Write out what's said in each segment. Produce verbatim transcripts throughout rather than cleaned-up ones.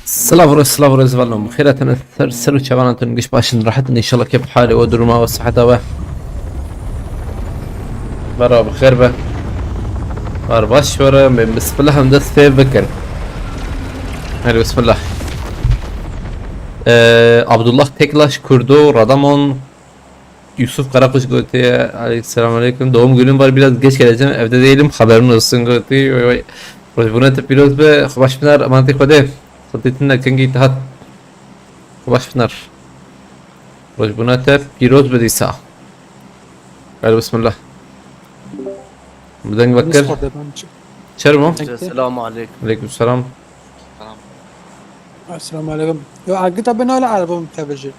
Silav û rêz, silav û rêz, velom. Xêr hatin ser, ser û çavan hatin, giş başin, rahat in, inşallah kêf halê we, duruma we, siheta we. Bera bi xêr be. Bar baş were, me bismillah em dest pê bikin. Hadi bismillah. Ee, Abdullah Teklaş Kurdo, Radamon, Yusuf Karakuş gotiye, "Aleyküm selam aleyküm. Doğum günüm var, biraz geç geleceğim. Evde değilim, haberin olsun," gotiye. Vay vay. Rojbûna te pîroz be, xwebaş Pinar, emanetê Xwedê. Xwedê tune kengî te hat. Xwebaş Pinar. Rojbûna te pîroz be dîsa. Gel bismillah. Bi deng vekir. Çer bû? Selamu aleyküm. Aleyküm selam. Selamu aleyküm. Yo, agita bin öyle araba mı tebeci?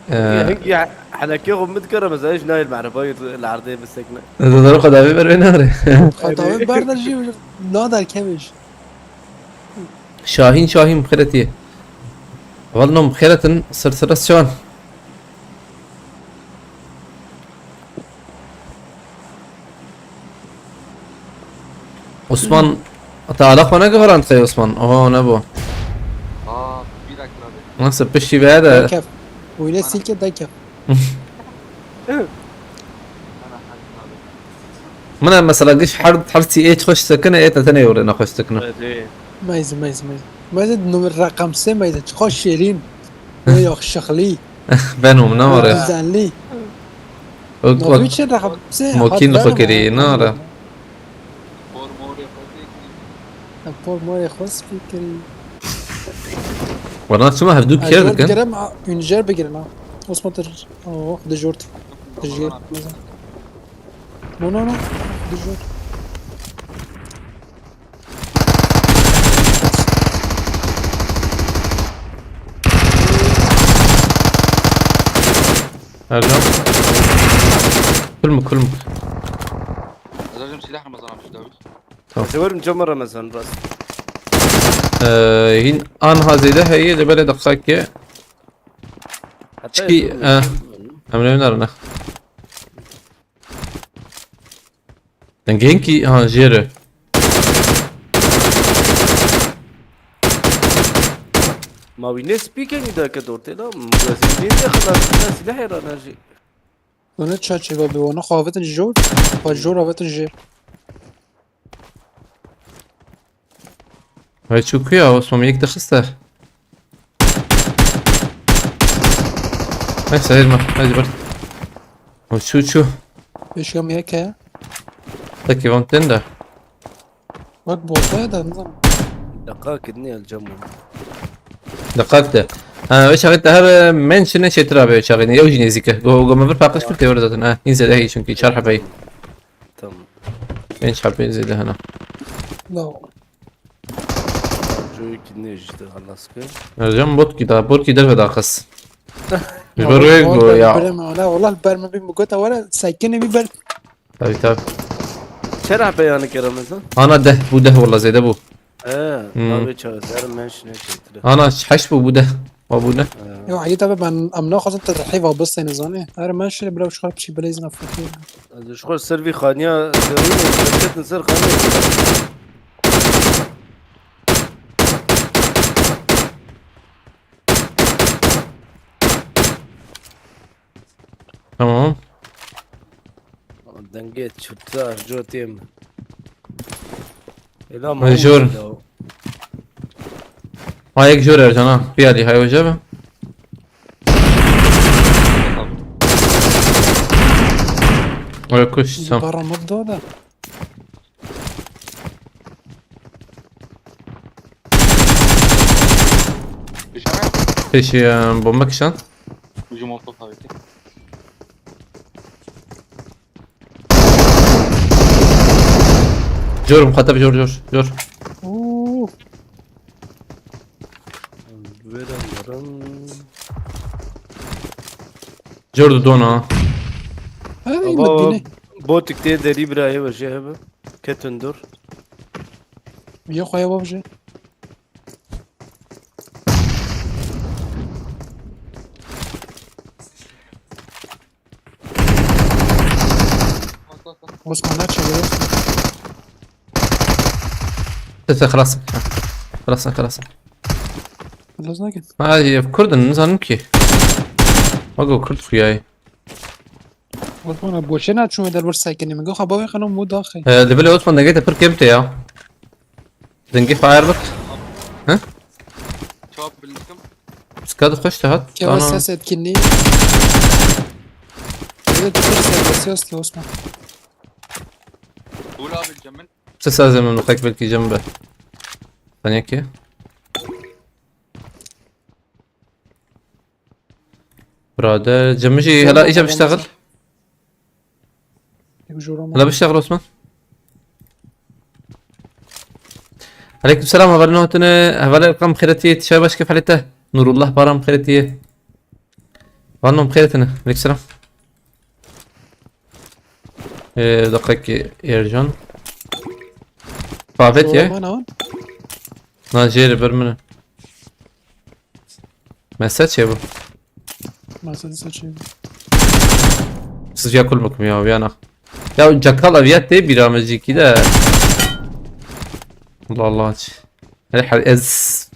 Ee, Ya, hek ya, helekê xwe min dikare, mesela, hiç nayê li merheba, li erdê bisekine. Zaten o kadar bir ver nare. Xwe dawê berda jî nader kevêj. Şahîn, Şahîn, xêretiye. Val nom, xêretin, ser sere şan. Osman, te ala xwe negiharand xey Osman? Oho, nebû. Aa, bir dakika abi. Nasıl piştî ve de. Dekef. Wîne silke dekef. Ana, hadi abi. Min e mesela giş her, her çî ê xweş sekine, ê te tenê were nexweş sekine. Evet, evet. Meyze, meyze, meyze. Meyze numara rakam sê meyze. Çiqa şêrîn. Ve yakışıklı. Ben onu ne var ya? Güzelliği. O, o, Nabi çi rakam sê? Mokin hat xwe verme, kirî, ha, ne ara? Por morê xwe zêkirî. Ha, por morê xwe spî kirî. Wala çima hevdû Ay, kêr zor dikin? Digerim, a, üncer bigirin ha. Osman tir. Oh, dijort. Dijort. No, no, no. Dijort. Ercan. Kul mu, kul mu? Azarcığım silah Ramazan abi şu David. Tamam. Ez ê werim cema Ramazan rast. Ee, hin anha zêde heye, de belê deqakê. Hatta Çi, yapıyorum, e, yapıyorum. Emre Öner ne? Dengê hinkî, ha, jêr e. Ma wî ne spîkê nî dake dortê la, magazîn nî de xelas, ne silahê ra ne jî. Wene çaçê ve bi wana xwe avetin jor, xwe jor avetin jêr. Hay çû ku ya, Osman yek dixiste. Neyse, hayır mı? Haydi bırak. O çû çû. Pêşiya me yek heye. Peki, van tên de. Bak, botaya da, ne zaman? Deqakê dinê el cem bû. Deqak de. Ha, wê çaxê te hebe mention çêtir abi wê çaxê. Ew jî nêzîk e. Go, go me vir paqij kir tê were zaten. Ha, hîn zêde heyî çünkü çar hebe heyî. Tamam. Pênc hebe zêde hene. No. Joyê kî ne jî te xelas kir. Ercan bot kî da, bot kî derve daxis. Ji ber wê go ya. Berê me, wala, wala ber me bî, min gota were, sekinê bî ber. Tabii, tabii. Çera hebe yani kere mezan? Ana deh bû, deh wala zêde bû. Ee, Hmm. Abi çağır, derim ben şine çektirim. Ana heşt bû, bû deh. Wa bû ne? Yo, Eyîd abi, ben, em naxwazin te di heyva bistêne, zanî. Her menşirê bila çiqas biçî bileyzina fakir. Ez ji xwe ser vî xaniya derûnê, ketin ser xaniya. Tamam. Dengê çutar, cotê min. Ela Mecbur. Mahmut ya. Ha, yek jor Ercan ha. Piyali hay hoca be. Öyle kuş, tamam. Bara mı da? Pêşî, e, bombe kişand. Ucu molotof avêtî. Jor, muxatab jor, jor, jor. Oo. Vera yaran. Jor du dona. Ay, Ama Medine. Botik tê derî bira hêve jê hebe. Ketin dur. Ya xwe ya bavje. Osman, ne çeviriyor? Tete, xelas. Xelas, xelas. Laz nakin. Ha, ev Kurd in, nizanim kî. Wego Kurd xuyayê. Osman abi, boşê naçûme der bir sekinî. Min goxa bavê xanım bu daxê. Ee, li bilê Osman dengê te pir kêm tê ya. Dengê xwe ayar bik. Hı? Çap bildim. Psika de xweş te hat. Keva Ana. Ses etkinliği. Evet, bir serbest yaz ki Osman. Bul abi cemil. Çi sazê min bi xek belkî cem be. Tenê ki. Birader, cem jî hela îca biştexil. Hela biştexil Osman. Aleyküm selam, hevalê hatine, hevalê Erkan xêretiyê, tişay baş kef halê te. Nurullah Baran xêretiyê. Vanom xêretine, aleyküm selam. Ee, deqekî Ercan. Favêt ye. Jora mana wan? Na jêre ber min e. Mese çê bû. Masa disa çê bû. Siz ya kul bikim ya, viyana. Ya cakal aviya tê bîra me jî kî de. Allah Allah. Hele her ez.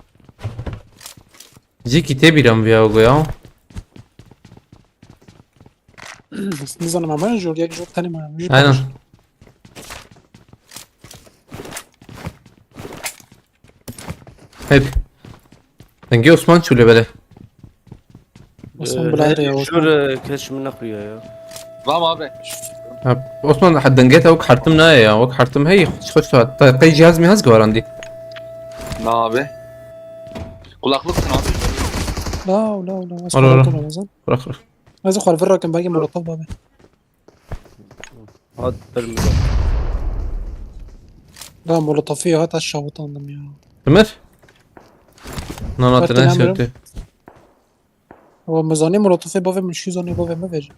Jî kî tê bîra me viya go ya. Nizanim ama jor, yek jor tenê ma. Aynen. Hep. Dengê Osman çû lê belê. Osman Ee, bilayê ya, Osman. Jor, e, kes min nexuya ya. Vam abi. Ha, Osman, ha, dengê te wek hertim naye ya. Wek hertim hey, xweş tu hat. Te qey cihaz mihaz giwarandî? Na abi. Kulaklıksın abi. La, la, la. Ora, ora. Kulaklık Ramazan. Bırak, bırak. Ez xwe li vir rakim, belkî molotof babe. Hat bir mi? Da molotofî hat, ez şawitandim ya. Ömer? Nana, te ne şewtê? O mizanî molotofê bavê min, şu zanî bavê min veje.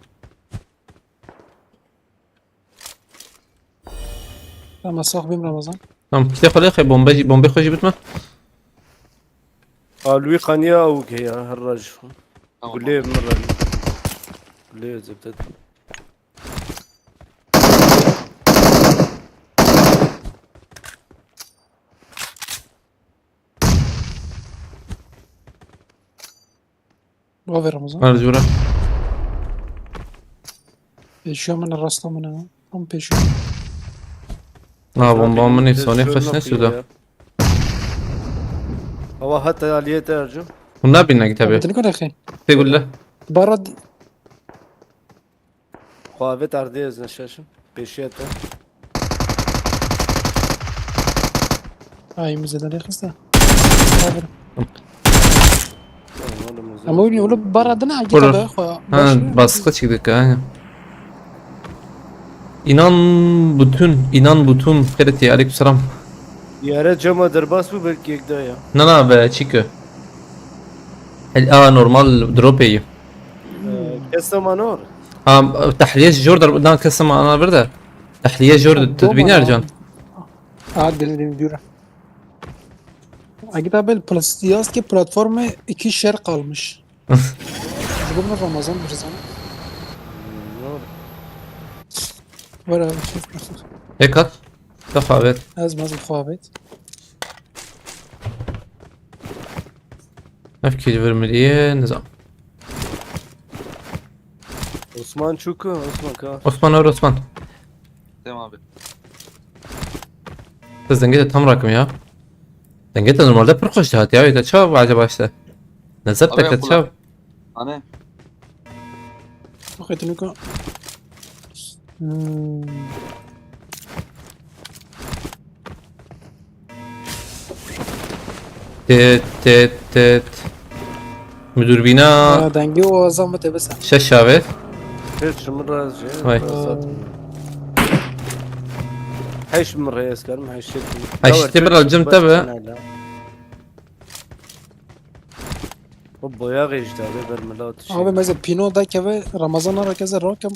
Ama sax bîm Ramazan. Tamam, kitê xwe lê xê, bombe jî, bombê xwe jî bitme. A, li wî qeniya û ke ya, her raj. Tamam. Gulê min re. Gulê zibdet. Bavê Ramazan. Her cûre. Pêşiya min, rasta min e. Tam pêşiya min. Na, bomba min, sonê xweş ne suda. Awa heta aliyê te Ercû. Hûn nabîne kitebê. Abi, tu nikare xê. Tê gulle. Bara di- Xwe avêt erdê ez neşeşim. Pêşiya te. Ay, min zêde lê xiste. Sabir. Ama öyle, öyle bara dene, git. Vurur. Abi, xwe. Ha, baş- baskı çıktı, aynen. İnan bütün, inan bütün. Xêretî, aleykümselam. Yere cama derbas bû, belkî yek daha ya. Na, na, be, çi ki? Hel, a, normal drop ê. Ee, kesa ma nor. Ha, tahliye jor der, dan kesa ma ana bir de. Tahliye jor de, tu dibînî Ercan? Ha, deli deli diyor. Agita bel plas-, yaz ki platformu iki şer kalmış. Ji bo min Ramazan Mirzan. Var abi, şey. Ê kat. Te xwe avêt. Ez mezin xwe avêt. Ev kî li vir min diye, nizam. Osman çû ku, Osman ka. Osman, or Osman. Tamam abi. Siz dengê te tam rakim ya. Dengê te normalde pir xweş dihat ya, te çawa acaba işte? Nezet te çawa? Ane. Bak etini ka. Hmm. Tet, tet, tet. Müdür bina. Ya, dengê o azam te bes. Şeş şavet. Hiç mi razı? Vay. Heş mi reyes karım, heş. Heş te bir alcım tabi. O boya geçti abi, ben milat şey. Abi, mesela pino da keve Ramazan ara keze rakim.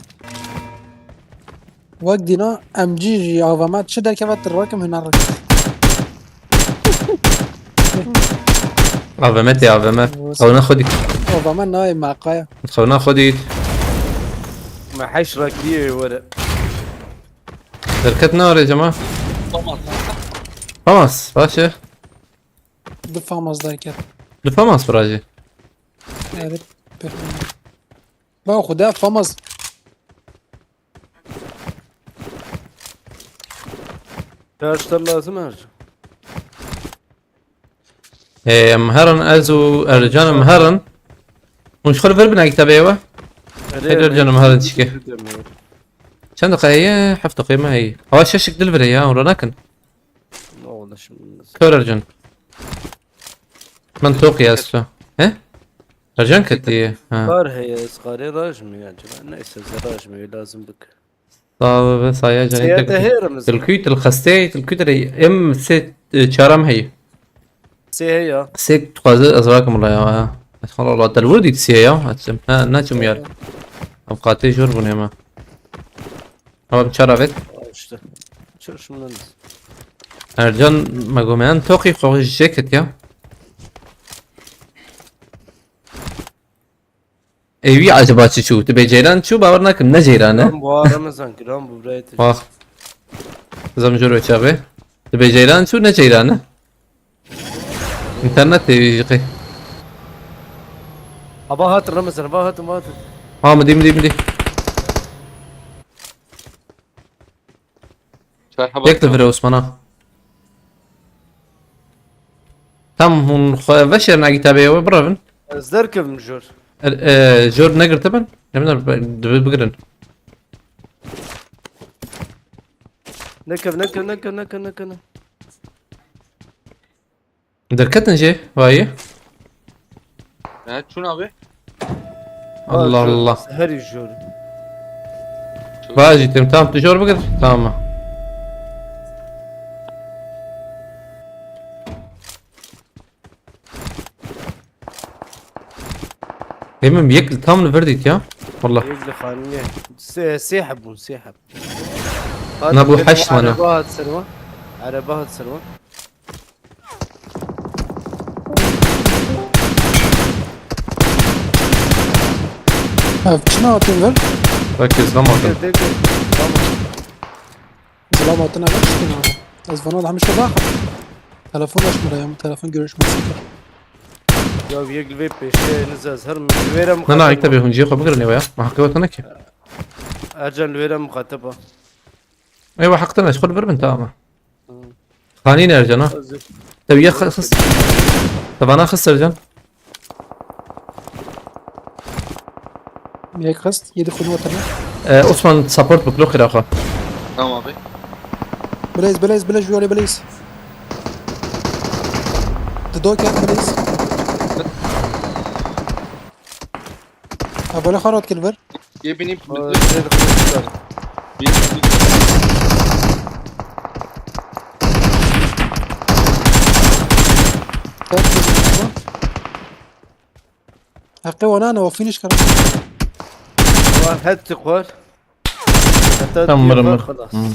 Wek dîna M G jî A V M çi derkeve tu rakim hûn rakim. A V M tê, A V M. Xewna xwe dît. A V M nayê meqaya. Xewna xwe dît. Me heş rakiyê were. Derket ne arê cema? Tamam. Tamam, baş e. Du famas derket. Li Famas virajî. Erê, pêxî. Ba Xuda Famas. Her tişt lazim her. Ê, em herin, ez û Ercan em herin. Hûn ji xwe li vir bin, ev kitebê ye we? Erê, Heyder Ercan em herin çike. Çend deqe heye? Heft deqe me heye. Awa şeşik dil vire ya, hûn re nakin. Ne oldu şimdi? Kör Ercan. Min toqî ez tu. He? Ercan ketiye. Ha. Kar heye, ez karê rajmê acaba. Neyse, ez rajmê lazim bik. Sağ ol be, saya canı. Seyir de heye Ramazan. Tilkû, til xestê, tilkû de em sê, e, çaram heye. Sê heye ya. Sê tu xwaze ez rakim la ya. Subhanallah, del wurdî sê ya. Açım. Ha, ne çim yar. Avukatê jor bûne me. Tamam, çar avêt. İşte. Çalışımdan. Ercan, me gomeyan toqî xwe jeket ya. Ê wî acaba çi çû? Tu bê ceyran çû, bawer nakim, ne ceyran e? Giran bu ha Ramazan, giran bu, birayê te. Bak. Zam jor ve çabe. Tu bê ceyran çû, ne ceyran e? İnternet tê wî jixê. Aba hatin Ramazan, aba hatin, aba hatin. Ha, mi dî, mi dî, mi dî. Çar heba. Yek de vire Osman'a. Tam hûn xwe veşêrin, a kitabê ew birevin. Ez derkevim jor. Er, e, jor negirtibin. Em de bi-, dibi bigirin. Nekev, nekev, nekev, nekev, nekev. Derketin jê, vayî. He, çûn abi. Allah Allah. Herî jor. Vajî tim, tamam, tu jor bigir. Tamam. Demim yek tam li vir dît ya. Wallah. Yek li xaniyê. Sê, sê heb bûn, sê heb. Na bu heşt mana. Ereba hat ser wan. Ereba hat ser wan. Ev çi hatin vir? Belki izlem hatin. Dê, dê, dê. Tamam. Zilam hatine ver, işte ne? Ez vana da hemişte bak. Telefon açmıyor ya, telefon görüşmesi. Ya bir yek li vê pêşiya niz ez her mi? Li vê re. Na, na, muxateb ekte bê hûn cihê xwe bigirin êwe ya. Me heqê we tune ki. Ercan, li vê re muxateb e. Êwe heq tune, ji xwe li vir bin, tamam. Hı. Xanî ne Ercan ha? Hazır. Te yek xist. Te vana xist Ercan. Yek xist, yedi xunu hatırına. Ee, Osman, support bik, lo xira xwe. Tamam abi. Blaze, Blaze, Blaze, jû alê Blaze. Di do ket Blaze. Ha, böyle xarat kil ver. Yê binî. Aa, binî. Şey de konuştular. Binî, binî. Ket kil ver. Heqê wana ne, o finish kir. Wan het xwar. Heta tam diye mirim var, mir. Xelas. Hmm.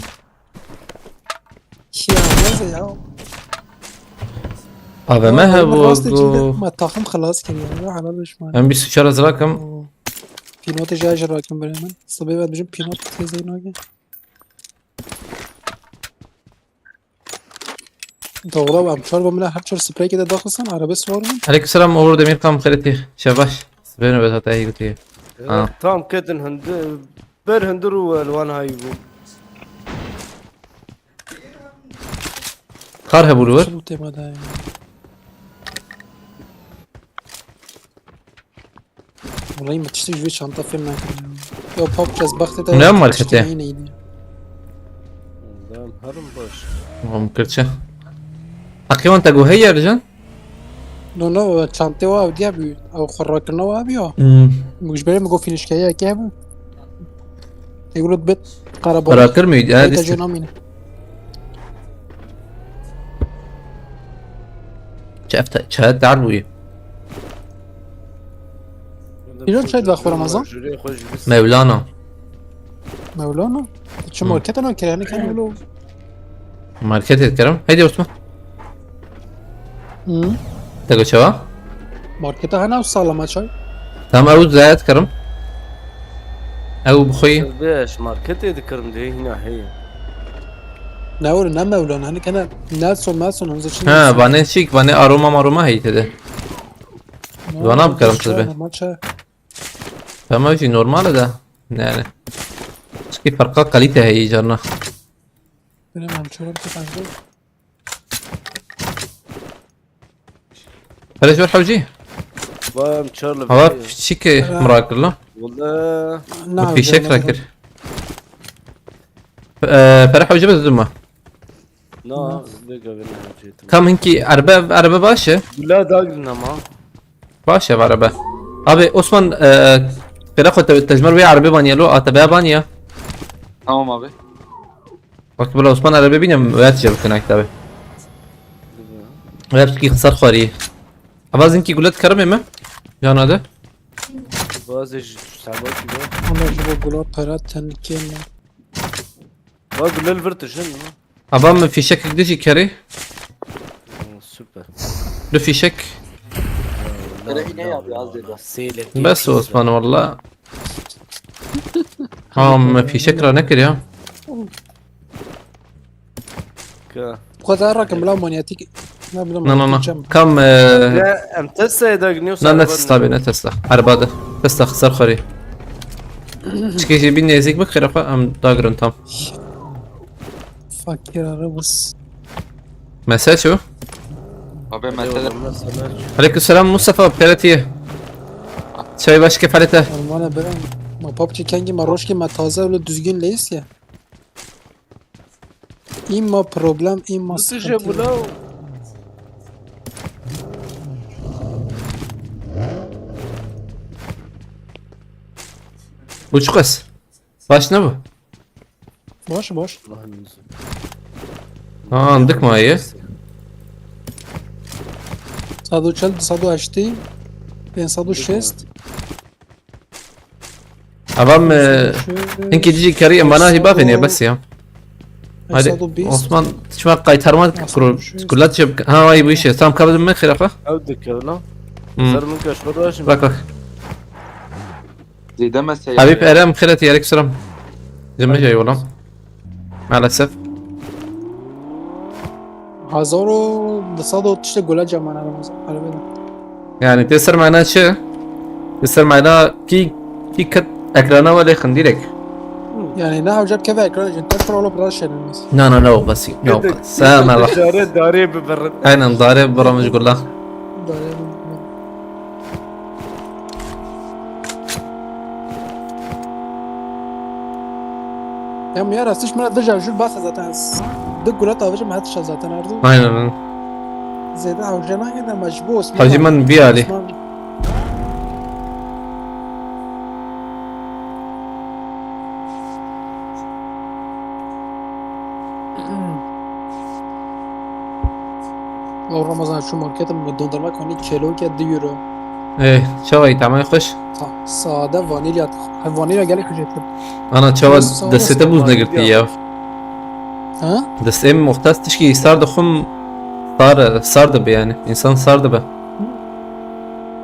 Şiya neyse ya. A V M he bu, rast içinde bu. Ma takım xelas kiriyor ya, helal hoş man. Em bîst û çar ez rakim. Oo. Pînotê jî ez jî rakim birê min. Sibê ve dijim pînot têzê nake. Doğru, em çar bû, min her çar sprey kide daxistan, arabê swar bûn. Aleyküm selam, Uğur Demirkan, xêretî. Şebaş. Sibê nobet hata iyi gutiye. Ha. Tam ketin hundir, ber hundir û elwan hay bû. Kar hebû li wir. Çil û tema dayê. Wallahî min tiştî ji vê çanta fêm nekirin ya. Ya pap kes bextê te. Ne marketê? Tiştê neydi? Dem herim baş. Wan kirçe. Heqê wan te got heye Ercan? No, no, çantê wa ew diye bû. Ew xwe rakirina wa bû ya. Hmm. Min ji berê min got finish keye, ke bû. Tê got bit, qara baş. Rakir miydi? Ha, Bit dîst. Ejo namîne. Çe efte, çe dar bûye. Îro çay dibe xwe Ramazan? Mevlana. Mevlana? Çi marketa na kireyane kene wilo? Marketê dikirim. Heydi Osman. Hı. Te got çawa? Marketa hene ew salama çay. Tamam, ew zayet kirim. Ew bi xwe. Beş marketê dikirim de hîna heye. Ne were ne Mevlana, hani kene Nelson, Nelson, hani çi Ha, Nelson? Vanê çîk, vanê aroma maroma heyî tede. Vana bikarim tu dibê. Normal çe. Tamam jî normal e de. Yani. Çikî ferqa kalîte heye carna. Benim hem çorap tıkandı. Hele jor hewcî. Vay em çar li Hava vê. Piçîkê Ha. Mirakir la. Wala. Na, Bi fîşek canım. Rakir. Ee, pere hewcî bi diduma. Na, ne gavê ne hewcî. Tam hinkî erbe, erbe baş e. Bila dagrin ama. Baş e erbe. Abi Osman, e, pere xwe te, tejmer wê erbe baniye lo, a te be baniye. Tamam abi. Wek bila Osman erebe bîne, wê tije bikine kitabê. Wê piçkî xisar xwarî. Ava zinkî gulet kerime me? Cana de? Bazê ji sabah gibi. Ama ji bo gulat pera tenikê me. Va gulel vir tijin mi? Ava min fîşekek dijî kerê. Oo, süper. Du fîşek. Hele yine ya, biraz dedi. Bes Osman valla. Ha, me fîşek ra nekir ya. Ka. Xweda rakim bila manyetîk. Na, bila Na, na, na. manyetîk cem. Kam, e, Ya, em Tesla'yê daginiyor. Na, ne Tesla be, ne Tesla. Erba de. Tesla xisar xwarî. Çikê jî bin nêzîk bik, xêra xwe em dagirin tam. Fakir arabası. Mesaj o? Abi mesele. Aleykümselam Mustafa, Peretiye. Çay baş kefalete. Normale beren. Ma papçı kengi ma roşki ma taze öyle düzgün leyiz ya. İma problem, ima Nasıl sıkıntı. Şey bu la? Bu çok az. Baş ne bu? Boş, boş. Ha, andık mı ayı? Sado çel, sado açtı. Ben sado şest. Avam, e, Şu- hinkî dijî kerî em vana hî bavênê bes ya. Hadi, Sado bîst. Osman, çima qaytarma Osman kuro-, şu- kulat jeb-, ha, ay bu işe. Tamam, kabul me xirafa. Ew dikir lan. Hmm. Ser min kaş xwe daşim. Bak, bak. Zêde mesele. Habib Erem, xêret, aleyküm selam. Cemil jay olam. Maalesef. Hezar û du sed û tiştê gule cemana Ramazan. Harbi. Yani tê ser mena çi? Tê ser mena ki, ki ket ekrana ve lê xindirek. Yani ne hocam keve ekran için tek pro olup rahat şeylerimiz. Na, na, na, o basi. Na, o Gidin, basi. Sen gidin Allah. Dışarı darê bibirin. Aynen, darê biramış gula. Darê bibirin. Ya, ya rastî ji me re dija jûr basa zaten. Du gulet avêjim, me tişa zaten ardu. Aynen, aynen. Zêde hewce nayê de mecbûr Osman. Hacî min vî alî. Osman. Ew Ramazan çû marketim, dondurma kanî kêlokê du euro. Ê, çawa î, tamay xweş? Sa-, sade vanilya, ha, vanilya gelek xweş e. Ana, çawa Sa-, sa-, destê te bûz negirtî ya? Ha? Destê min muxtas tişkî sar dixwim, sar, sar dibe yani. Însan sar dibe.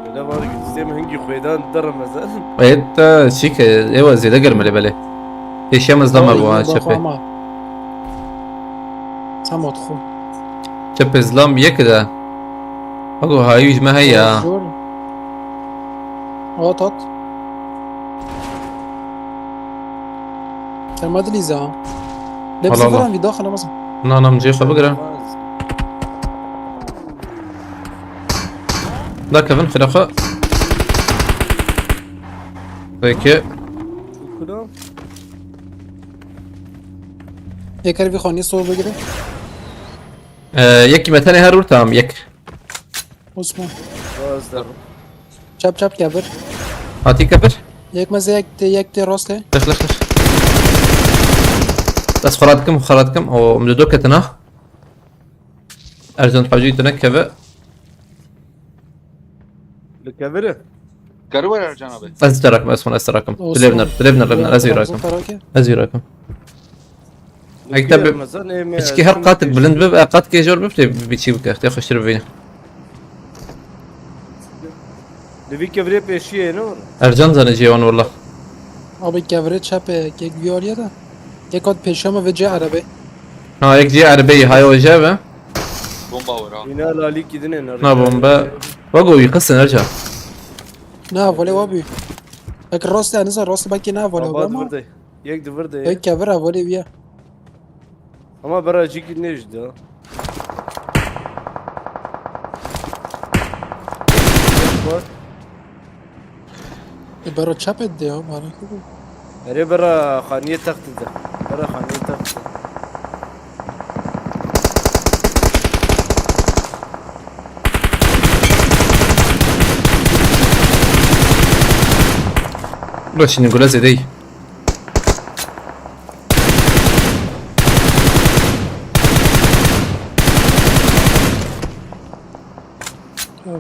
Hele var ki, destê min hingî xwêdan di Ramazan. Ê, te çi ke, êwa zêde germ e lê belê. Pêşiya min zilama bû, ha, çepê. Tamam. Tamam, xwe. Çepê zilam yek de. Ago hayî ji me heye. Zor. At, at. Kerma dilîza. Lê Allah Allah. Vî daxil Ramazan. Na, na, min cihê xwe bigire. Da Kevin, xêra xwe. Peki. Şükür. Yeker bir konu soru gibi. Ee, yek kime tane her vur, tamam, yek. Osman. Çap çap kevir. Hatî kevir. Yek meze yek de, yek de roste. Lix, lix, lix. Ez xwe radikim, xwe radikim. O, min li do ketina. Ercan Hacî tu nekeve. Li kevir e. Geri wer Ercan abi. Ez te rakim, ez xwe, ez te rakim. Olsun. Dilevner, dilevner, dilevner, ez vî rakim. Olsun, Taraki. Ez vî rakim. Li Ekte kevir bi-, mezan, ê me piçkî her çim qatik pêş- bilind bib, e, qatikê jor bib, tê bi çî bike, tê xweştir bibîne. Li vî kevirê pêşiyê ne? Ercan zane cê wan wala. Abi kevire çep e, kek viyariye de. Yek hat pêşiya me ve cê erebe. Ha, yek cê erebe, hay o cê ve. Bomba var ha. Yine lalî kidine nerede? Na bomba. Bak o yıkasın Ercan. Na, volê wa bî. Ek rast ya, niza rast belkî na volê wa ma. Yek di vir de. Ek kevir ha volê wiya. Ama bera jî ki ne jî de. E, bera çap et de ya, bana ki bu. Erê bera xaniyê text de. Bera xaniyê text de. Bura şimdi gule zedey.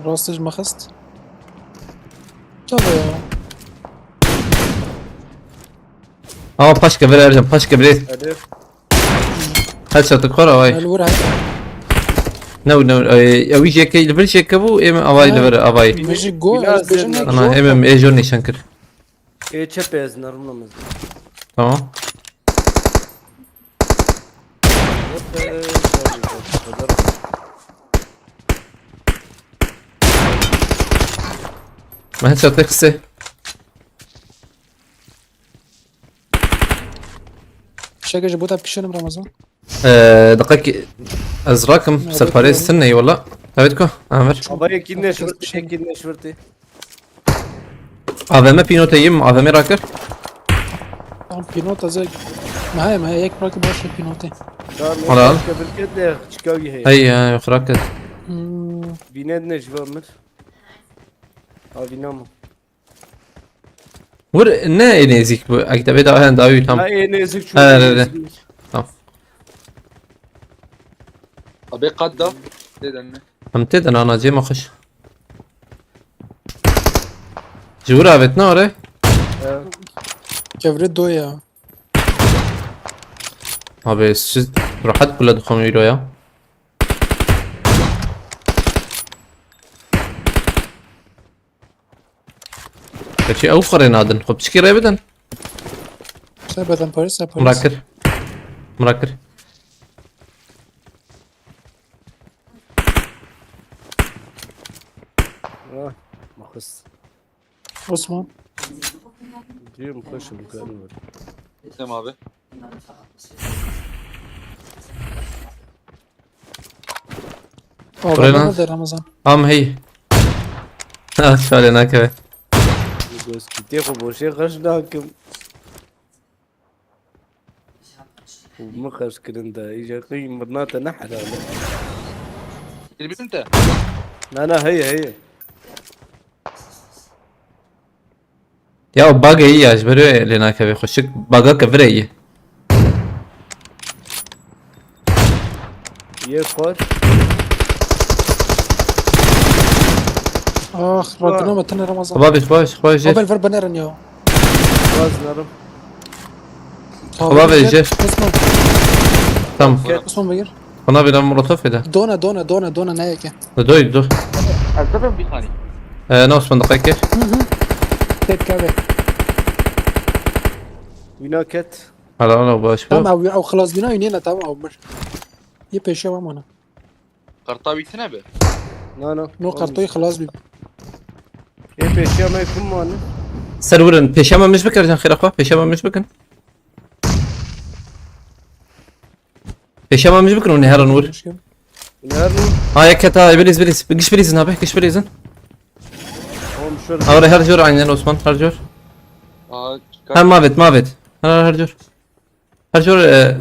Rastij mexist. Çabe ya. Ama paşke vir Ercan, paşke vir. Hadi. Headshot xora vay. Gel vur hadi. Ne ne, e, ew jeke li vir jeke bu, em avay li vir avay. Meji go, ez bejim. Ana, em em e jor nîşan kir. E çep ez narım namaz. Tamam. Ben headshot xise. Şeke ji bo te bikişînim Ramazan. Ee, deqek ez rakim. Ya, serparê bekle. Sin ney wala. Evet ko. Amer. Baba yekî neşvirtî, yekî neşvirtî. A V M pînotê yim, A V M rakir. Tam pînot ez ek. Mehe, mehe, yek rakî baş pînotê. Tamam. Helal. Başka bir kez de çıkıyor ye. Hey ya, yok rakir. Hmm. Bine neşvirmir. Abi inanma. Vur, ne ê nêzîk bu? Ek de bê da hen dawî tam. Na ê nêzîk çû. He, he, he. Tamam. Abi qat da. Têden ne? Em têden ana cê me xweş. Ji wir avêt ne are? He. Kevre do ya. Abi siz rahat bile dixwin îro ya. Keçî ew xwe rê nadin. Xwe piçikî rê bidin. Ser beden polis, ser polis. Min rakir. Min rakir. Ah, maxis. Osman. Cem xweş im karim ver. Tamam abi. Abi, Buraya ne lan. Oldu Ramazan? Am hey. Ha, şöyle nakare. Göz kitê xwe boşê xerc nakim. Û min xerc kirin de, îja qî mirna te ne helal e. Dilbîrin te? Na, na, heye, heye. Ya o bug e ya, ji ber wê lê nakevê xweşik. Bug'a kevir e yî. Yê xwar. Ah, radina me tine Ramazan. Xwebabî, xwebabî, xwebabî jê. Abel ver binerin ya. Xwaz nerim. Xwebabî jê. Osman. Tamam. Osman bigir. Bana bir molotof ede. Dona, dona, dona, dona, ne yeke? Doy, dur. Ez de ben bir tane. Ee, ne Osman da kayke? Hı hı. Tepki abi. Wîna ket. Hala, hala, baş bu. Tamam abi, ew xilas bîna yine tamam abi. Yê pêşiya we mane. Qerta wî tine be? Na, na. No qertoyî xilas bî. Yê pêşiya me kum mane. Ser wurin, pêşiya me mij bikir can xêra xwe, pêşiya me mij bikin. Pêşiya me mij bikin û neherin wir. Neherin wir. Ha, yek heta, bilîz, bilîz. Giş bilîzin abi, giş bilîzin. Oğlum şöyle. Avre her jor aynen Osman, her jor. Aa, çıkar. Her mavet, mavet. Her, her jor. Her jor, e,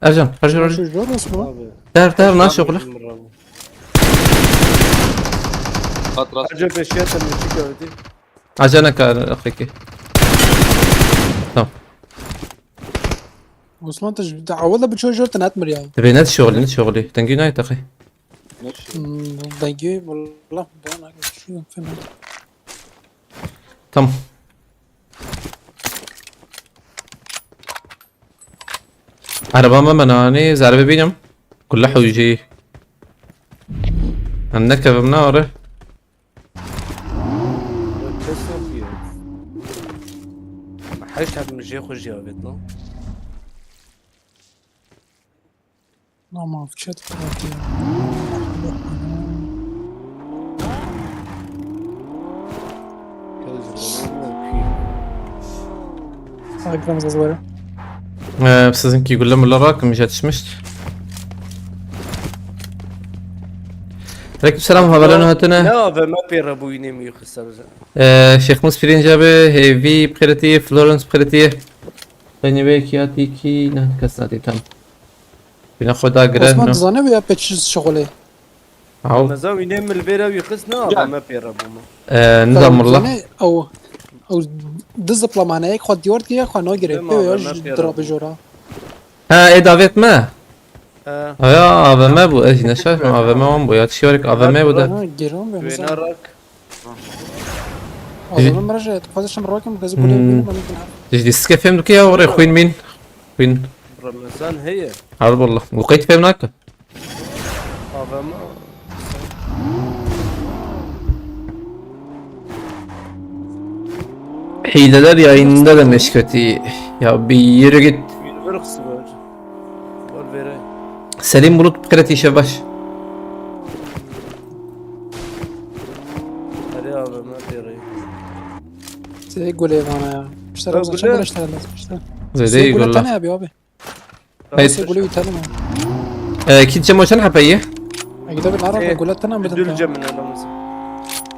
Ercan, her jor, her jor. Şu jor Osman. Abi. Der, der, na şokla. Patras. Aca peşiya sen mi çıkıyor? Aca ne kadar, hakiki. Tamam. Osman, tu ji, tu ewil de bi ço jor tu netmir ya. Divê ne şoxlî, ne şoxlî. Dengî nayê teqî. Ne şoxlî? Hmm, dengî, wallah, ben şu fena. Tamam. Araba me menanî, zerbe bînim. Kulle hewjî. Em nekevim ne are. Kes yok ya. Her şart mi jê xwe jî avêt, no? Ama chat party. Ekran zazwara. Ee, sizinkî gülle mülle rakim, jet şmişt. Aleyküm selam, haberlerin hatine. Ne A V M pê re bûyînê mi xisar? Ee, Şêxmûs Pirinc abi, Hêvî Pxiretiye, Florence Pxiretiye. Beni ve kiyatiki, ne, kes nadî, tamam. Bina xwe da gire, Osman, no. Dizane wê ya pê çi şixulê? Aw. Meza wî nê min li vê re wî xist, ne A V M pê re bû min. Ee, nizam walla. Dizane ew, ew du ziplamane, yek xwe diyar diye, xwe nagire. Dema pê ya A V M pê re bû. Jî dira bi jora. Ha, ê davêt me? He. Aya, A V M bû, ez jî neşaşim, A V M wan bû ya, tişî warek A V M bû de. Ha, giran be, wê mesela. Narak. Adamın meraje, dixwazim rakim, gazı gulê Hmm. Bînim, ben bînim. Ji dîske fêm dike ya, orê xwîn mîn. Xwîn. Ramazan heye. Har wallah. Bu qeyt fêm nake. A V M. Hîleler yayında da meşkatî. Ya bir yürü git. Universe var. Var vere. Selim Bulut, Pxiretiye, şev baş. Hadi abi, ben bir arayayım. Sê gulê vana ya. İşte Ramazan gule. Çabuk işte, işte. Zêdeyî gule. Sê gule tane abi, abi. Hey. Sê gule ithal mi? Ee, kit cem o çend hepe ye? Ey, tabii, nara gule tane mi? Dül cem ne Ramazan?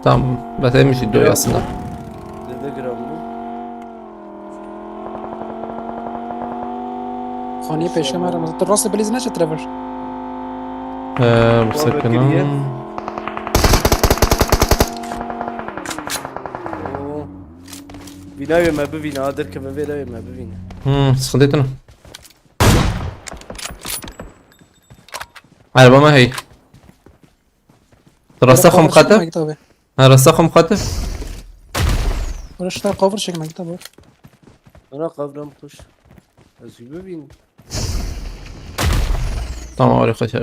Tamam. Bes em jî doy aslında. Dede gram bu. Xaniyê pêşe me re. Tu rastê bilîz neçe traver? Ee, bu Baba sekinan. Giriye. Oo. Vîna wê me bivîne, ha derkeve vê re wê me bivîne. Hmm, sıkıntı etme. Araba me hey. Rasta xwe miqate? Çekme git abi. Ha, rasta xwe miqate? Orada şu tarafa cover çekme git abi. Ana kavram kuş. Ez gibi bin. Tamam, oraya kaçar.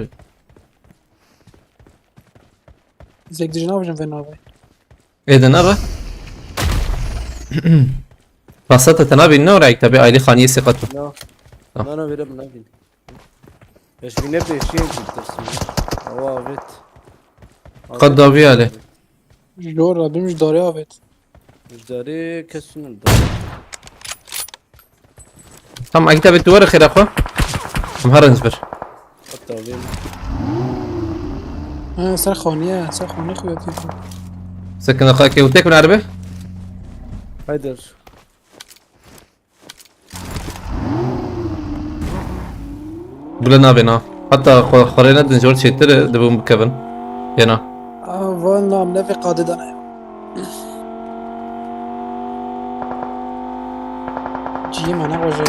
Zek dijin avcım ben abi. Eden abi. Rasta te tena bin ne oraya tabi aile xaniye sekat. No. Tamam. No, no, verem ne bin. Eş bine beşiye gittirsin. Hava avet. Qad davi ale. Jor abim ji darê avet. Ji darê kesin da. Tamam, ekî tabi tu were xêra xwe. Em herin ji vir. Hatta ben. Ha, ser xaniye, ser xaniye xwe yatî. Sekin xake û tek bin erbe? Haydi. Bile nabên ha. Heta xwe, xwe rê nedin, jor çêtir e, dibûn bikevin. Yena. Aa, van nam ne vê qadê dane ya. Ciyê me ne roje ya.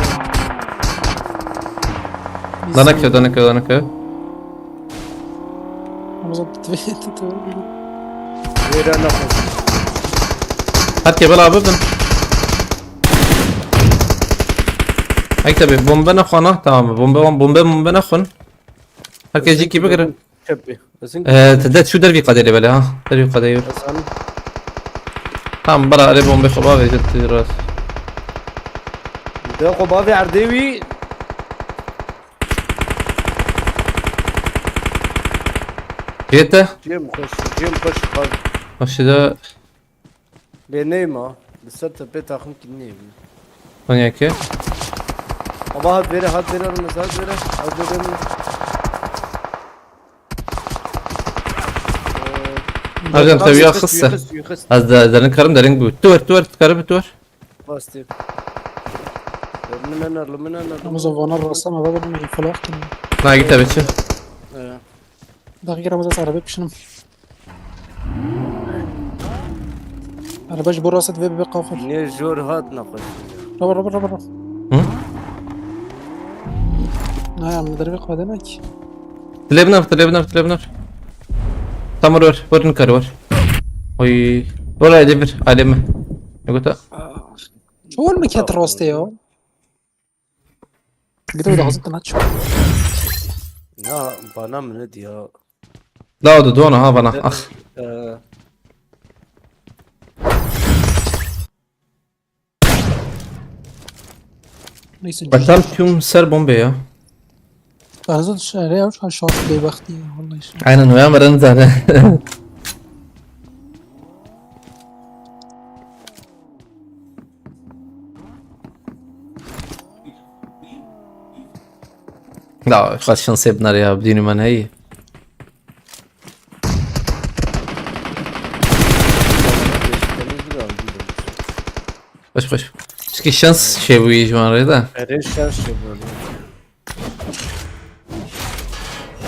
Dane kev, dane kev, dane kev. Ama zor tu, tu, tu. Wêra nexwe. Her ke bela bibin. Ek tabi bombe nexwana, tamam. Bombe, bombe, bombe nexwin. Her ke jî ki bigirin. Çepê. Esin. Ee, te det şu dervî qadê lê bele ha. Dervî qadê. Esan. Tamam, bera erê bombe xwe bavê, tu rast. De xwe bavê erdê wî. Jê te? Cem xweş, cem xweş qal. Xweşî de. Lê neyma, li ser tepê taxim kî neyma. Manyakê. Ava hat vere, hat vere, Ramazan hat vere, hat vere. Erdem, te wîya xist e. Wî xist, wî xist. Ez de, derin karim, derin bû. Tu wer, tu wer, tu karim, tu wer. Bastı. Limine ner, limine ner. Ramazan vana rasta me, baba, bunu infilak. Na, git abi, çi? Ee. Daxî Ramazan, ez erebe pişinim. Erebe ji bo rasta divê bibe qafir. Ne jor hat nexweş. Raba, raba, raba, raba. Hı? Na ya, min dervê xwe demek. Dilê binar, dilê binar, dilê binar. Tam wer, wer, wer nikare wer. Oy. Wer aile bir, aile mi? Ne gota? Çol mi ket rastê ya? Bir de o da hazır naç. Ya bana mı ne diyor? La o da dona ha bana. Ah. Ee, Neyse. Betal tüm ser bombe ya. Tarzı dışarı ya, şu an şans beybaktı ya, vallahi şimdi. Aynen, uyan veren zaten. Aa, xas şansê binare ya, bidînî me neyî. Xweş, xweş. Çikî şans çêbûyî ji wan rê de. Erê şans çêbûyî.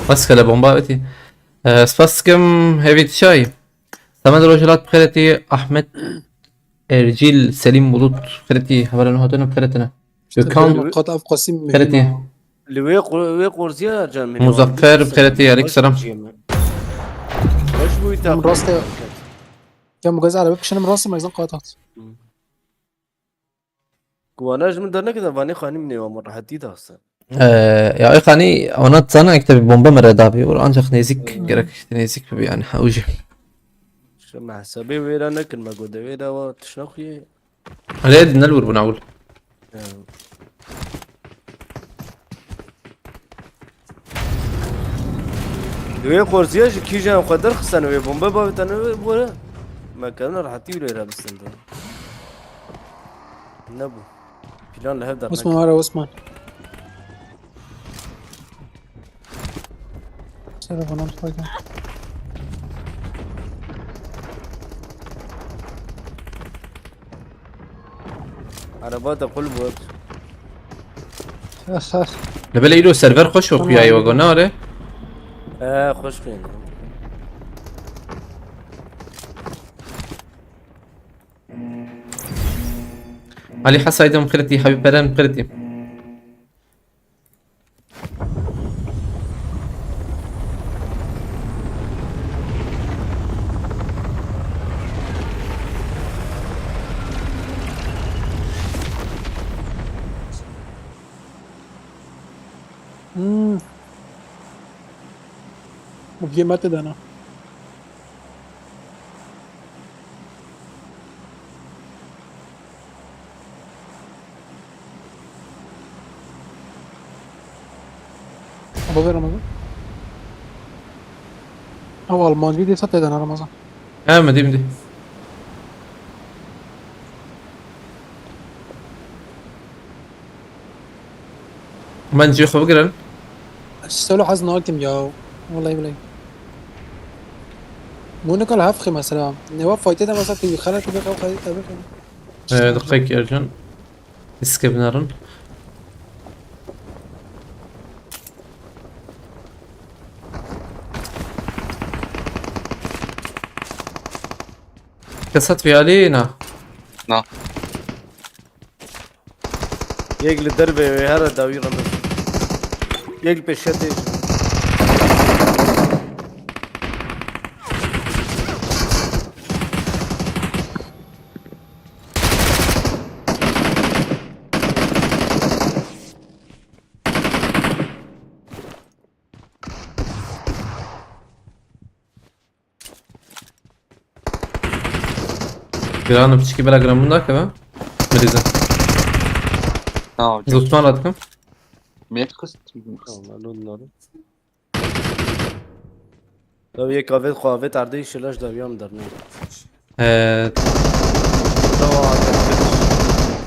Bas kele bomba etî. Ee, spas dikim hevî çay. Semed Rojhilat bi xêretî, Ahmet Ercîl, Selîm Bulut bi xêretî, hevalên hatine bi xêretine. Gökhan Qat ev Qasîm bi xêretî. Li wê qu-, wê qorziya can min Muzaffer bi xêretî, aleyküm selam. Baş bûyî ta. Rast e. Ya mugaz arabe kişinim rast e, mezan qatat. Ku wana ji min dernekete, vanê xanî min ê wa min rehetî dase. Ee, ya ê xanî wana dizane, ek te bir bomba min re dabî, û ancak nêzik, hmm, gerek işte nêzik bibî yani, ha, û jî. Şe me hesabê wê re nekin, me gote wê re wa tişna xuyê. Lê din nelwir bûna ewil. Ya. Wê qorziya ji kîjan xwe derxistin, wê bombe bavêtin, wê bore. Me kerine rehetî wê lê re bistin de. Nebû. Plan li hev dernekir. Osman, ara Osman. Telefonum koydum. Araba da qul bû. Li belê îro server xweş û, tamam, xuyayê we got, ne are? Ee, xweş xuyên. Ali Hasaydım kriti, Habib Eren kriti. Hmm. Bu game te dana. Baba Ramazan. Ew Almancî dê sete dana Ramazan. He, min dî, min dî. Min cihê xwe bigirin. Selo hez nakim ya. Wallahî bileyî. Monika li hev xî mesela. Nêwa faytê de mesela tu xelet bi xew xelet. Ee, diqeyek Ercan. Riske binerin. Kesat vê alî na. Na. Yek li dervê wê here dawî re min. Yek li pêşetê. Giran piçikî bela giran bunda keve. Mirize. Tamam hocam. Zutman atım. Met kız. Tamam, ben onları. Tabii yek avêt xwe avêt erdê îşilaj dawiya min dernê. Ee, Tawa avêt.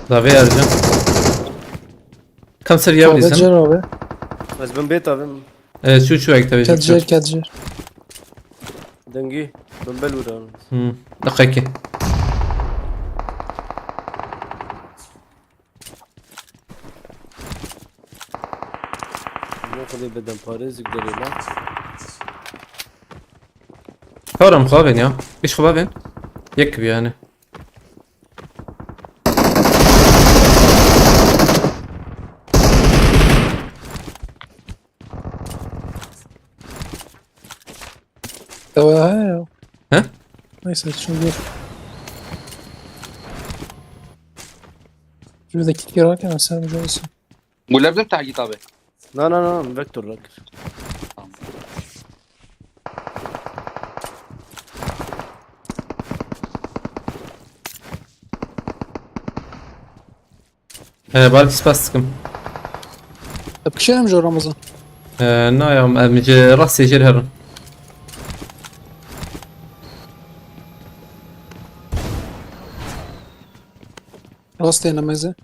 Davê Ercan. Kam ser ya Tawa bilirsin? Cer abi. Ez bin bê tavim. Ee, şu şu ek tabii. Ket cer, ket cer. Dengî, bin bel wira. Hmm. Dakika. Ne kadar beden parêzik derê lan. Karam xwe bavên ya. Pêş xwe bavên. Yek gibi yani. Ew heye ya. He? Neyse, şunu gör. Şurada kit gerek ya, sen biliyorsun. Gule bidim tahgit abi. Na, na, na, vektor vektor. Ee, belki spas dikim. Hep kişi hem jor Ramazan. Ee, na ya, em ji rastê jêr herin. Rastê nemeze.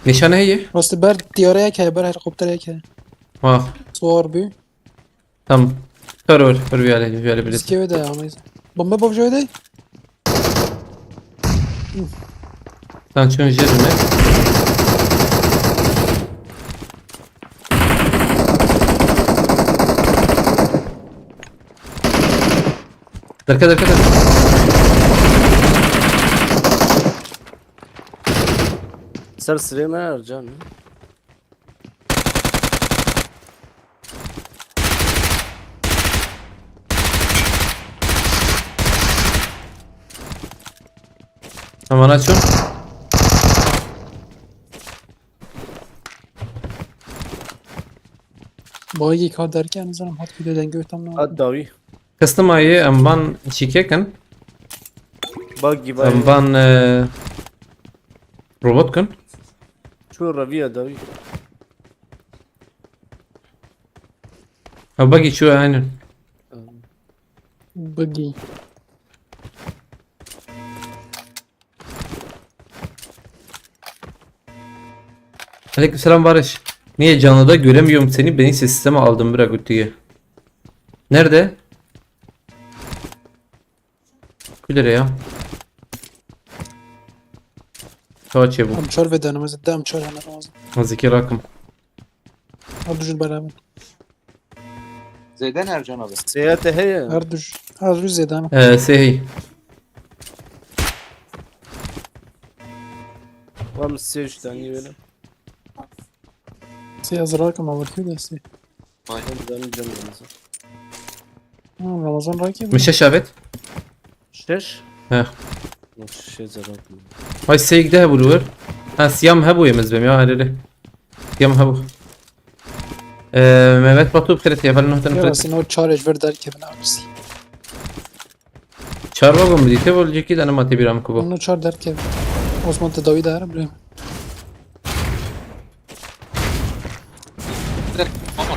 Nîşane heye? Rastî ber tiyareyek heye, ber helikopterek heye. Ha. Siwar bû. Tamam. Kar wer, wer viyale, viyale bilet. Zikê wê de ama. Bombe bavca wê de. Sen çün jê dönme. Derke, derke, derke. Ser sivê me Ercan. Hemen açın. Bagî ka derken zanim hat kide dengê tam ne. Hat dawî. Kıstım ayı em van çikekin. Bagî bagî. Em van, e, robot kun. Çu reviya dawî. Ha, bagî çu aynen. Bagî. Aleykümselam Barış. Niye canlıda göremiyorum seni? Beni sisteme aldım bırak ütüye. Nerede? Kulere ya. Savaş bu. Em çar vê denimiz de em çar hene lazım. Zikir rakım. Her dujur beraber. Zeydan Ercan abi. Seyahate heye. Her duj, her duj Zeydan. Ee, sehey. Var mı size üç tane böyle? Seyaz rakım ama bakıyor da size. Vay. Canım canım. Ha, Ramazan rakı. Mişe şabet. Şeş? He. Yok, şişe zaten. Vay seyik de hebû li wir. Ha, siyam hebû yê min zibêm ya, erê. Siyam hebû. Ee, Mehmet Batu, bi xêret ya, fel nehten Ya, xêret. Aslında o çar ecber derkevin abisi. Çar wagon bidî, te bol cekî de nema tê bîra min ku bo. Onu çar derkevin. Osman tedavi de her bile. Direkt, ama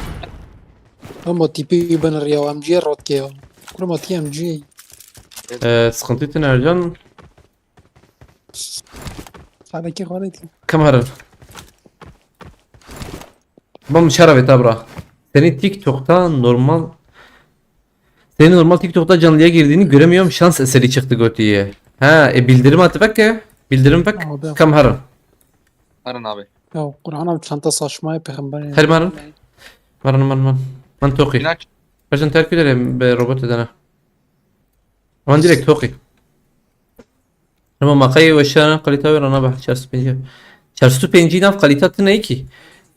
Ama tipi ben riya M G rotke ya. Kurma ti M G. Ee, sıkıntı tine Ercan. Sadaki xalet. Kam herin. Bam şara ve tabra. Seni TikTok'ta normal Seni normal TikTok'ta canlıya girdiğini göremiyorum. Şans eseri çıktı götüye. Ha, e, bildirim at veke. Bildirim vek. Abi. Kam herin. Herin abi. Ya Kur'an abi çanta saçmaya peygamber ya. Her marın. Marın, marın, marın. Man toqî. İlaç. Bacan terk ederim be robot edene. Aman direkt toqî. Ama maqayê weşana kalite ver ana bak, çar yüz pêncî. Çar yüz pêncî nav kalite tine ki.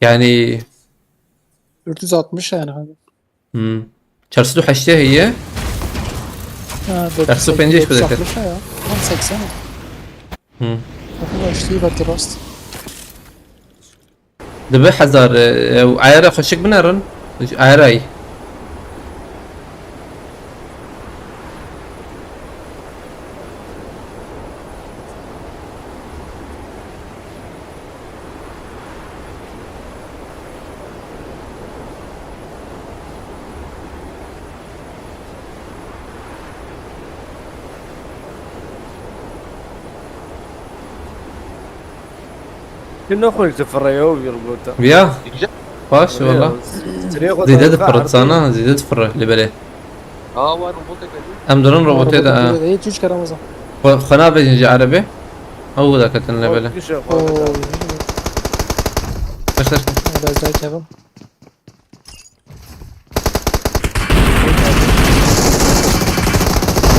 Yani dört yüz altmış yani abi. Hmm. Çar yüz heştê heye. Ha, çar yüz pêncî dört yüz altmış, dört yüz altmış ya. Tam seksen. Hmm. Bakın işte belki rast. Dibe hezar, e, e, ayara xweşik binerin. Ji ayarayî. Tu ne xweş difireye û vî robota. Viya? Baş, valla. Zêde difiritsana, zêde difire li belê. Aa, var robota geldi. Em dirin robotê de, ha. Hiç üç kere Ramazan. Xwe, xwe navêjin ji erebê. Ew da ketin li belê. Kişe xwe. Oo. Baş, baş. Biraz daha kebap.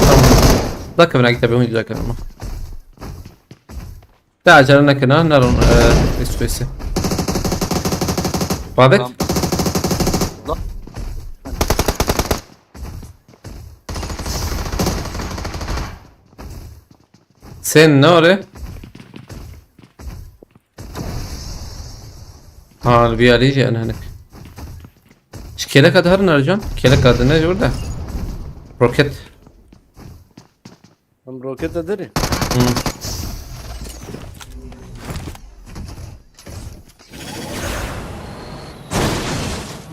Tamam. Da kevin, git abi, onu da kevin. Te acele nekin ha, neron, e, space'e. Babet? Tamam. Lan. Sen ne ore? Ha, bir alî jî en hinik. Ji kêleka diherin Ercan. Kêleka dine jor de. Roket. Em rokete derê. Hmm.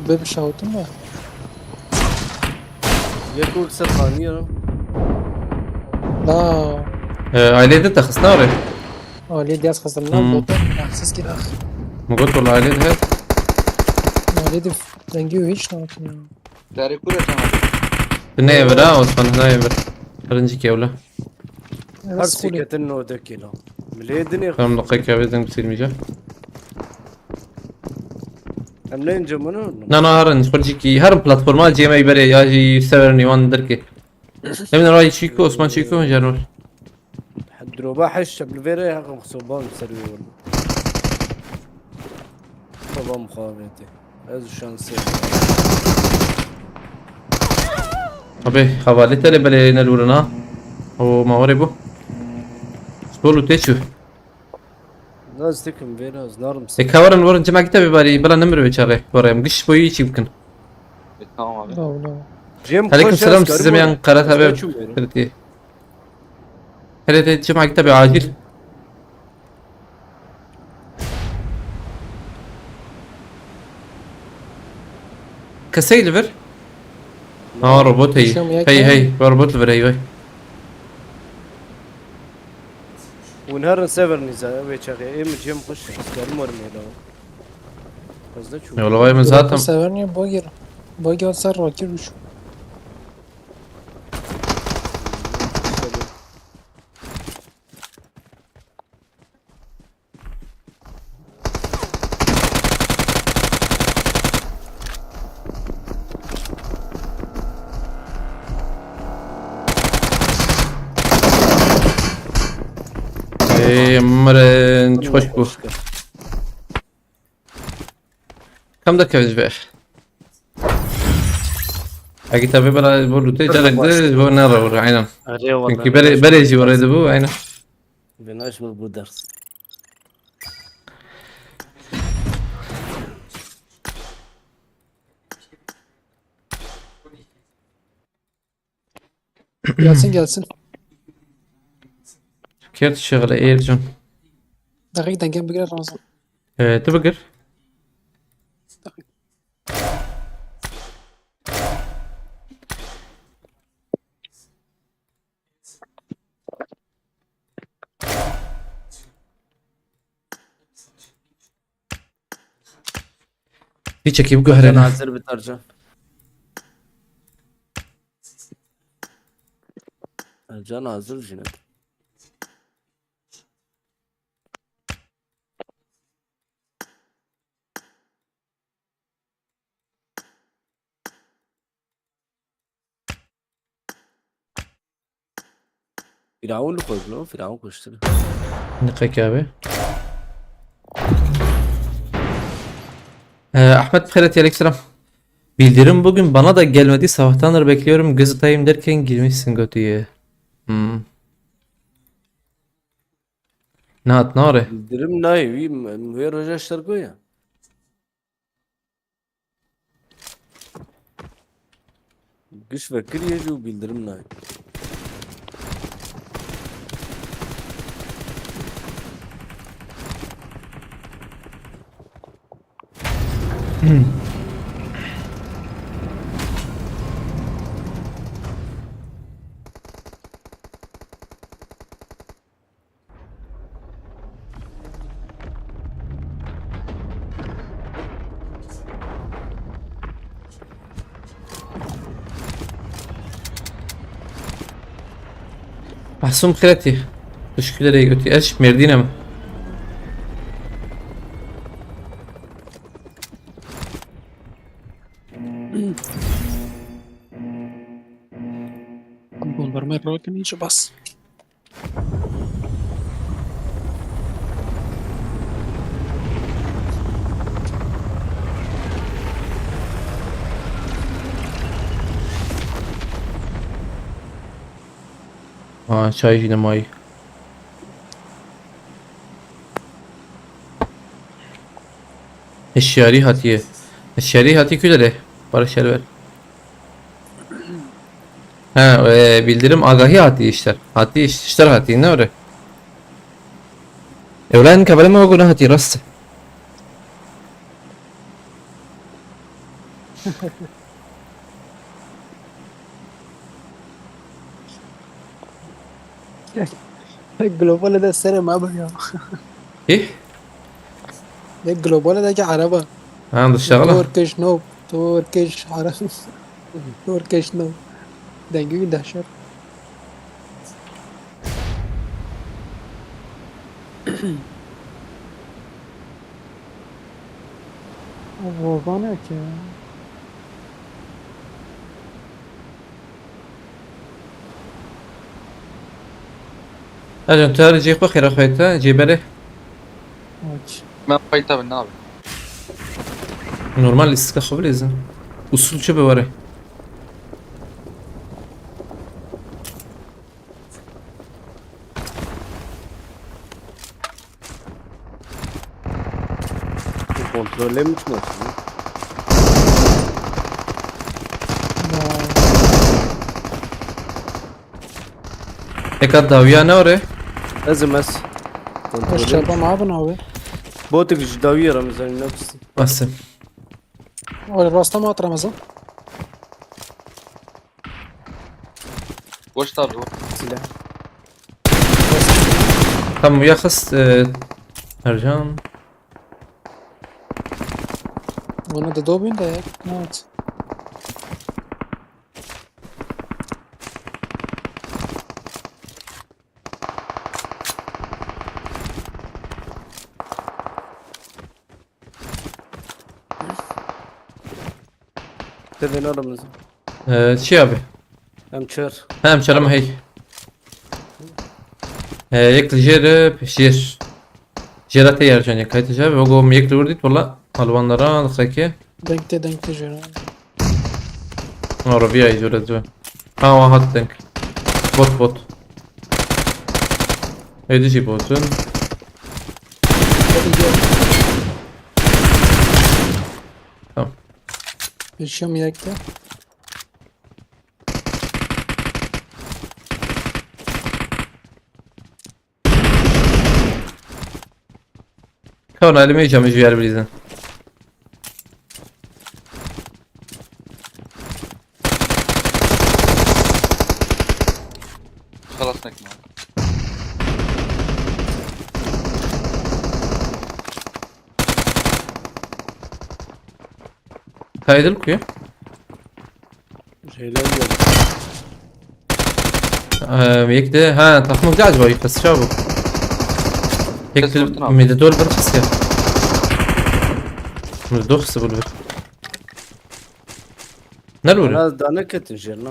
Be bir şahutum var. Yek û ser xanî ya. La. Ee, ailede de xisna oraya. Alê diyaz xizim lan Hmm. bota. Haksız ki dah. Mugot wala alê de. Alê de dengi hiç ne yaptın ya. Darê kure tamam. Tu ne evir ha Osman, ne evir. Herincî kewle. Her Evet, kule. sîketin no de kilo. Milê dinê Tamam, dakika kevê deng bitirmeyeceğim. Em ne ince bunu? Na na, herin xurcîkî, herin platforma C M A berê ya jî severin wan derkê. Emin ray çîko, Osman çîko, Janor. Droba heş bi vêre heqim soban ser wê wurdu. Soba muxavete. Ez şansê. Abi, havale tele bele ne luruna. O maware bu. Solu teçu. Naz tekim vêre az narım E kawaran waran cema kitabı bari, bela nemir ve çare. Varayım, güç boyu içi bükün. E, tamam abi. Bravo, bravo. Cem Aleyküm koş selam, askerim size var. yan karat Özge abi. çum verin. Kredi. Hele de cema kitabı acil. Kesey liver? Ha, robot hey. Şam ya Hey kim? Hey, robot liver hey vay. Hûn herin sever nîza ev ê çaxê. Ê min cem xweş e. Askerim werim êla. Ez de çûm. Ya, ola vay, min zaten Sever niye bagir? Bagir ser rakir üç. Ey, mirin, hoş bu. Kam da kevz be. Agi tabi bana bu lüte carek de bu ne olur, aynen. Arê wala. Çünkü bere, bere jî oraya da bu, aynen. Vênaş min bu ders. Gelsin gelsin. Kert şeğle Ercan. Dakik dengem bigire lazım. Ee, tu bigir. Bir çekeyim Can göheren. hazır bir tarca. Can hazır jinet. Firavun li xwe bino, Firavun kuştir. Niqek abi. Ee, Ahmet Xelet, aleykümselam. Bildirim bugün bana da gelmedi. Sabahtandır bekliyorum. Gazete derken girmişsin götüye. Hmm. Nahat nare. Bildirim nayê wî, wê roja ji te re goya. Giş vekiriye jî û bildirim nayê. Mahsum Xeletî. Teşekkür ederim götü. Ez Merdîn em. Bombarma rokin hiç bas. Ha, çay jî nemayî. Hişyarî hatiye. Hişyarî hatiye ku derê? Barış Erber. Ha, e, bildirim agahî hatiye işler. Hatiye iş-, işler hatiye ne öyle? Evlen kabaleme o günü hatiye rast. Global de serê me biriya. Ih? Ne global de ki araba. Ha, diştexile. Turkish no. Turkish araba. Turkish no. Dengê wî dehşet. Ev Wolfane ki. Ercan, tu her cê xwe xêra xwe te, cê berê. Aç. Me fayta bin abi. Normal, îstika xwe bilêzin. Usul çi bi were? Kontrolê mi çima çi? Eka dawiya ne ore? Ez im ez. Kontrolê. Eşşapa ma bin abi. Botik ji dawiya Ramazan ne bisti. Asim. Ore rasta ma Ramazan. Boş tabi o. Silah. Tamam, ya xist, e, Ercan. Ona da dobin de ya. Evet. Te vê nadim nizam. Ee, çi abi? Em çer. Hem çer ama hey. Ee, yek li jêr, e, jêr. Jêra te yer can yek hayt jêr. Ve go yek li vurdit valla. Alvanlara, xeke. Denkte, denkte jêra. Arabiya jêra jêra. Ha, wa hat denk. Bot, bot. Êdî jî botun. Tamam. Pêşiya min yekte. Tamam, elime yiyeceğim, hiçbir yer bilirsin. خلاص نكمل. Kaydıl kuyu. Şeyler geldi. Ee, yek de, ha, takımı güzel acaba, yıkası şey bu. Yek de, mide doğru bir kısa. Mide doğru kısa böyle bir. Nerede vuruyor? Biraz daha ne ketin yerine?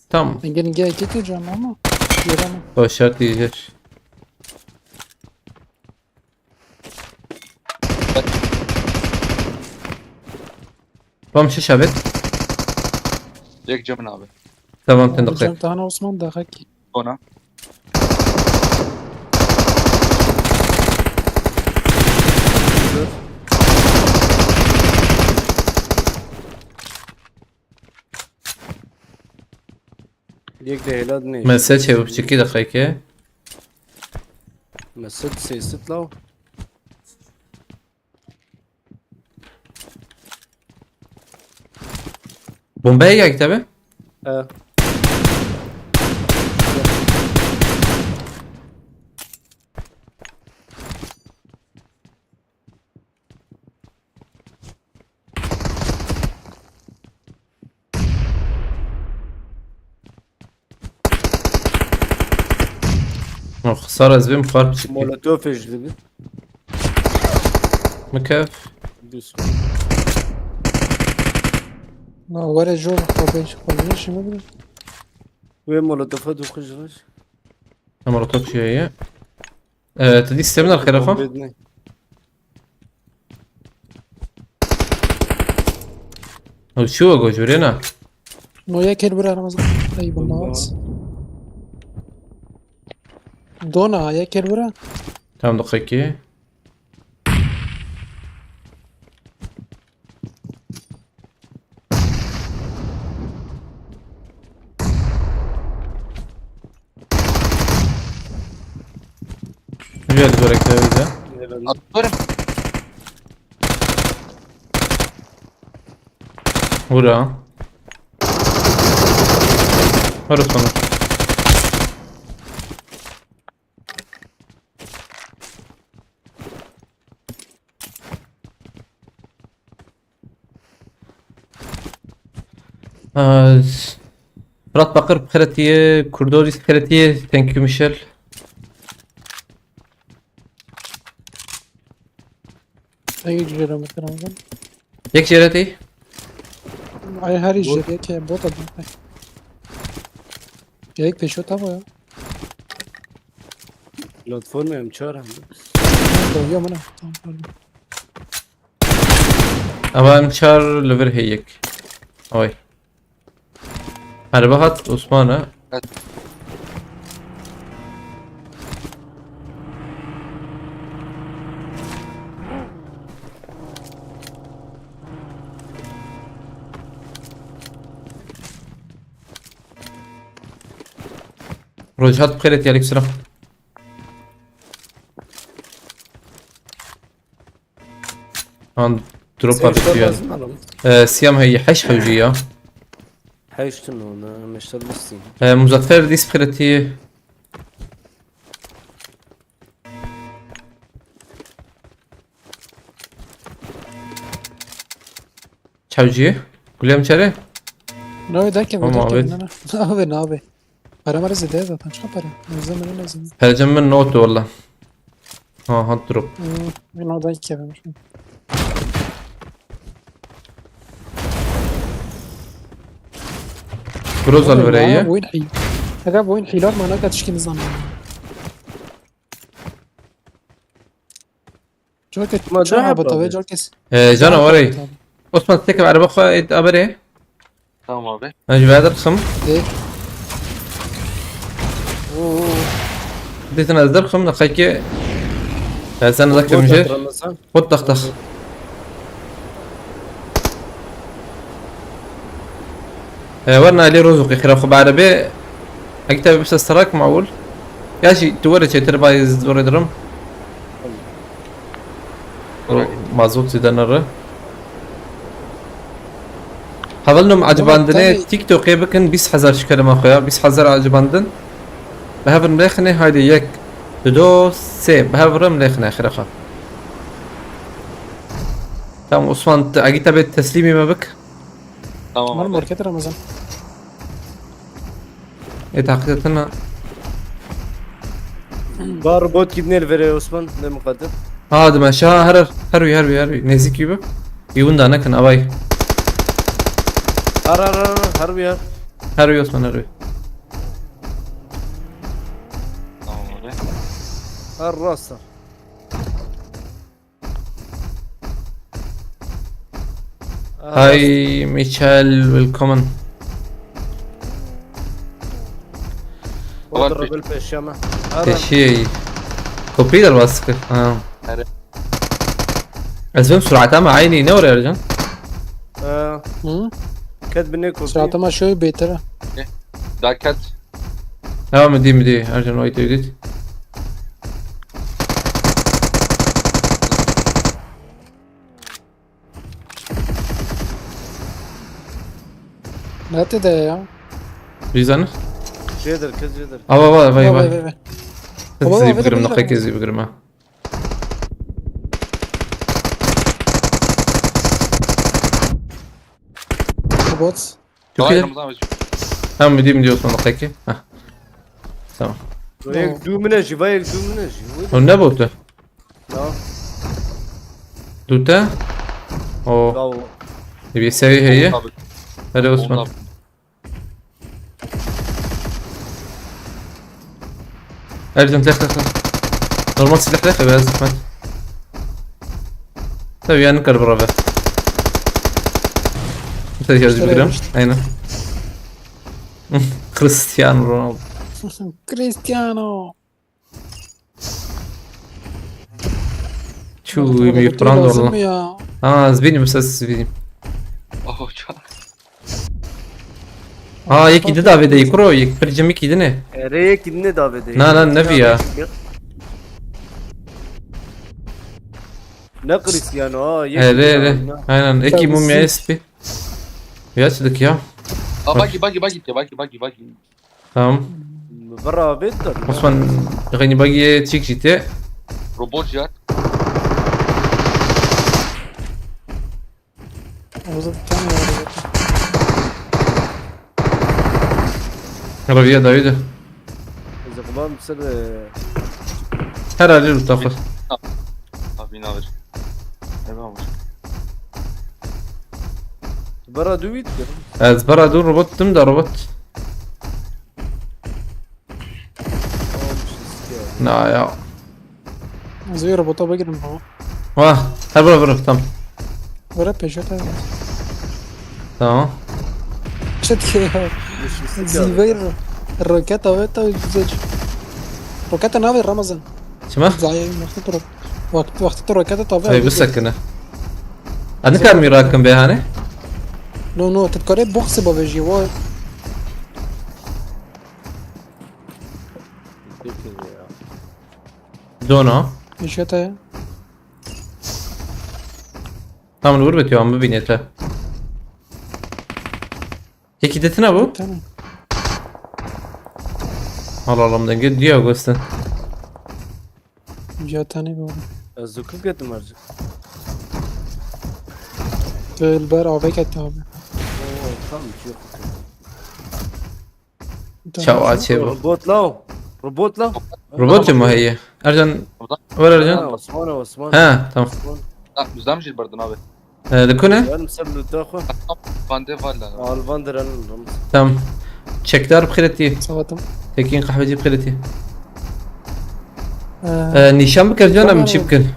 Tamam. Engin gel git hocam ama. Yerine. O şart diyecek. Tamam, şiş abi. Yek Cemil abi. Tamam, sen de. Hocam, daha ne Osman daha ki. Ona. Yek de hêla dinê. Mesaj çevik çiki daxayke. Mesaj sesli law. Bombayı geldi tabi. He. Oh, sar ez bim xar piçik. Molotov ejdi bir. Mikev. Düz. Na were jor xwe ben xwe ne şime bir. Ve molotofa dokuz var. Molotov şey ya. Ee, tu dî sistemler xêra xwe? Bedne. Ew çi we got, jûrê ne? No, yek hêl bira Ramazan. Ey, bu nas. Dona, yek hêl bira. Tam daxekî. Rica ederim, bekle öyle. Atlarım. Vur ha. Vur sonra. Ee, Fırat Bakır xeretiye, Kurdoris xeretiye, thank you Michel. Ege jêre mi kirin. Yek jêre tê? Ay, her jêre yek bot a. Yek pêşo tava ya. Platform em çar hem. Doğuya mana. Tamam, pardon. Ama em çar li vir heyek. Oy. Erbe hat Osman ha. Evet. Roj hat bixêret ya, aleyküm selam. Han drop. Sen abi şu an diyor. Lazım mı? Ee, Siyam hey, heş hewci ya. Heştin onu, meştal bitsin. Ee, Muzaffer diz bixêret. Çavcı. Gulem çare? Navê derkeve, tamam, derkeve, abi. Ne, ne. Navê, navê. Para mara zêde ye zaten. Çiqa para? Nizam ne lazım. Percem min not valla. Ha, ha, drop. Hmm, ben o derkeve. Groza li vir heye. Oyun hî-, Aga, bu oyun hîlar mana ka tişkî nizam. Carke ma çawa bota ve, carke s-, ee, cana warê. Osman, tekim araba xwe êt aberê. Tamam abi. Ez ji vê derxim. De. Oo. Dîtin ez derxim, ne xekê. Ez sen zakim jê. Bot daxtax. Ee, werna Elî Rozuqî xira xwe bi erebê. Eg te bibse strike mawul. Ya jî tu were çêtir bay zor ederim. Mazot zêde nere. Hevalno, em ecibandinê TikTokê bikin bîst hezar şikerema xwe ya. Bîst hezar ecibandin. Bi hev re lêxinê, haydi yek, du, do, sê. Bi hev re lêxinê xira xwe. Tamam Osman, te, egî te bê teslîmî me bik. Tamam abi. Market Ramazan. E, taqî te tena. Var bot gidinê li verê Osman, ne muqaddim. Ha, dime şa, her, her wî, her wî, her wî. Nêzîkî bi. Yûn da nekin, avay. Har, har, har, har wî, har. Her wî Osman, her wî. Tamam abi. Har rasta. Hi, Michel, willkommen. Oder bil peşeme. Teşekkür. Kopî derbas kir. Ha. Are. Ez bim surata me aynî ne oraya can? Ee, Hı? Ket binê kopî. Surata me şöyle beter. Da ket. Devam edeyim, edeyim. Ercan, wait, wait. Nerede de ya? Rizan? Jêdir, kes jêdir. Ava, ava, ava, ava. Vay, vay, vay. Kes zî bigirim, nexê kes zî bigirim ha. Bot. Çok iyi. Tamam, midî, midî Osman, nexê ki. Heh. Tamam. Vay, yek dû min e jî, vay, yek dû min e jî. O ne botu? Ya. Dû te? O. Bravo. E, bir seviye heye. Tabii. Hadi Osman. Tabii. Ercan, lêx, lêx, lêx. Normal silah lêx, biraz zahmet. Tabii yani kar bravo. Mesela yazı bir gram. Aynen. Cristiano Ronaldo. Cristiano. Çu mi Fernando lazım valla. Ya. Ha, zbinim ses zbinim. Oh, çok. Ha, yekî di davê de yî kuro, yek pircim yekî di ne? Erê, yekî di ne davê de yî. Na, na, ne vî ya? Ne Cristiano, ha, yekî di ne. Erê, erê. Aynen, ekî mumya espî. Ya çi dik ya? Aa, bak, bak, bak, bak, bak, bak. Tamam. Bira, bit. Osman, reni bagiye çik jî te. Robot ya. Orada bir tane var zaten. Reviya dawî de. Ez ê quban ser, e, Her alî li taxir. Abi, ne haber? Ne haber? Bera dû wî dikir. Ez bera dû robot tim de robot. Tamam, işte, sike. Na ya. Ez ê robota bigirim baba. Wah, her bira bira, tamam. Bira pêşe te. Tamam. Çet ke ya. Yeşil sike. Zîveyr roketa ve ta güzel. Roketa navê Ramazan. Çima? Zayê wextê tu ro-, wext-, wextê tu roketa tavê. Hey, bisekine. Ez nikarim rakim bê, hani? No, no, tu dikarê boxê bavêjî, wa. Dona. Pêşe te ya. Tam li wir bitiyo, em bibînê te. Yekî de tune bû? Tamam. Allah Allah, dengê diya gostin. Ya tane bu. Ez zû kim ketim mercik. Li ber avê kete abi. Oo, tam bir şey yok. Çawa çê bû? Robot la. Robot la. Robot mu heye? Ercan, ver Ercan. Ha, Osman, Osman. Ha, tamam. Osman. Ha, bizden mi jî berdin abi? Ee, li ku ne? Yarım ser lütfen. Van de var lan. Al van de lan. Tamam. Çekdar bi xêretî. Sağ olun. Tekin kahveci bi xêretî. Ee, Ee, nîşan bike Ercan, em çî bikin?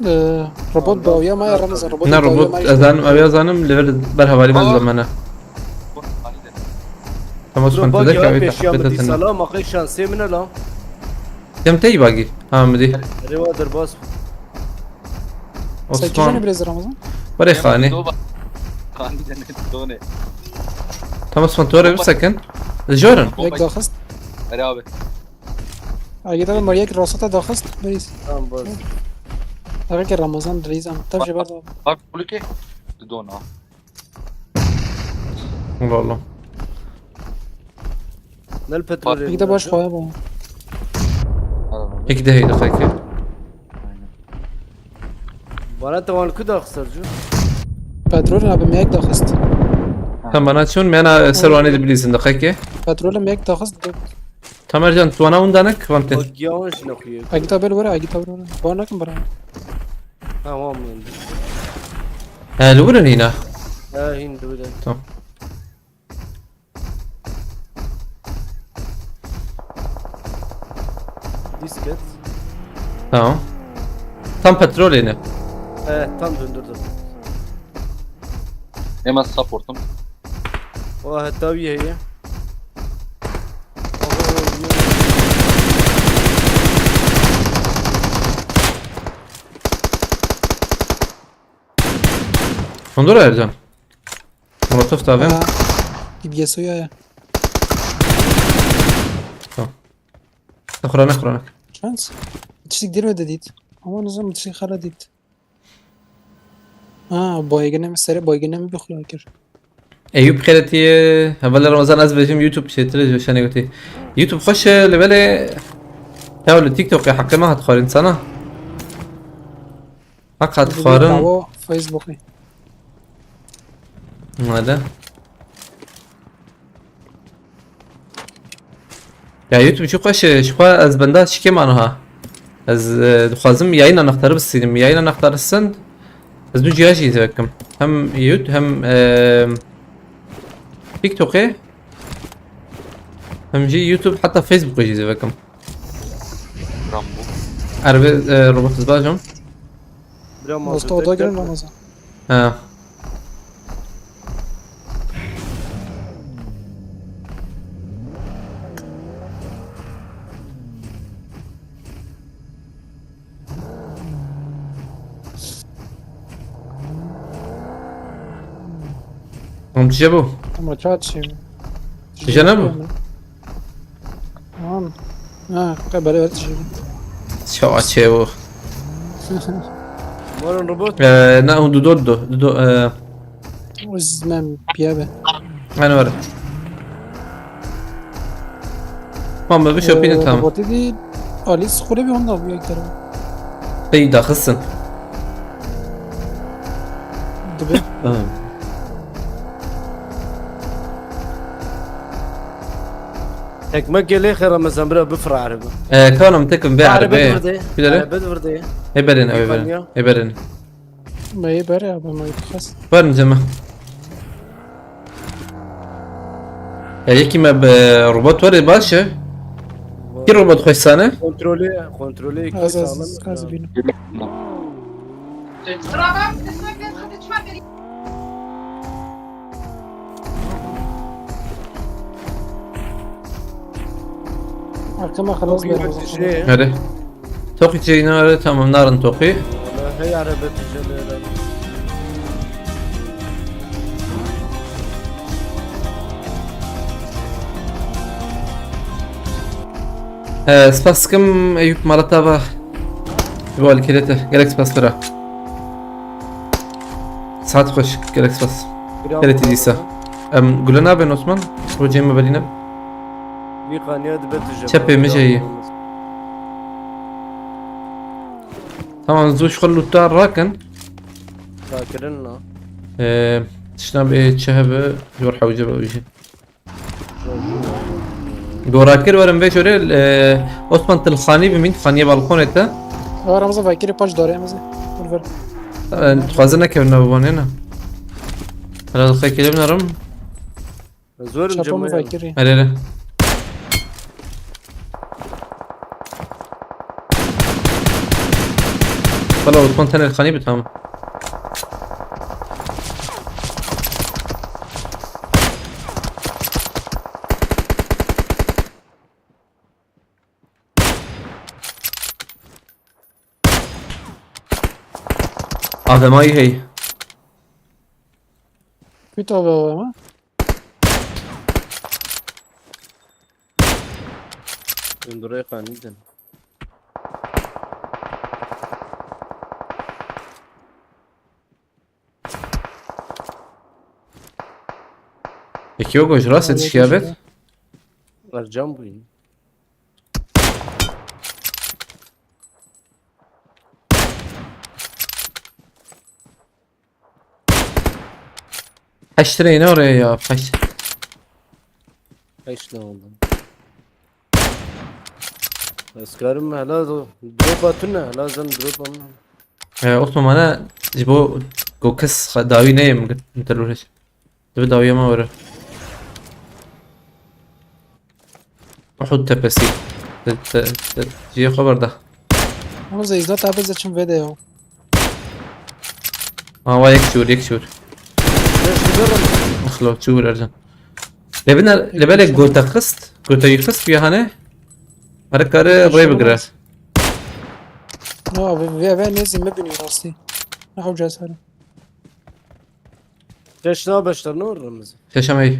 Ee, robot bawiya me ya Ramazan, robot. Ne bawiya robot, me ya. Ez zanim, ev ya zanim, li vir ber hevalî me. Aa. Zamana. Tamam, Osman, bak te ya, dekavê peşiya tahfete mi di tene. Salam, axê şansê min e la. Dem tey bagî. Ha, mi dî. Erê wa derbas. Osman. Sen kîjanî biraz Ramazan? Bare xanî. Xanî de ne, done. Tamam, Osman, tu re bisekin. Jorin. Yek daxist. Erê abi. Agî da Mariyek rosata daxist, beriz. Tamam, bas. Agî ke Ramazan dilîzan. Tav jê berda. Bak, kulike. Dona. Allah Allah. Nel petrol. Yekî de baş xwe bû. Yekî de heyde xeke. Bana te wan ku daxistir cu? Petrol abi me yek daxist. Tam bana çûn, me na ser wanê dibilîzin de xeke. Petrol me yek daxist. Tamer can, tu wana hûn danek, van te. Bak, yavaş ne kuyu. Agita bel were, agita bel were. Wan nakin bera. Tamam, öldü. He, li wir in hîna. He, hîn li wir in. Tamam. Disket. Tamam. Tam petrolê ne? He, tam döndürdüm. Hemen supportum. Ola heta wî heye. Ondur Ercan. Molotof da avem. Ha, D B S ya ya. Tamam. Nexura, nexura, nexura. Şans. Tiştik dirme dedît. Ama nizam tiştik xala dît. Ha, baygine mi sere, baygine mi bixuya kir. Eyüp Xeretî, hevalê Ramazan, ez bêjim YouTube çêtir e, ji şenê gotî. YouTube xweş e, li belê hew li TikTokê heqê me hat xwarin sana. Heq hat xwarin. Dawa Facebookê. Nade. Ya YouTube çi xweş e, ji xwe ez benda çikê ma niha. Ez, e, dixwazim yayîna nextarî bisînim. Yayîna nextarî sind, ez du ciya jî zêve bikim. Hem YouTube hem, e, TikTokê. Hem jî YouTube, heta Facebookê jî zêve bikim. Rambo. Erbe, e, robot zbajım. Bira Dosta oda girin Ramazan. Ha. Oğlum, tije bu. Ama çat şey. Tije ne bu? Tamam. Ha, qe bere ver tije. Çawa çê bu? Moron robot. Ee, na, hûn dudo, dudo, dudo, ee. Uzmem piye be. Hani var. Tamam, bir şey yapayım, tamam. Robotê dî alî sixulê bî honda bû yek tera. Pey daxistin. Dibe. Hı. Ekmek gelê xêra mezan bira bifir arebe. Ee, kanım tekim be arebe. Arebe de vurdu. Arebe de vurdu. Ê berin, ê berin. Ê berin. Me yê berê abi, me yê xas. Berin cema. Ya yekî me bi robot were baş e. Kî robot xweş sane? Kontrolü, kontrolü iki sağlam. Az, az bînim. Arkama xelas. Çok iyi geldi. Hadi. Toqî çêyî nare, tamam, narin toqî. Wala hey arebe tijele. He, spas dikim Eyüp, mala te ava. Ji bo alîkariyê te. Gelek spas bira. Saet xweş, gelek spas. Gelek dîsa. Em gule nabên Osman, rojê me belîne. Wî xaniya dibe tije. Çepê min jî heye. Tamam, zû ji xwe lûta rakin. Rakirin na. Ee, tiştna bê çi hebe, jor hewce be jî. Gorakir werin vê jore, ee, Osman, til xanî bimîn, xaniye balkonê te. Ewa Ramazan Vakirê paç dare Ramazan. Vur ver. Ee, dixwazin nekevin ne bibanê ne. Hala dixwe kêlê binarim. Zorim. Çapa cemaya. Muzakirî. Hele hele. Valla Osman tenê xanî bi, tamam. Ademay hey. Kuî tava ama. Hindurê xanî din. Peki yok, hoş rast yetişkiye evet. Ercan buyurun. Heşt lira ne oraya ya? Heşt. Heşt ne oldu? Eskerim hela do-, drop atın ne? Hela zan drop amına. Ee, Osman, bana ji bo ku kes dawî neyê min terörist. Dibi dawiya me were. Uhud tepesi. Te, te, te, cihê xwe berda. Ama zeyzda tabi ze çim vede ya. Awa yek çûr, yek çûr. Mixlo, çûr Ercan. Lebine, lebele gote xist, gote yî xist ya hane. Mere kare rê bigire. Ya, ve, ve, ve ne zî me biniyor rastî. Ne hewce ser. Teşna beşler ne olur Ramazan? Teşem hey.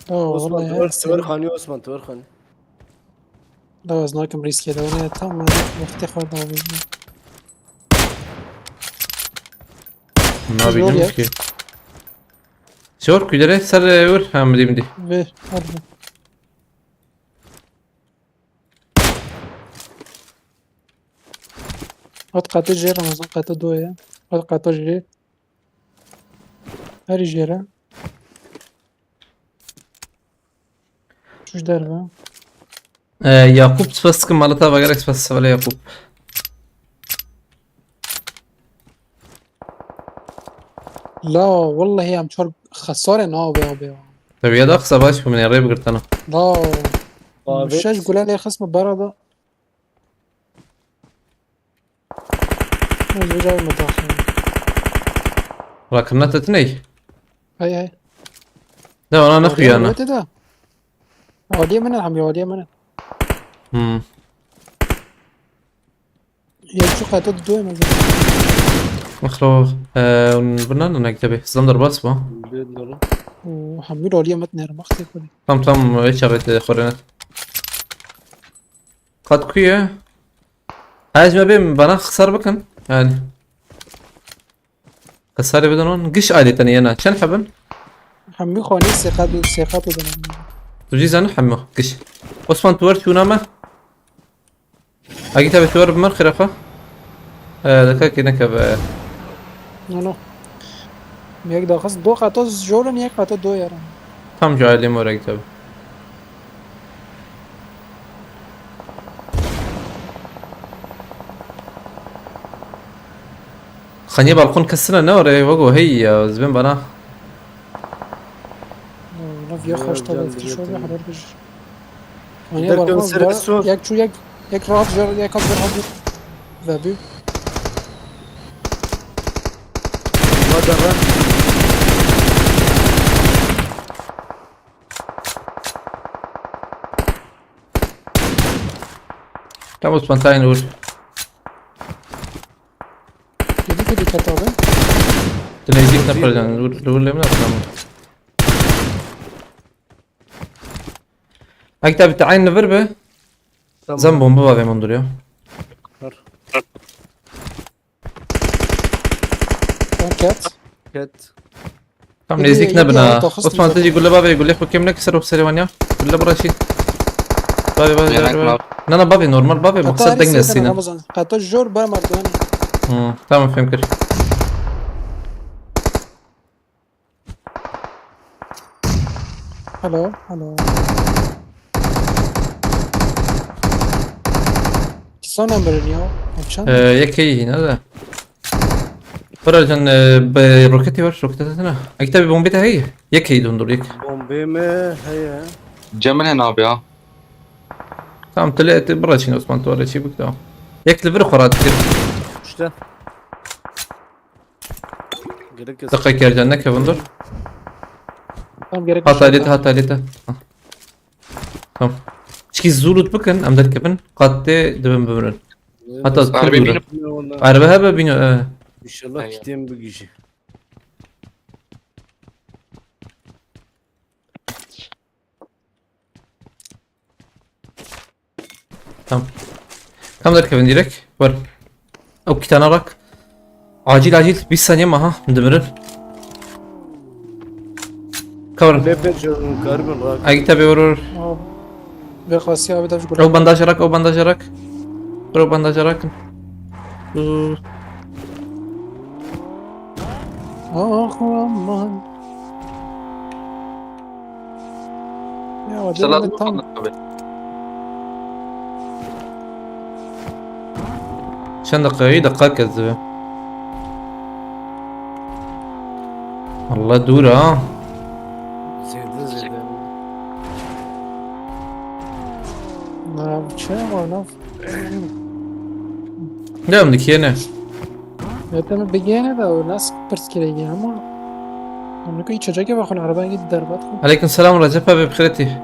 Oo, Osman, vallahi twer, her twer sene. Xanî Osman, twer xanî. Daha ez nakim riske de, oraya tam ben vakti xwar da. Nabînim ki. Sor kuyları ser, e, vur. Ha, midi, midi. Ver, hadi. Hat qatê jê, Ramazan qatê do ye. Hat qatê jê. Herî jê re. Çûş derve. Ee, Yakup, spas dikim, mala te ava, gelek spas, sevale Yakup. La, wallahî em çar xesare nabe abi ya. Tabii ya da qisa baş ku min ê rê bigirtana. La, şeş gule lê xist min berada. Ez vêca me daxil. Rakirina te tiney? Hey, hey. De ona ne xuyana? Te de. Aliyê min e, hemî aliyê min e. Hmm. Yek çû qete didoyê me zaten. Mixlo, e, hûn birnane ne kitebê? Zan derbas ba. Û hemî aliyê me tinêrim, wextê xwe. Tam, tam, e, çavê te xwe rênet. Qet ku ye? Ez me bêm bana xisar bikin. Yani. Xisarê bidin wan. Giş ailê tenê yena. Çend hebin? Hemî xanî sêqet û sêqet û bidin. Tu jî zanî hemî giş. Osman, tu wer çûna me. Agî tabi tu wer bi me xêra xwe. Ee, deka ki nekeve. No, no. Yek daxist, do qata jor in, yek qata do yer in. Tam cahilê morek tabi. Xaniye balkon kesine ne oraya, vago hey ya, zibin bana. Nav ya xeşta can lefti şobe, haber bir. Hani derken balkon seri bir su. Yek çu yek, yek rahat ver, yek rahat ver. Ve bir. Madara. Tam Osman tayin vur. Kedi kedi kat abi. Tu neyzik ne pardon, vur, vur lemle atlamı. Aktabi tayin vir be. Tamam. Zan bomba var benim duruyor. Var. Tam ket. Ket. Tam nêzîk nebin ha. Osman, tu jî gule bavê, gule xwe kêm neke ser o serê wan ya. Gule bira şî. Bavê, bavê, bavê, bavê. Na, na, bavê normal, bavê maksat deng nesîne. Ramazan, qeta jor ba merdane. Hı, tamam, fêm kir. Hello, hello. Kîsan emirin ya? Çend? Ee, yek heyî hîne de. Bira can, e, bi roketî ver, roketî desene. Ekte bir bombe de heyî. Yek heyî dondur, yek. Bombê me heye. Cemil hene abi ya. Tamam, tele et, bira çin Osman, tu ara çî bik, tamam. Yek li vir xwe rahat kir. İşte. Gerek kes. Dikkat kercan ne Kevin dur. Tamam, gerek yok. Hata lite, hata lite. Hah. Tamam. Çiki zû loot bikin, em derkevin. Qatê dibin bimirin. Hata pir dûr e. Araba hebe bîne, e. İnşallah kitêm bigîjî. Tamam. Tam derkevin direkt. Var. O iki tane rak. Acil, acil. Bir saniye mi? Aha, dimirin. Cover. Lepe canım, karbon rak. Ay, tabi, vur, vur. Abi. Ve Xasiye abi de şu O bandaj rak, o bandaj rak. Vur o bandaj rak. Dur. Ah, aman. Ya, Selam dedim de tam. Abi. Çend dakika? Yedi dakika kezdi. Allah dur ha. Zêde, zêde. Na, bu çi var lan? Devam dikiyene. Zaten bigene de o nasıl pirs kireydi ama. Onu ki içecek ya bakın arabaya git derbat koy. Aleyküm selam Recep abi, bixêr hatî.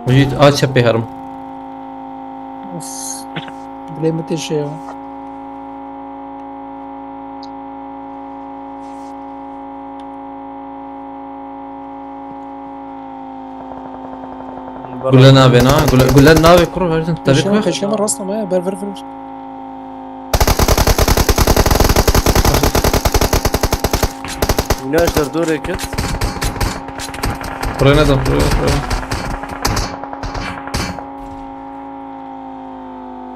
Mecîd, a çepê herim. Of. Bilê min tê şey ya. Gule navê na, gule, gule navê kuro verdim. Tabii ki. Peşkema rastlamaya, ber, ver, ver. Güneş der dur eket. Buraya ne dön? Buraya, buraya.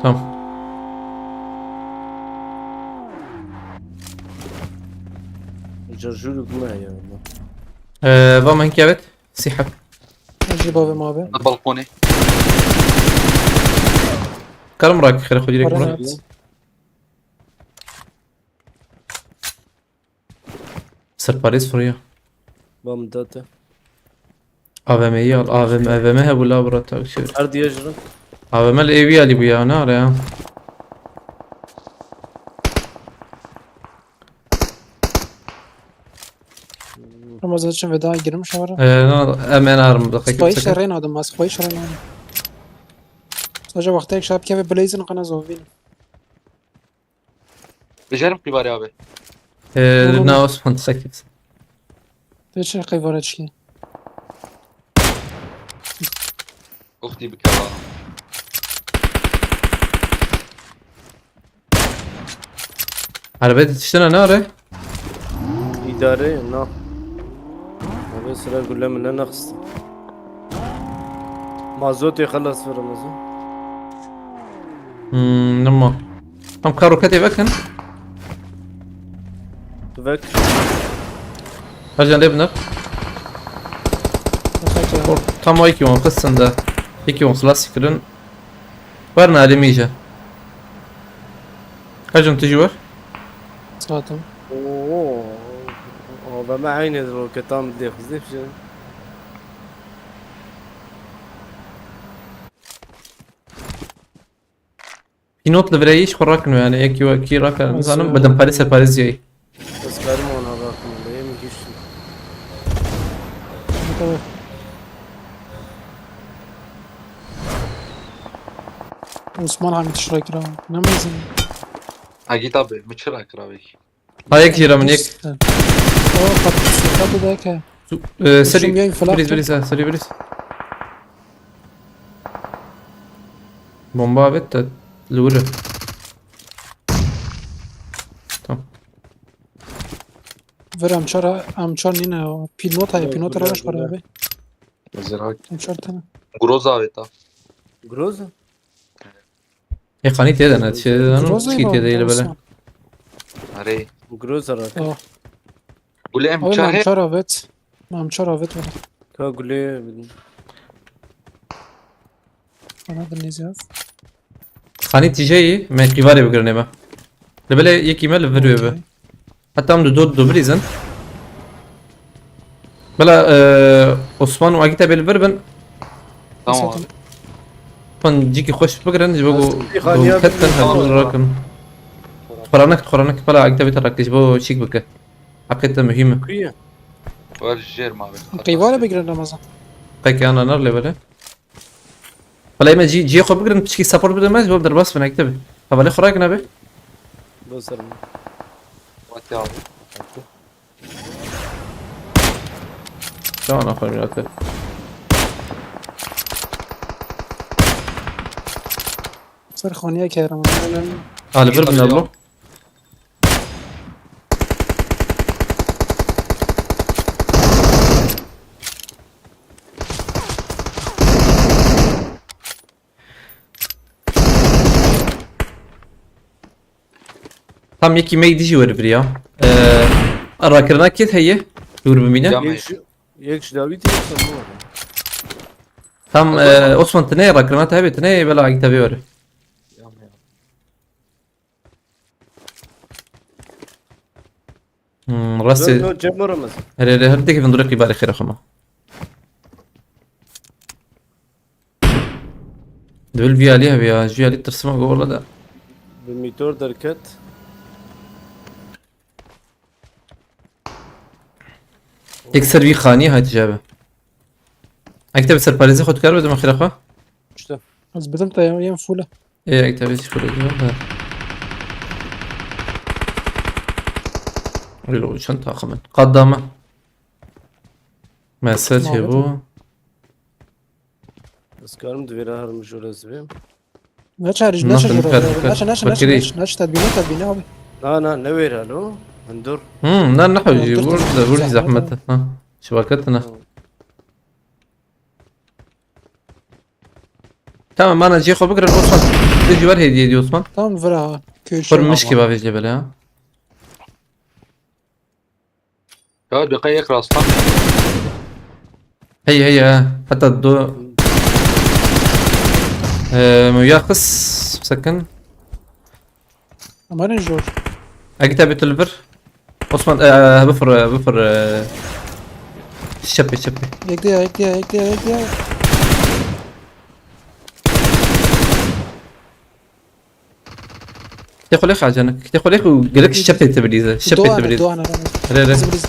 Tamam. Carjûrê me ya. Ee, va min evet. Sî heb. Jî bavê me abi. Balkonê. Karim rak xêr xwe direkt. Karim bura. Evet. Serparêz firiya. Ba min date. A V M'yi al. A V M, A V M hebû la bura tak şey. Her diye jirin. A V M li êvî alî bû ya, ne ara ya. Ama zaten veda girmiş var. Ee, ne, em en arım da. Spayı şerren adım, spayı şerren adım. Sadece vakti ek şap keve blazin kana zovin. Bejerim qîbarê abi. Ee, na Osman, sakit. Te çi qîbara çi? Uxtî bikeva. Arabaya tiştine ne are? İdare, na. Abi sıra gülle mi ne nakıstı? Mazotê xelas vere Mazo. Hmm, nima. Em ka roketê vekin. Tu vek. Her can lê binir. Tamam, iki wan xistin de. İki wan xilasi kirin. Werna alê mîje. Her can tu jî wer. Satim. Oo. O, ve me aynı roketan dê xizif ji. Pînot li vireyî ji xwe rakin yani, yekî wekî rakin. Nizanim, bedim parê serparêziyayî. Ez karim ona rakim, lê min gişt. Osman Hamid şira kira. Ne mezin? Agît abi, mi çira kira wek. Ha, yek jî re min yek. O kapı sokakı da ke. Ee, Şum seri, yayın falan. Biriz, biriz, ha, seri, biriz. Bomba evet de lure. Tamam. Ver amçara, amçar nine o. Pilnota ya, Evet, pilnota güzel, raş para güzel. abi. Zira Amçar tane. Groza avêta. Groza? E, xanî tê de ne, çi de ne, Groza çi tê de ya, böyle. Osman. Arê. Groza ra. Oh. Gule em Abi çar he. amçar evet. Amçar evet böyle. Ka gulê bidin. Bana da ne yaz? Xanî tîjeyî, me qîvarê bigirinê me. Li belê yekî me li vir wê bi. Heta em du dot du birîzin. Bela, e, Osman û Agîta bê li vir bin. Tamam abi. Pan cîkî xweş bigirin, ji bo ku Xaniya ketin bin- hevdû rakin. Xuranik, xuranik, bela Agîta bê te rakî, ji bo çîk bike. Heqê te muhîm e. Kuye. Ver jêr ma abi. Qeyvara bigirin Ramazan. Qekê ana nar lê belê. Belê me cî, cîyê xwe bigirin, piçkî support bidin me, ji bo derbas bin, Agîta bê. Hevalê xwe rakin abi. Bo ser min. Wati abi. Tamam, aferin, aferin. Ser xaniye ke Ramazan. Ali bir bin ablo. Tam yekî me yî dijî were vir ya. Ee, rakirina kê heye? Dur bimîne. Cam Yek heye. ji, yek ji dawî tê yoksa bu var. Tam, ee, Osman, tu ne rakirina te hebe, tu ne bela Agîta bê were. Cam heye. Hmm, rastê. No, no, cem oramaz. Here, here, her têkê vindure qîbarê xêra xwe ma. Dibel vî alî hebe ya, ji vî alî tirsima gola de. Bi mîtor derket. Yek ser vî xanî hayt jabe. Agîta bê serparêzî xwe dikar bide me xêra xwe. İşte. Az bidim te yem full. Ê, Agîta bê jî xwe dikar bide. Reload çend takım in. Qat dame. Mesaj Muhabbet hebo. Ez karim di vêra her mijûl ez bêm. Ne çarij, Nasıl ne çarij. dikkat, Ne dikkat. çarij, ne çarij, Bakiri. ne çarij, tedbîne, tedbîne abi. Na, na, ne wêra lo. Hundur. Hmm, na, ne hewcî, Dur, vur, dur, vur zahmet zahmet. abi. Ha, şibaketine. Tamam, mana cê xwe bigirin Osman. Dê ji wer hediye ediyor Osman. Tamam, vira ha. Köşe. Kurmuş gibi abi cebele ha. Ya dikkat yek rastlan. Hey, hey, ha. Hatta do... Eee, ya kız, sakın. Ama ne zor. Agîta bê tu li vir. Osman, eee, bifir, eee, bifir, eee, çepê, çepê. Yekte ya, yekte ya, yekte ya, yekte ya. Kitê xwe lêxe Acanik. Kitê xwe lêxe û gerek şepê te bilîze. Şepê te bilîze. Doğan, doğan. Re, re. Bizim biz.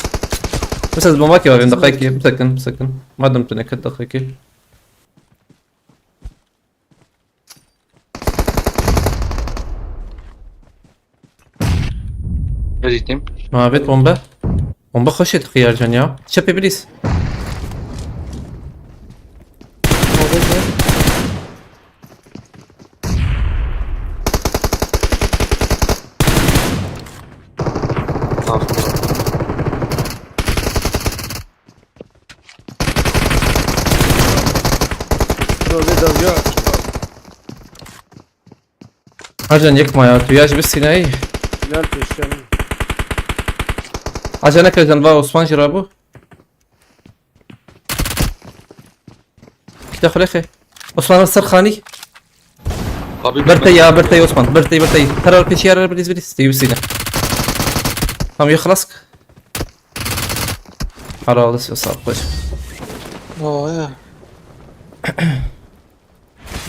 Mesela bomba ki var, dakika ki, bir sakın, bir sakın. Madem tu ne kat dakika ki. Rîtim. Mabet bomba. Bomba xweş et xiyarcan ya. Çepê bilîz. Dur, Hocam yıkma ya, tu yaş bir sineği. Gel peşten. Acele kıracağım, va Osman jira bu. Kita xulexê. Osman ser xanî. Abi, Birtey ya, birtey Osman. Birtey, birtey. Terar peşi yarar, biriz, biriz. Stay bir sineği. Tam yıkılask. Hara alırsın, sağ ol. Oya.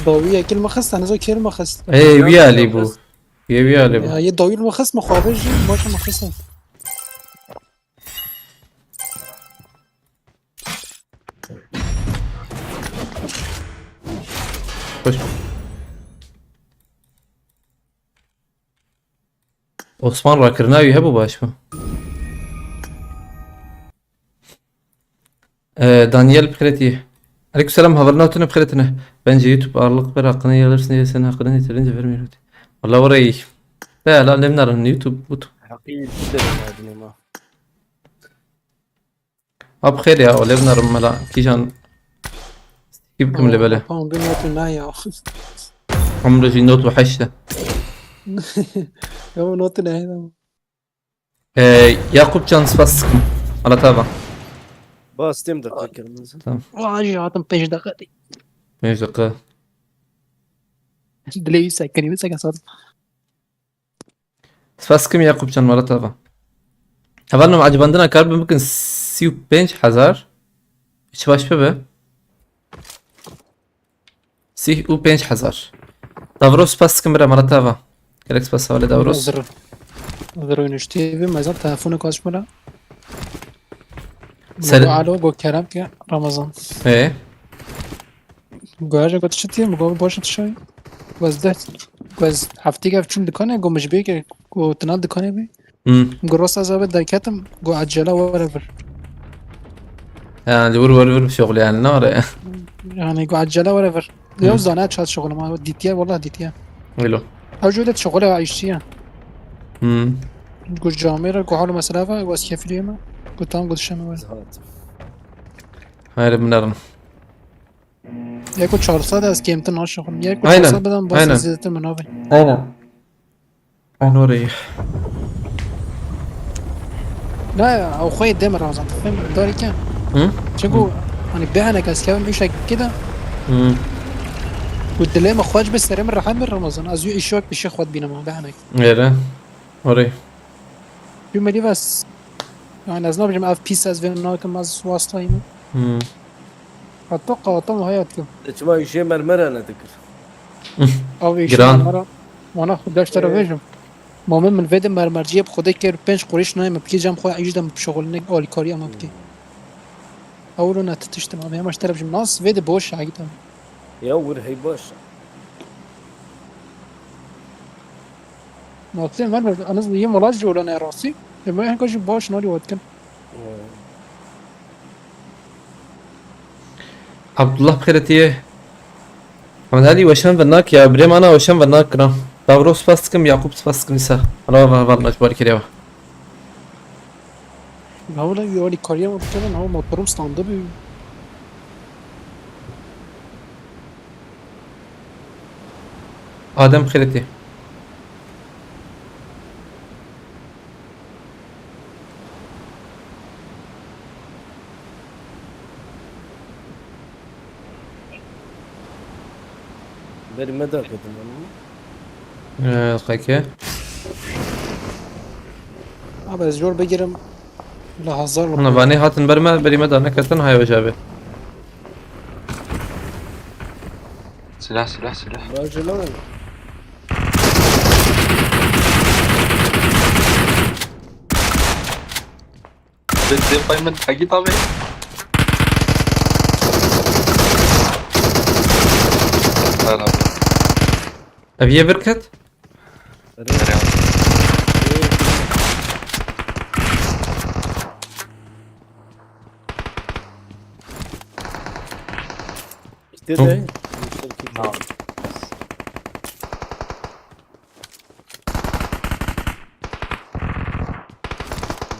Dawî yekil me xist, ez kêr me xist. Ê, wî alî bû. Yê wî alî bû. Ya, yê dawî me xist, me xwe jî, baş me xist. Hoş. Osman rakirina wî hebû baş bû. Ee, Daniel bi xêr tî. Aleykümselam, hevalna tune bi xêr tine. Bence YouTube ağırlık ver, hakkını yalırsın diye senin hakkını yeterince vermiyor. Valla orayı. Be la lem narin YouTube, YouTube. Hakkı yetiştirin adını ma. Ab xêr ya, o lem narin mela. Kijan. Skip kim lebele. Tamam, gün yatın ne ya? Umru jî not ve heşte. Ya bu notu ne ya? Ee, Yakup Can, spas dikim. Ala tava. Bas, têm deqa kirin. Tamam. Vay, hatim pênc deqa. Pênc deqa. Dilê wî sekinî, wî sekin sat. Spas dikim Yakup Can, ala tava. Hevalno, ecibandina kar bikin sî û pênc hezar. Hiç baş be. Sî û pênc hezar. Davros spas dikim bira, mala tava. Gelek spas hevalê Davros. Zero. Zero nuştî bi, mezan telefonu kaç bira. Ser- Go alo, go kerem ke Ramazan. Ee? Go her go tiştî mi, go boş tişay. Go ez deh, go ez heftî gev çûm dikane, go mijbê ke, go tina dikane bi. Hmm. Go rosta zabe derketim, go acele were vir. Yani vur vur vur şoxlu yani, ne var ya? Yani go acele were vir. Hmm. Yo zana çat şoxlu ma dîtiye, wala dîtiye. Öyle. Ew jû de şoxlu ya işçi ya. Hmm. Go camê re, go halu mesela va, go eskefiliye mi? Go tam go dişe mi var. Hayır, binerim. Yeko çar sed ez kêmtir naşixim. Yeko Aynen, çar sed bidan aynen. Bas zêdetir min nabin. Aynen. Ben orayı. Ne ya, o xwê dê min Ramazan, tu fêm darî ke. Hı? Çünkü Hı. Hani behenek ez kevim işe kida. Hı. Ku dilê min xweş bi serê min rehet bi Ramazan. Ez yû işok bir şey xwet bînim behenek. Êre. Orayı. Yû melî ves. Yani ez nabijim ev pîs ez vê nakim ez wastayım. Hı. Hatta qawata mı hayat kim? Çima işê mermere ne dikir? Abi işe Giran. Mermere. Wana xwe deş tere Ee. Vejim. Mamê min vê de mermerciye bi xwedê kêr pênc qurîş nayê min bikî cem xwe êj de min bişoxulîne alîkariya min bikî. Ewro ne titiştim abi, hema ji te re bijim nas vê de boş e gidem. Ya wir hey baş. Nasıl mermer, anız yê mola jî ola ne rastî. E, me heka jî baş nalî wat kin. Abdullah bi xêretiye. Ahmed Ali weşan ve nak ya, birê mana weşan ve nak kira. Davro spas dikim, Yakup spas dikim îsa. Hala ve heval ji bar kiriya. Gavura yolî kariya mı tutalım, ama motorum standı bir. Adem xêretiye. Berî me daketin onu. Ee, qeke. Abi ez jor bigirim. La hazar. Ana vanê hatin ber me, berî me da neketin, hay hoca abi. Silah, silah, silah. Bence lan. Dê, dê pay min, Hagî tabi. Ev yê vir ket? Gitti de.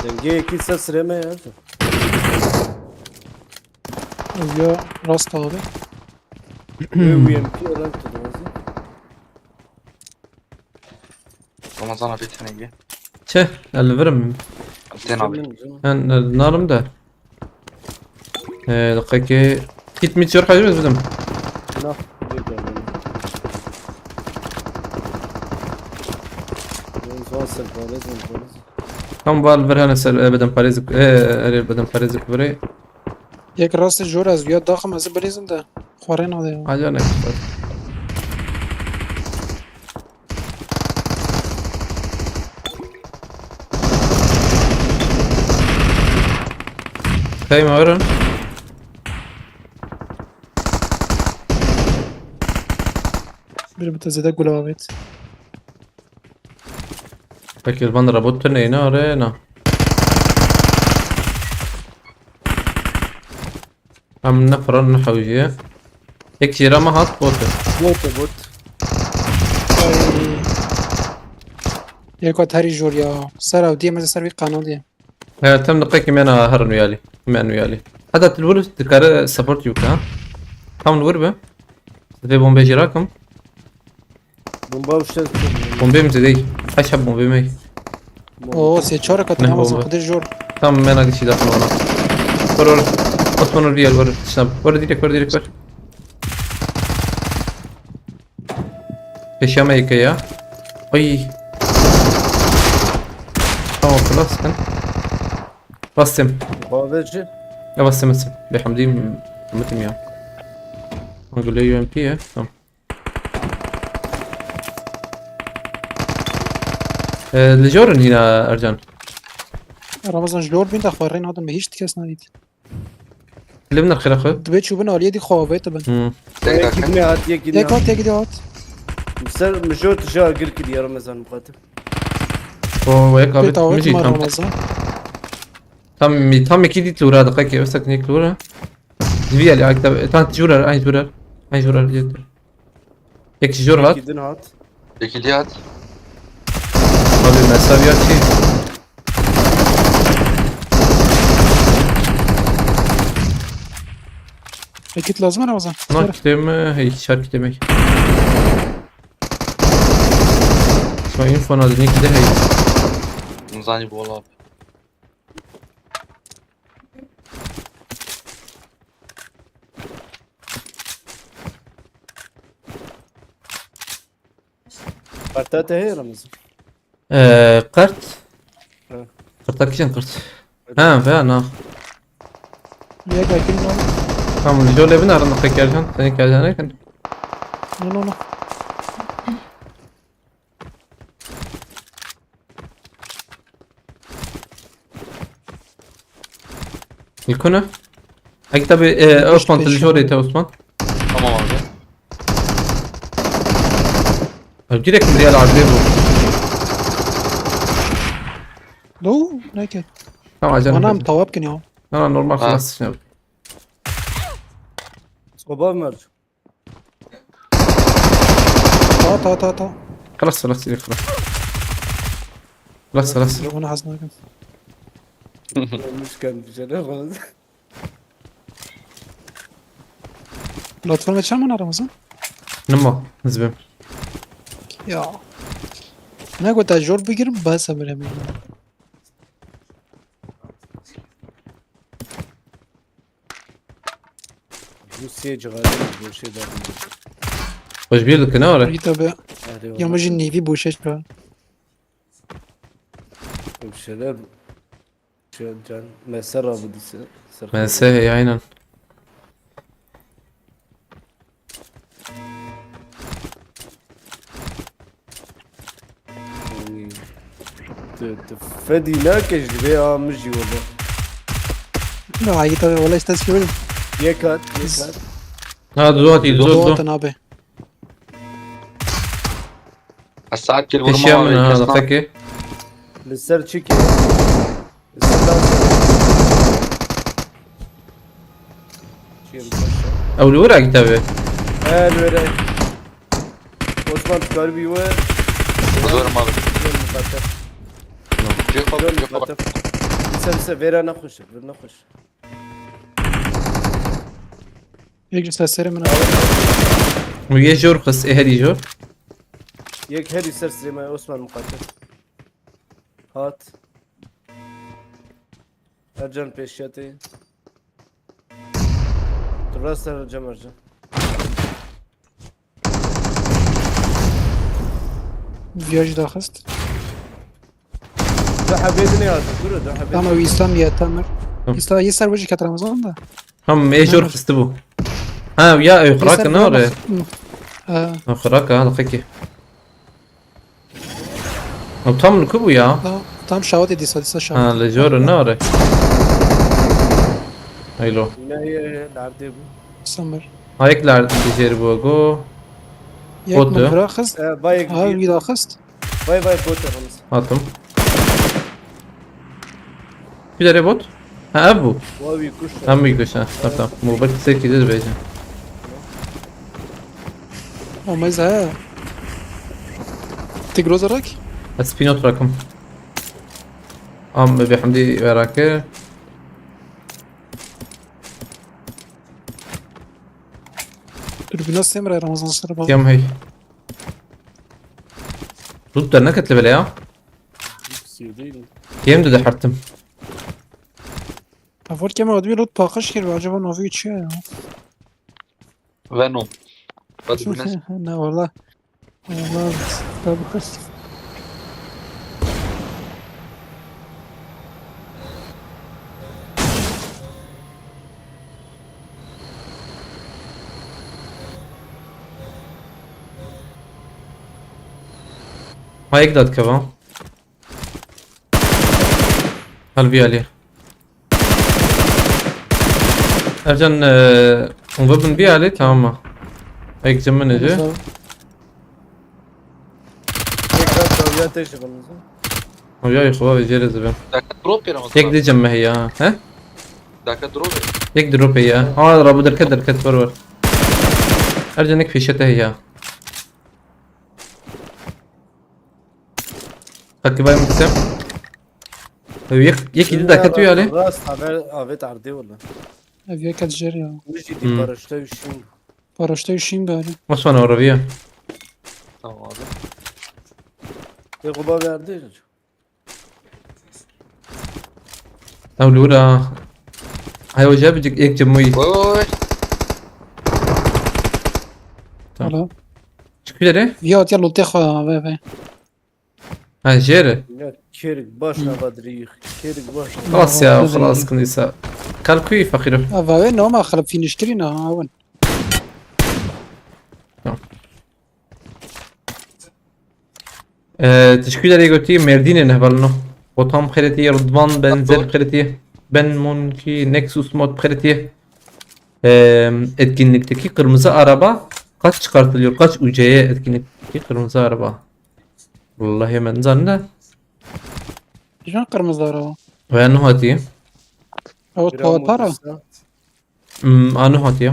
Dengê yekî ser sirê me ya. Ya rast abi. Wê U M P rank tu dixwazî? Ramazan abi tenê gel. Çi? Ez li vir im. Tenê abi. Min canım. Ben, e, narim de. Ee, deqekê. Kit mit jor xeyr bidim. Na. Tam val vir hene ser, e, bedem parêzik, e, erê bedem parêzik virê. Yek rastê jor ez ya daxim ez birêzim de. Xwarê nade ya. Aca ne kifir. Hey, ma verin. Bir bu tezede gula avêt. Peki, ben de robot tune yine oraya, na. Em ne falan ne hewce. Tek jêra me hat bot e. Bot e, bot. Ay. Yek hat herî jor ya. Ser ew diye, meze ser wî qanadê. He, tem diqekî me na herin wiyalî. Me wiyalî. Heta tu li wir dikare support yû ka. Tam li wir be. Vê bombe jî rakim. Bomba û şer. Bombê min zêde. Heş heb bombê me. Oo, sê çar kat. Ne Ramazan bombe. Xwedê jor. Tam me na gişî daxin wana. Wer, wer. Osman, wer, wer. Şina. Wer direk, wer direk, wer. Peşiya me yeke ya. Ay. Tamam, xelas kin. Bastım. Bavê çi? Ya bastım, bastım. Bê hemdî mitim ya. Gule U M P ye. Tamam. Ee, li jor in hîna, Ercan? Ramazan, ji jor bîn de xwe rê nadin, me hiç kes nadît. Li bin xêra xwe. Dibê çûbin aliyê dî xwe avête bin. Hmm. Yekî din hat, yekî din Yek hat. Hat, yekî din hat. Ser mijot ji agir kiriye Ramazan muqatil. O, yek avêt, Pêt avêt mijî ma tam. Ramazan. Tam mi, tam yekî dît li wira diqekê, wisa kinek li wira. Divî yalî, ay, tam, tam jûrer, ay jûrer. Ay jûrer, yeter. Yek jûr hat. Yekî din hat. Yekî dî hat. Abi, mesaviya çi? Ekit lazım Ramazan. Na, kitê me, hey, çar kitê me. Şuna info nadin, yekî de hey. Zanî bol abi. Qerta te heye Ramazan? Ee, qert? Ha. Qerta kîjan qert? Ha, ve na. Niye kakin lan? Tamam, jolê bin arın xekerjan, seni kerjan ekin. No, no, no. Li ku ne? Eg tabi, e, Osman, tu li jorê te, Osman. Tamam abi. Ev direkt mi diğer adliye bu? No, neke. Tamam, acelem Anam yok. Tawap kin ya. Na, na, normal. Ha. Xelas şimdi. Soba mı var? Ta, ta, ta, ta. Xelas, xelas, direkt xelas. Xelas, xelas. Yok, onu hazırladım. Ölmüş geldi, bir şeyler falan. Platforma çaman aramızın? Nima, hizbim. Ya. Ne kadar zor bir girim, basa bile mi? Bu sê cixarê boşê derdin. Hoş bir lukuna var. İyi tabi. Hadi. Yamacın nevi boşa çıkar. Bir şeyler. Şey, can, mese rabidîse. Mese, hey, aynen. Tu, tu fedî nake ji vê a min jî wele. No, ayı tabii, wala işte şey. Yek hat, yek hat. Ha, du hat, du hat, du hat. Abi. Ez saet kir vurma. Peşiya min ha, daqekê. Li ser çi kir? Li ser lan. Çi yê li ser? Ew li wir e kitevê. He, li wir e. Osman, tu karibî we. Zorim abi. Zor muqatil. Cêxo, zor cêxo. Muqatil. Li ser, li ser, vêra nexweş e, vir nexweş. Yek ji ser serê min e. Û yê jor xist, ê herî jor. Yek herî ser sirê me Osman muqatil. Hat. Ercan pêşiyatê. Tu rast ser Ercan Ercan. Viya jî daxist. Du hebê din ya, dur, du hebê. Tamam, wî Îslam ya Tamer. Tamam. Îslam yê ser wê jî ket Ramazan da. Hem ê jor Tamam. Xistibû. Ha, ya ew Yê xirake ser nare. Ha, Ha, xirake ha, diqekî. Ew tam li ku bû ya? tam, tam şawatê dîsa, dîsa şawat. Ha, li jor nare. Eylo. Ne ye, derdê bû. Samir. Ha, yek li erdê jêr bû, go. Yek Bot min ya. bira xist. E, bayek Ha, bir. wî daxist. Vay vay bot yalnız. Hatim. Bir derê bot. Ha, ev bû. Vay bir kuş. Hem bir kuş ha. Tamam, tamam. Bu belki sevki de beyce. O meyze he. Ti groza rak? Ez spînot rakim. Am bi hemdî verake. Dürbüne semre Ramazan sırrı bak. Yam hey. Lut derneket li bele ya. Siyodeydim. Yem de hertim. Favor keme adamı lot pakış kir. Acaba navi içiyor ya. Venom. Hadi bu ne? Ne valla. Valla. Tabii. Ha, yek dat keva. Hal vî alî. Ercan, e, hûn bibin vî alî, tamam mı? Ek cim min ece. Tekrar dawiya teşe kırmızı. O ya, xwe vê jêrê zibin. Dakika drop yere mi? Yek de cim me ya, he? Dakika drop yere. Yek drop ya. Ha, rabu derket derket var var. Ercan, yek pêşe te ya. Takip ayım kısa. Yek, yek idi dakika tu yani. Rast haber avet arde oldu. Ev yek et jer ya. Uji Hmm. di paraşta üşüyüm. Paraşta üşüyüm bari. Osman, o raviya. Tamam abi. Ve kuba verdi. Ew li wir a. Hay hoca, bicik ek cemui. Vay vay vay. Tamam. Alo. Çıkıyor dere. Ya ya lote xwa ve ve. Ha, jere. Ya kerik baş nava diriyik. Kerik baş nava. Xlas ya, Tamam, xlas tamam. Kındıysa. Kalkuyu fakirim. Ava ve no ma xalap finish kirî na awen. Ee, teşekkür ederim, götü Merdin'e ne var no? Botan xeretî, Rıdvan Benzer xeretî, Ben Monkey Nexus mod xeretî. Ee, etkinlikteki kırmızı araba kaç çıkartılıyor? Kaç U C'ye etkinlikteki kırmızı araba? Vallahi ben zanne. Jan kırmızı araba. Veya ne hatiye? O Toyota ra. Hmm, anu hatiye.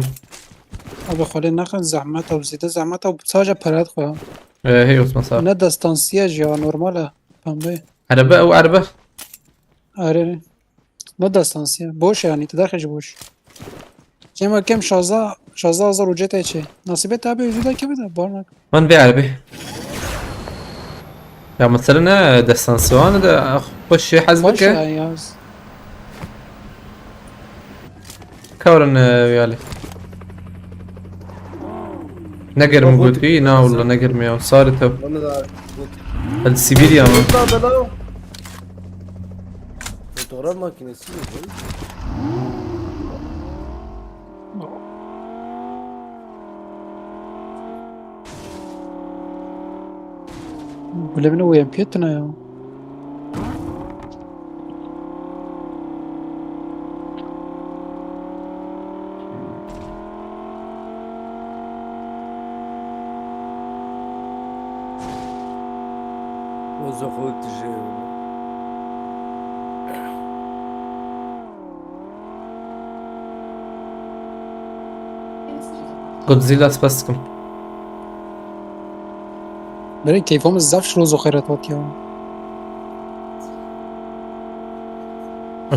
Abi xwalê nexin zehmet ew zêde zehmet ew sadece peret xwe. Ee, hey Osman sağ ol. Ne destansiye ji ya normal e. Pembe. Araba, o araba. Are. Ne destansiye. Boş yani. Tedaxi ji boş. Kema kem şazda, şazda hazar ucet e çi. Nasibet abi yüzü de kemi de barnak. Van vê erbê. Ya mesela ne destansiyon de xweş şey hez Baş bike. Ya ya. Kawrin e, yani. Ne germi Robot gotiye, na mesela. Walla ne germi ya. Sarı tev. Bana da Hadi Sibirya mı? Bela bela. Fotoğraf makinesi mi bu? Gule bine U M P tine ya. O zofuk tije. Godzilla spas dikim. Berê keyfa min zaf ji rozo xeyret hat ya.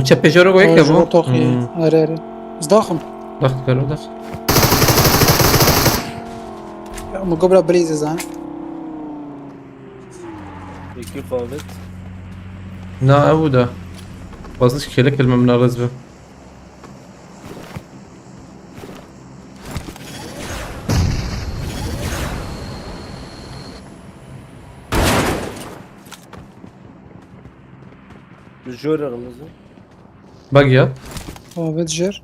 Çe pejero go yek Ji bu. rotoxî. Hmm. Are are. Ez daxim. Dax karo dax. Ama gobra Blaze zan. Yekî xavit. Na ew da. Bazı kêlek elime min arez be. Jor rimizi. Bak ya. Xavit jer.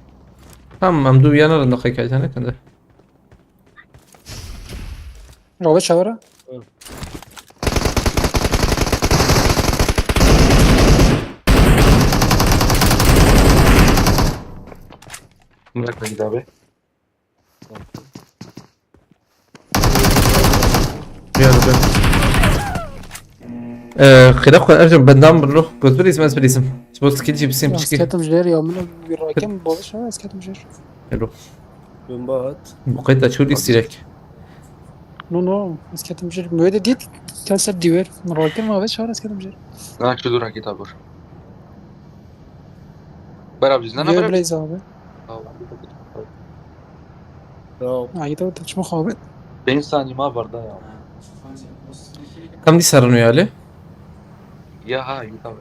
Tamam, em du yana rinda qey kaytane kende. Xavit çawara. Bırak da git abi. Gel be. Ee, xira xwe ercan bendam bin ruh. Göz bir izmez bir izim. Ji bo skill jî bisim Ez çiki. Ketim jer ya, min bir rakim baziş ha, ez ketim jer. Hello. Bomba hat. Bu kayıt açıyor istirek. No no, ez ketim jer. Müve de dit, tel ser diwer. Min rakim ma ve çawara ez ketim jer. Lan şu dur git abi. Beraber izlenen Yo beraber. Blaze abi. Tamam. Ha, iyi tamam, çima xavit. Benim saniye ma var da ya. Kam dîsa rino yali? Ya ha, iyi tabii.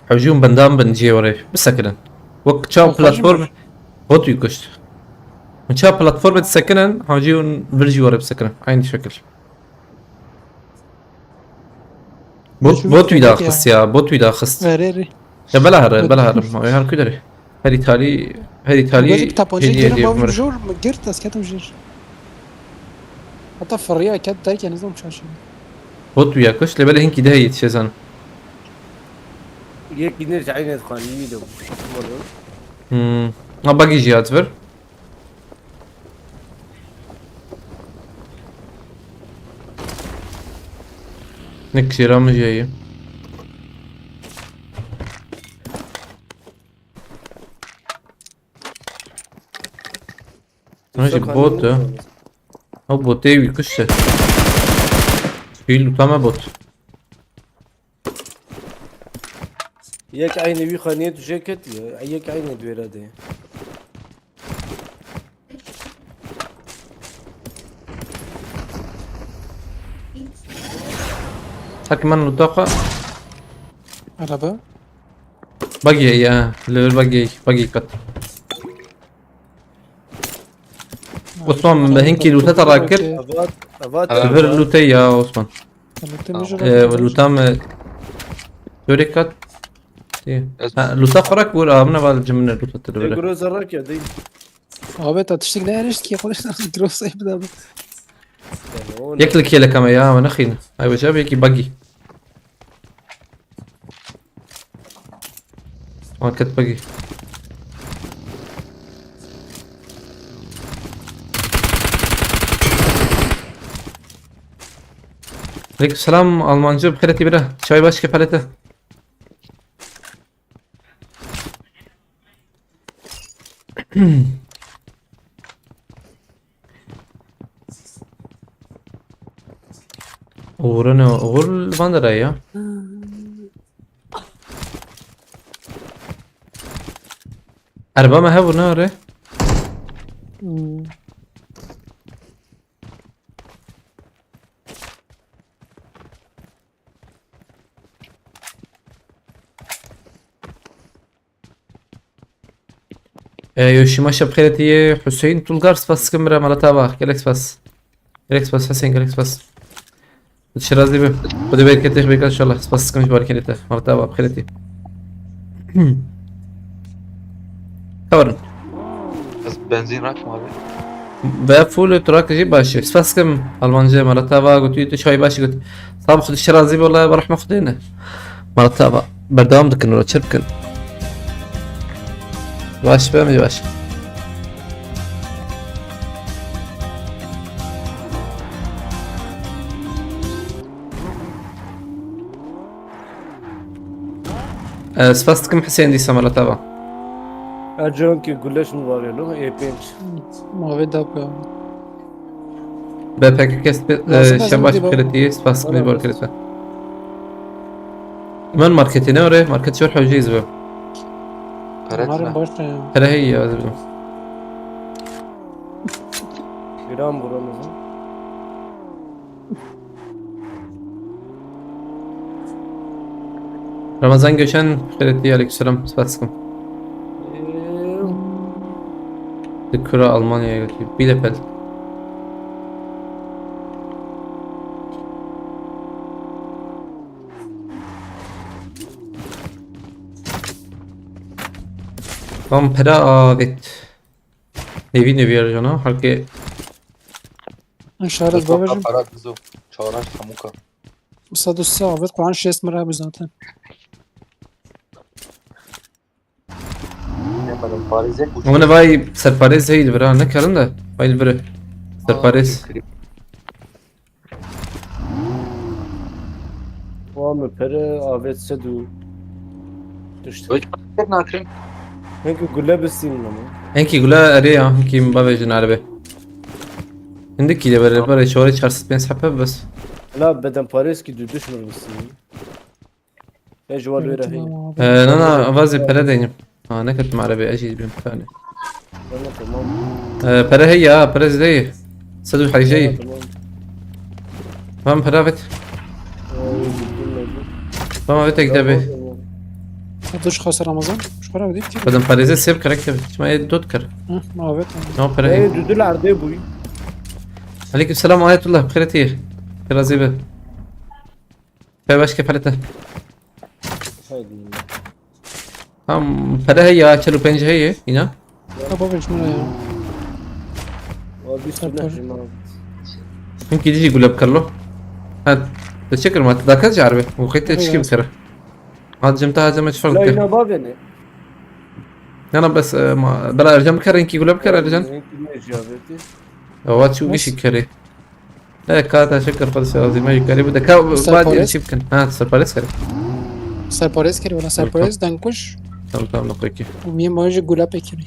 Hewcî hûn bendam bin cihê werê bisekinin. Wek çawa platform bot wî kuşt. Hûn çawa platformê disekinin, hewcî hûn vir jî werê bisekinin. Aynı şekil. Bot, bot wî daxist ya, bot wî daxist. Verê rê. Ya bela here, bela here. Ma her ku derê. Her îtalî, her îtalî. Gözük tapanca hediye girin ediyor bavim bunları. Jor mu? Girt ez ketim jer. Hatta fırıya ket derken nizam çarşı. Bot wî ya kuşt, lê belê hinkî de heye, çêzan. Yek iner ji eyne dixan, iyi de bu. Hmm. Ha, buggy jî hat vir. Nek jêra min jî heye. Ona jî bot e. Ew botê wî kuşt e. Wî lûta me bot. Yek aynı wî xaniyê tu jê ketiye. Yek aynı dwêre de. Hak min lûta xwe. Araba. Buggy ya. Level buggy. Buggy kat. Osman, me hinkî lûta te rakir. Avat, avat. Vir lûte ya Osman. Lûte mi jor? Ee, lûta me. Dörê kat. Ha, lûta xwe rak bûr, amine val cimine lûta te De dibire. Groza rak ya değil. Abi ta tiştik ne erişt ki konuş nasıl Groza'yı bir daha. Yani o ne? Yek li kêleka me ya, me nexîne. Ay weca yekî buggy. Market buggy. Aleyküm selam Almancı, bi xêretî bira. Çay baş kefalete. Oğur ne? Oğur li van de ya. Erba me hev ne re? Hmm. E, Yoshima şeb xêretî ye. Hüseyin Tulgar, spas dikim bira, mala te ava. Gelek spas. Gelek spas Hüseyin, gelek spas. Şirazî bi. Xwedê berketê xwe bêka inşallah. Spas dikim ji barekê te. Mala te ava, bi xêretî. Kawarin. Ez benzin rakma abi. Ve full trak jî baş. Spas dikim Almancı, mala te ava, gotiye tu çay baş got. Sağ ol, Xwedê şirazî bi, wala bi rehme Xwedê ne. Mala te ava. Berdewam dikin, wala çi bikin. Baş be, mi baş. Ee, spas dikim Hüseyin dîsa mala te ava. Her can ki güleş mi var ya, E pênc. Mavi dap ya. B P K kes, e, şebaş xêretî, spas dikim, bor xêretî. Min marketê ne ore, market jor hewcîz be. Para Umarım etme. Başka ya. Hele hey ya, ez bidim. Giran bu Ramazan. Ramazan Göçen, xêretî, aleykümselam, spas dikim. Eee, Di kura Almanya'ya götürüyor. Bielefeld. Tam pera avet. Nevi nevi arayacağına. Halke Şaret Mustafa babacım. Para Bizo. Çağıran Samuka. Sadusi avet Kur'an şest mira bu zaten. Ne kadar Paris'e kuş. Ama ne vay serparêz değil bira, ne karın da. Vay bira. Serparêz. Wa me pere avet sed û tişt. Öyle ne yapayım? Hinki gule bistînin ama. Enkî gula erê ya, hinkî min bavêjin erebe. Hindikî de bere, bere, çorê çar sed pênc sed hebe bes. La bedenparêzkî du duş mir bistînin. He ji wan wêre heye. Ee, na, na, vazê pere deynim. Ha, ne ketim erebe, ez jî bim tane. Tamam, tamam. Ee, pere heye ya, pere zî heye. Sed û heyjeyî. Tamam. Van pere vet. Ee, bilmedim. Van vet ek de be. Saduş xasa Ramazan. Şu para ödeyip ki. Bedenparêzê sêv kerek de. Çima ê dot kir. Hı, avet. No pere Ee, heye. düdül erdê bûyî. Aleyküm selam Ayetullah, xêretî. Razî be. Pevaş kefalete. Haydi. Tam pere heye ya, çel û pênc heye, îna. Ha babacım ne ya? Wa bîst û neh jî ma. Hinkî dî jî gule bikirlo. Ha, te çi kir ma, te daket ji erbe. Û xête çi bikir. Hat cem te, hat cem çi fark La dike. îna bavêne. Yana bes, e, ma, bela Ercan bikir, hinkî gule bikir Ercan. Hinkî ne jiyavêtî. Ewa çi û gişî kerê. E, ka te şikir xwe ser azî me yukarı bu de. Ka, Serparêz. Ba çi bikin. Ha, serparêz kerê. Serparêz keri wala serparêz denkuş. Tamam, tamam, peki. Û miyê ma jî gula pekirî.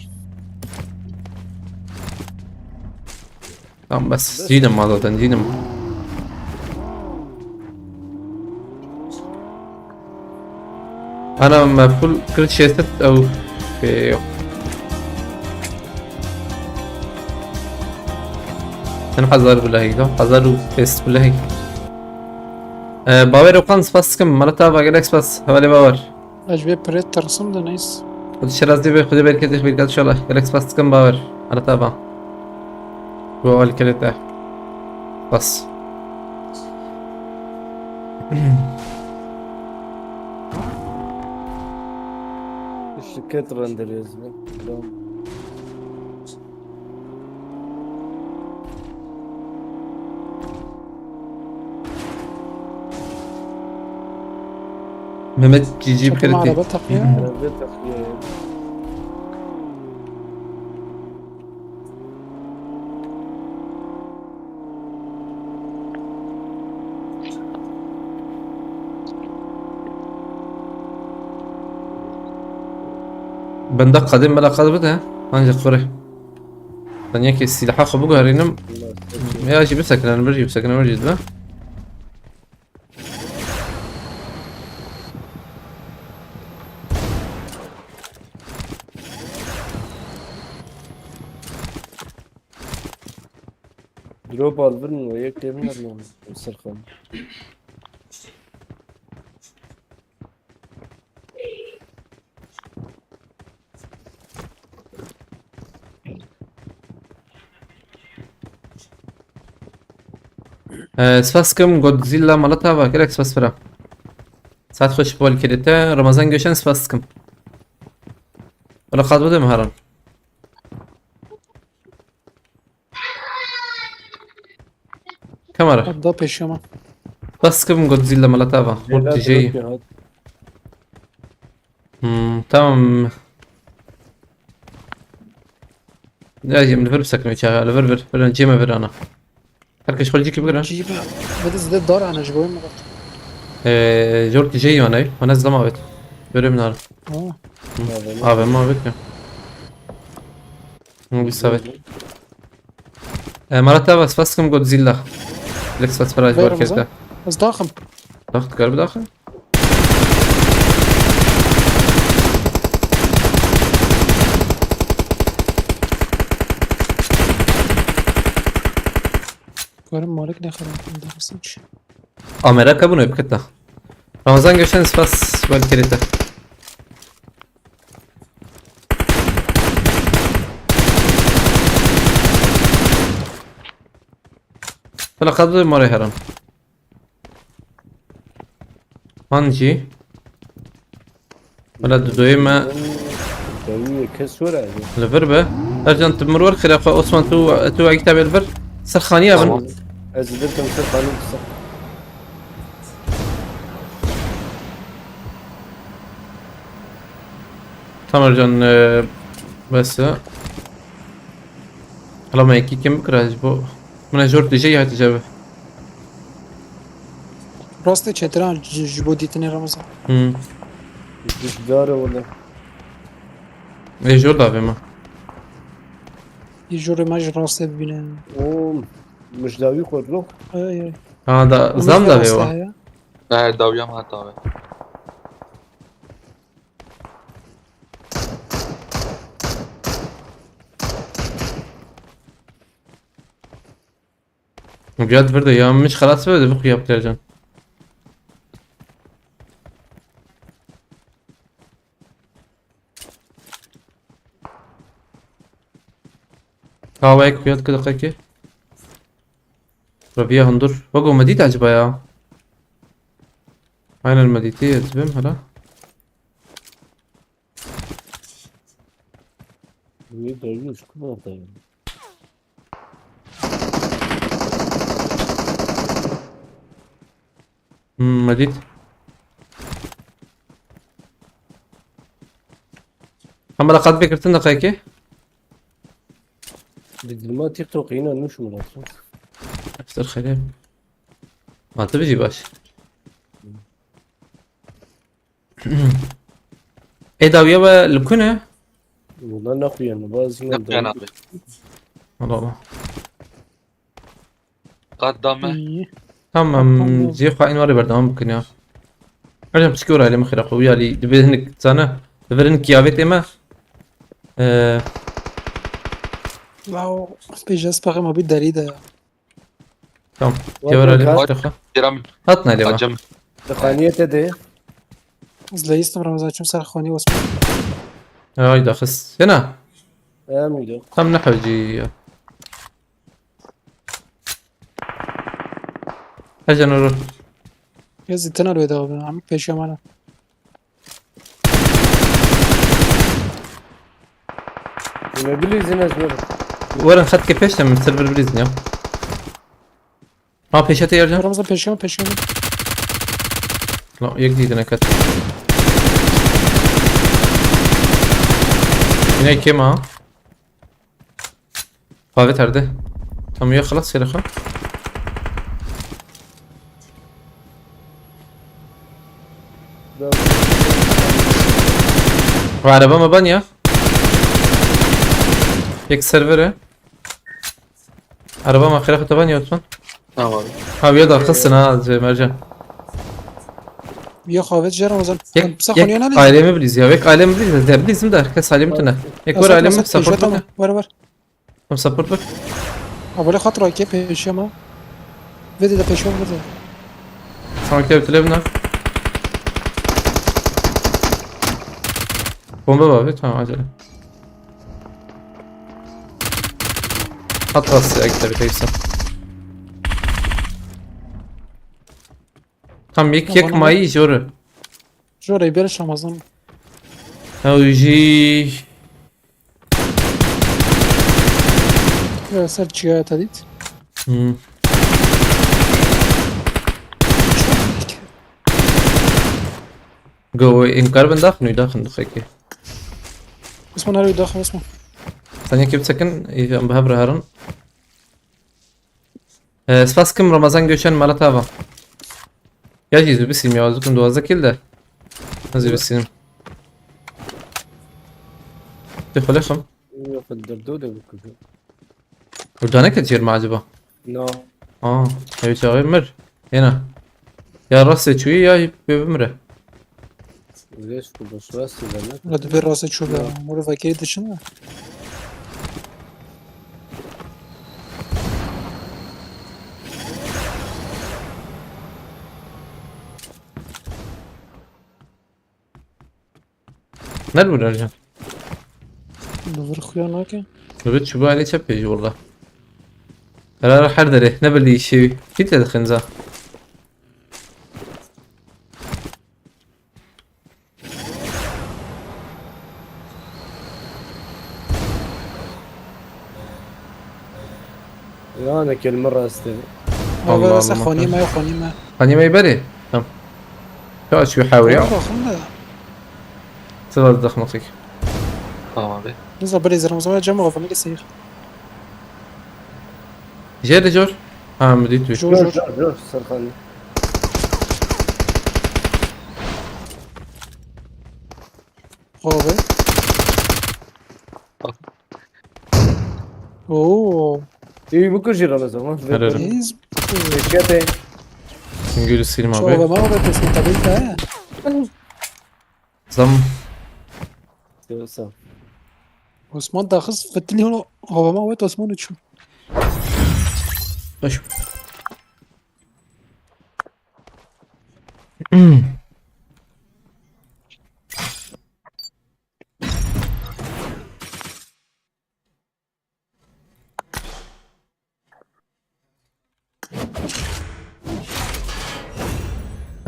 Tamam, bes. Cînim ma zaten, cînim. Ana me full kir şêst ew. Pê yok. Sen hazar bilahî, do? Hazar û pêst bilahî. Ee, Bawer Okan, spas dikim. Mala te ava, gelek spas. Hevalê Bawer. Ez ji vê pirê tirsim de neyse. Xwedê şeraz dê be, Xwedê berketê xwe berkat inşallah. Gelek spas dikim Bawer. Mala te ava. Bu alkele te. Spas. Şirket renderêz be. Tamam. Mehmet Cici bir Çakma kere araba takıyor. Araba takviye. Bende qadê mela qad bide. Ancak xore. Ben yekê silaha xwe biguherînim. Ya jî bisekinin, bir jî bisekinin, bir jî dibe. Drop al, bir mi? Yek de mi? Sırkın. Ee, spas dikim Godzilla mala te ava, gelek spas bira. Saet xweş bol kirî te. Ramazan Göçen, spas dikim. Wala qad bide mi heran? Kamera. Hatta peşime. Spas dikim Godzilla mala te ava. Hurt dîjeyî. Hmm, tamam. Ya, em li vir bisekine çaxa, li vir vir. Vir, cê me vir ana. Her kes xwe cîkî bigire. Cî be. Ve de zide dar ana ji boyun mu? Ee, jort dîjeyî wana, wana zidama vet. Göremiyorum. Aa. Abi ma vet ya. Hı, bir savet. E, mala te ava, spas dikim Godzilla. Lek spas para Ver var Ramazan. kete. Ez daxim. Dax, dikar bidaxin. Görüm Malik ne kadar, bunda nasıl bir şey? Ameraka bunu epketa. Ramazan Göçen spas wel kirete. Felakat bir mare heram. Hangi? Wala dudoyê me. Dawiyê kes were. Li vir be. Ercan, tu mir wer xêra xwe. Osman, tu, tu wekî tabê li vir. Ser xaniya bin. Tamam. Ez li vir kim ser xaniya bin. Tamam Ercan, e, bes e. Hala me yekî kim bikira ji bo. Min e jor tije ya tije be. Rastê çetira ji, ji bo dîtinê Ramazan. Hmm. Dişdar e wele. Ê jor davê me. Î jorê me ji rastê bibîne. O mijdavi xwe rok. Ay ay. Ha da zam davê wa. Ya. Ne, dawiya me heta ve. Mucad vir de ya min xelas ver de bixu yaptı Ercan. Kawayek kuyat kı dakika ki. Rabia hundur. Bak o medit acaba ya. Aynen mediti ezbim hala. Wî dayî û ji ku navdayî? Hmm, medit. Hemela qat vekirtin daqiqekê. Di dilma TikTok yine nûş min atın. Eftir xeyre. Ma tu bijî baş. Ê dawiya we li ku ne? Wala naxuyen, bazı Ne kuyan abi? Allah Allah. Qat da me. İyi. Tamam, Tamam. zî xwe înwarê berdewam bikin ya. Ercan piçkî were alê min xêra xwe wî alî dibê hinik zane. Divir hinik kiyavê tê me. Ee, Wow. Pêj ez pexê me bî derî de ya. Tamam. Wat Kevir alê kat- min xêra xwe. Kiram. Hat nalê wa. Acem. Dixaniye te de. Ez leyistim Ramazan çim ser xanî Osman. Ay daxis. Sena. Em îdo. Tam ne hewcî ya. Ercan oro. Ez îtina lê de abi. Em pêşiya me ne. Ne bilîzin ez ne. Werin xetkê pêş de min ser vir bilîzin ya. Ha pêşe te Ercan. Ramazan pêşiya me, pêşiya me. La yek dî dine ket. Yine kim ha? Pavet herde. Tam ya xelas xêra xwe. Ve araba me ban ya. Yek servere. Araba me xêra xwe te ban ya Osman. Tamam. Ha bir daha kızsın ha Mercan. Ya xavet jê Ramazan. Yek, Pisa yek xoniya ne? Ailemi biliriz ya. Yek ailemi biliriz. De biliriz de herkes ailemi tune. Yek var ailemi support bakın. Var var. Tam support bak. Abone xat rake pêşiya me. Vedi de pêşiya vedi. Sanki ev tile bina. Bomba var abi, tamam acele. At bas ya, gitti bir tek sen. Tam yek Tamam, yek tamam. Mayî joru. Jorê bir Ramazan. Ew jî Ya ser çiya te dît. Hmm. Go inkar bin daxin û daxin dixekê. Osman her daxil Osman. Sen yekê bisekin, em bi hev re herin. Ee, spas kim Ramazan Göçen mala tava. Ya jî zû bisîm ya, zû kim duwazdeh kil de. Ez zû bisîm. Tê xwe lexim. Yok, derdo de bikujum. Burada ne kadar mi acaba? No. Aa, ev çağı mir. Yena. Ya rastê çûyî ya pê bimire. Leş ku boş rastî de ne? Hadi bir rasa çöbe. Bunu vakit dışında. Nerede bu Ercan? Li vir xuya nake. Li vir çubuğa ne çep pêjî burada. Karar her dere. Ne bildiği şey. Git de xinza. Yani kelime rastı. Allah Allah, Allah. Xanî me, xanî me. Xanî me berê. Tamam. Ya şu hawir ya. Tamam, bakın da. Sıra da xmatik. Tamam abi. Nizam, belê zermezama cem o, familya seyir. Jê de jor. Ha, mi dît wî. Jor, jor, jor. Jor, jor, Serkanî. Abi. Oo. İyi bu kujira lazım ha. Helal. Biz. Şirkete. Güngörü silme abi. Çorba var da teslim tabii de. Zam. Yoksa. Osman daxist fitilî holo havama wet Osman uçu. Baş.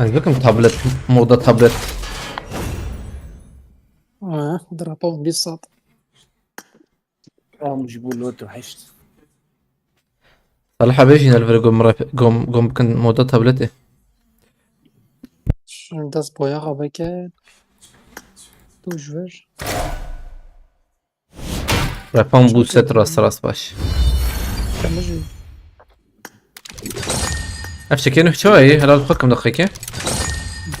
Ez bikim tablet, moda tablet. Ha, drapo bir saat. Am ji bo not û heşt. Salih abi jî nelvere gom rap-, gom, gom bikin moda tabletê. Şun dest boya xwe veke. Tu ji vir. Repan bû set rast rast baş. Temiz mi? Ev çekê nuh çawa ye? Helal xwe kim daxike?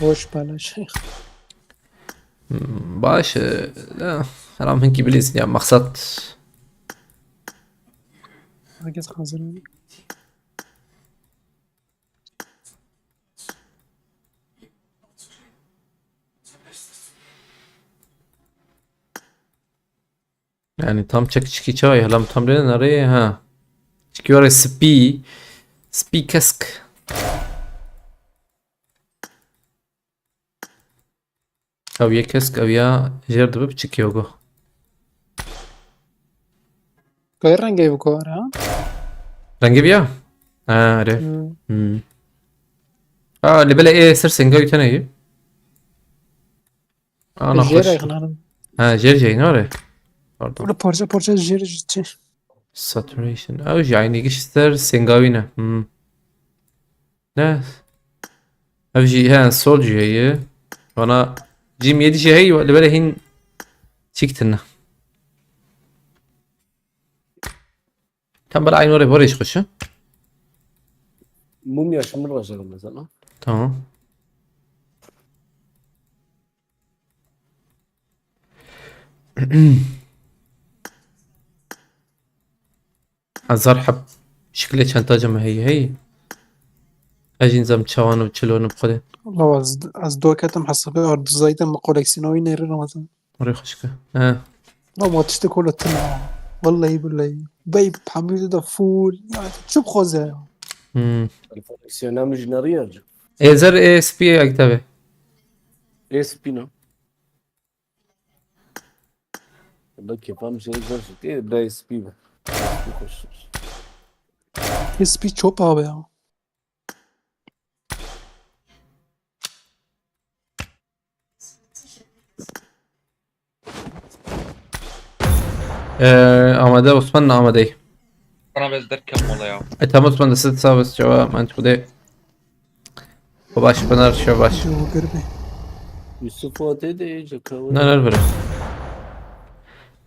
Boş beleş. Hmm, baş, e, e, heram hinkî bilîzin ya, maksat. Herkes hazır mı? Yani tam çek çiki çay, helam tam lê nereye ha? Çiki were spî. Spî kesk. Ew yê kesk, ew ya jêr dibe biçikî yogo. Kayê rengê bi kar ha? Rengê bi ya? Ha, erê. Hmm. Hmm. Ha, li belê ê ser sengayî tenê yî. Ana jêr xweş. Ay xinarim. Ha, jêr jêy, nare. Pardon. Böyle parça parça jêr çi? Saturation. Ew jî aynî giş ser sengawî ne. Hmm. Ne? Ev jî he, sol jî heye. Bana cîm yedi jî heye, li bere hîn çîk tine. Tam bela aynı oraya borê jî xweş e. Mumya şimdi başladım mesela. Tamam. Hezar heb şikilê çentacê me heye, heye. Ez jî nizam çawan û çilon û bi xwedê. Allah, ez, ez dua ketim hesabê ardizayî de min koleksiyona wî nêrî Ramazan. Orê xweşke. He. Ama tiştek wele tune. Vallahi billahi. Bey hemî de full. Ya çi bixwaze ya. Hmm. Koleksiyona min jî neriya. Ê zer ê spî ye, ektevê. Ê spî ne? Belki yapalım şey güzel şey. Değil de S P be. S P koşuyoruz. S P çöp abi ya. Ee, amade Osman, amade. Sana bez derken mola ya. E, tamam Osman, da sit sabes cevap, ben çude. Baş, Pınar, şu baş. Cevap verme. Yusuf Fatih de iyice kavga. Ne, ne, böyle.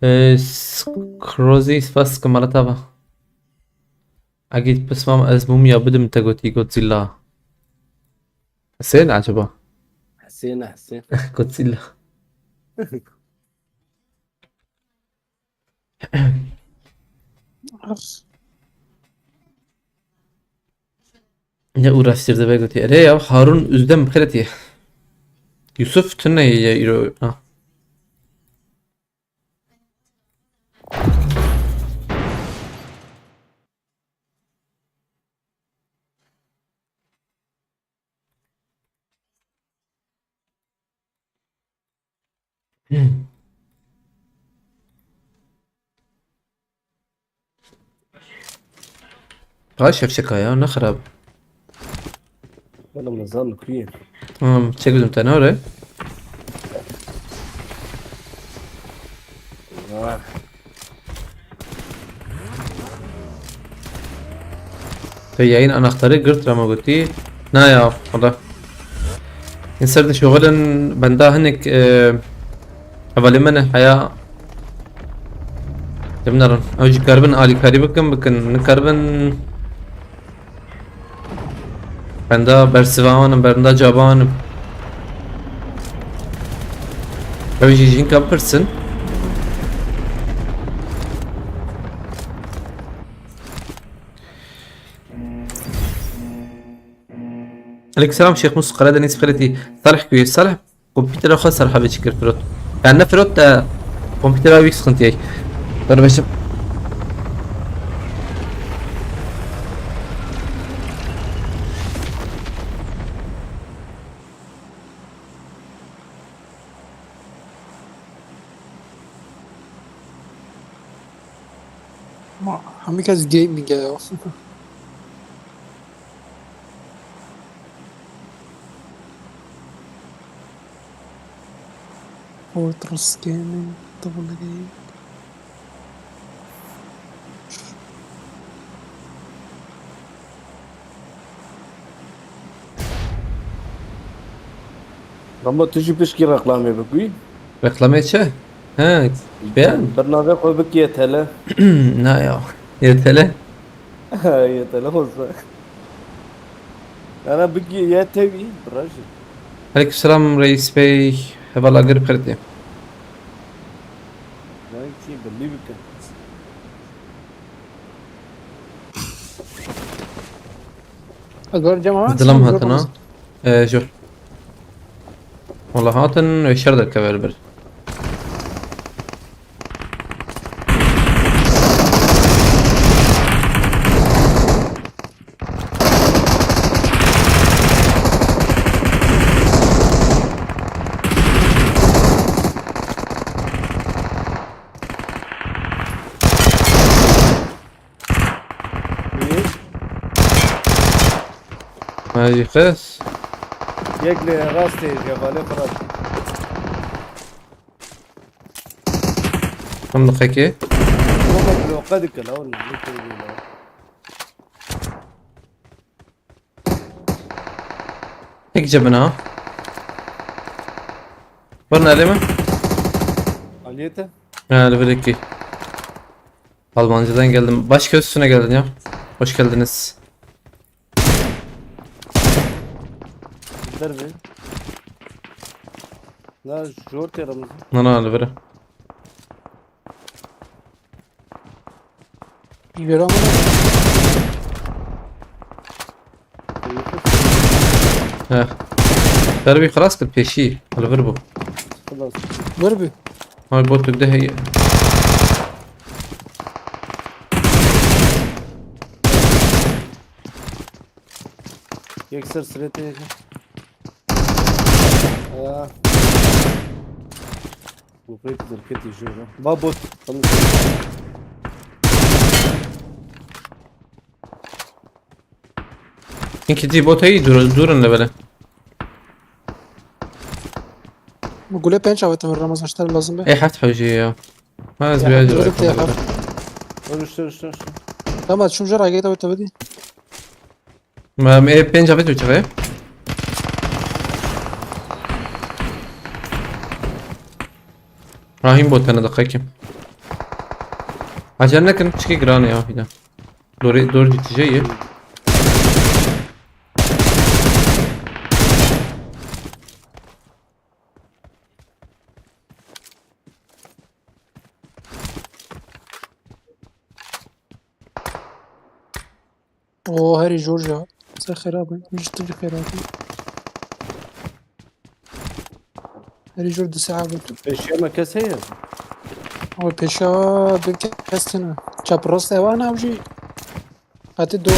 Ee, s-, Krozi, spas, kamerata va. Agit pismam ez mumya bidim te gotî Godzilla. Hüseyin acaba? Hüseyin, Hüseyin. Godzilla. Ne uğraştırdı be gotî. Ere ya Harun Üzdem xiretiye. Yusuf tune ye îro. Ha. Baş ev şeka ya, ne xirab. Bana mezan kuye. Tamam, çek bizim tane oraya. Ah. Te yayın anahtarı gırt rama götü. Na ya, o da. Inser de şoğulun benda hinik, e, hevalê min e, heya. Demnarin. Ew jî karibin alîkarî bikin, bikin. Nikaribin. Benda bersiva wan im, benda caba wan im. Ew jî jinka bipirsin. Aleyküm selam Şeyh Mus Karadeniz Xireti. Salih Kuyê. Salih. Kompîtera xwe ser hevê çi kir firot. Yani ne firot de kompîtera wî sıkıntı ye. Dur beşim. Ma, hemî kes gaming e ya. Fortress Gaming, double game. Rambo, tu jî pişkî reklamê bikî? Reklamê çi? He, beyan. Bir navê xwe bikî yetele. Na ya. Yetele. Yetele olsa. Ana bikî yetewî, birajî. Aleykümselam Reis Bey. Hevala gir perdê. Belki belli bike. Ez wer cem ama Dilam sen hatına. Ee, jor. Wala hatin ve şer derkeve li bir. Ay, qes. Yek li rastê hevalê xwe rast. Tam diqekê. Baba bloka dike la, oğlum, ne koyuyor la? Tek cebine ha. Var nerede mi? Aliyete. Ha, level iki. Almancıdan geldim. Başka üstüne geldin ya. Hoş geldiniz. Bizler mi? La, jort yaramız. Nana, level. Yürü ama. He. Derbi xelas kir pêşî. Li vir bû. Xelas. Vir bû. Hay bot tu de heye. Yek ser sirete yek. Aa. Gofret zirketi jor. Va bot. Tamam. Hinkî dî bot heyî dûr, dûr in li belê. Gule penc avêtin vir Ramazan, ji te re lazim be. Ê heft hewcê ya. Ha, ez Ya, vêya dûr jî in te ya. Rûnişte, rûnişte, rûnişte. Tamam, çûm jê re, agê te wê te bidî. Me, me pênc avêt çaxê. Rahîm bot tene diqekî. Acele nekin, çikî giran e ya, hîna. Dorê, dor jî tije ye. O herî jor ya. Sen xerab e. Ji tu jî xerab e. Herî jor di saet bû. Pêşiya me kes heye? Ama pêşiya bir kes tine. Çap rast ewa nav jî. Hati do.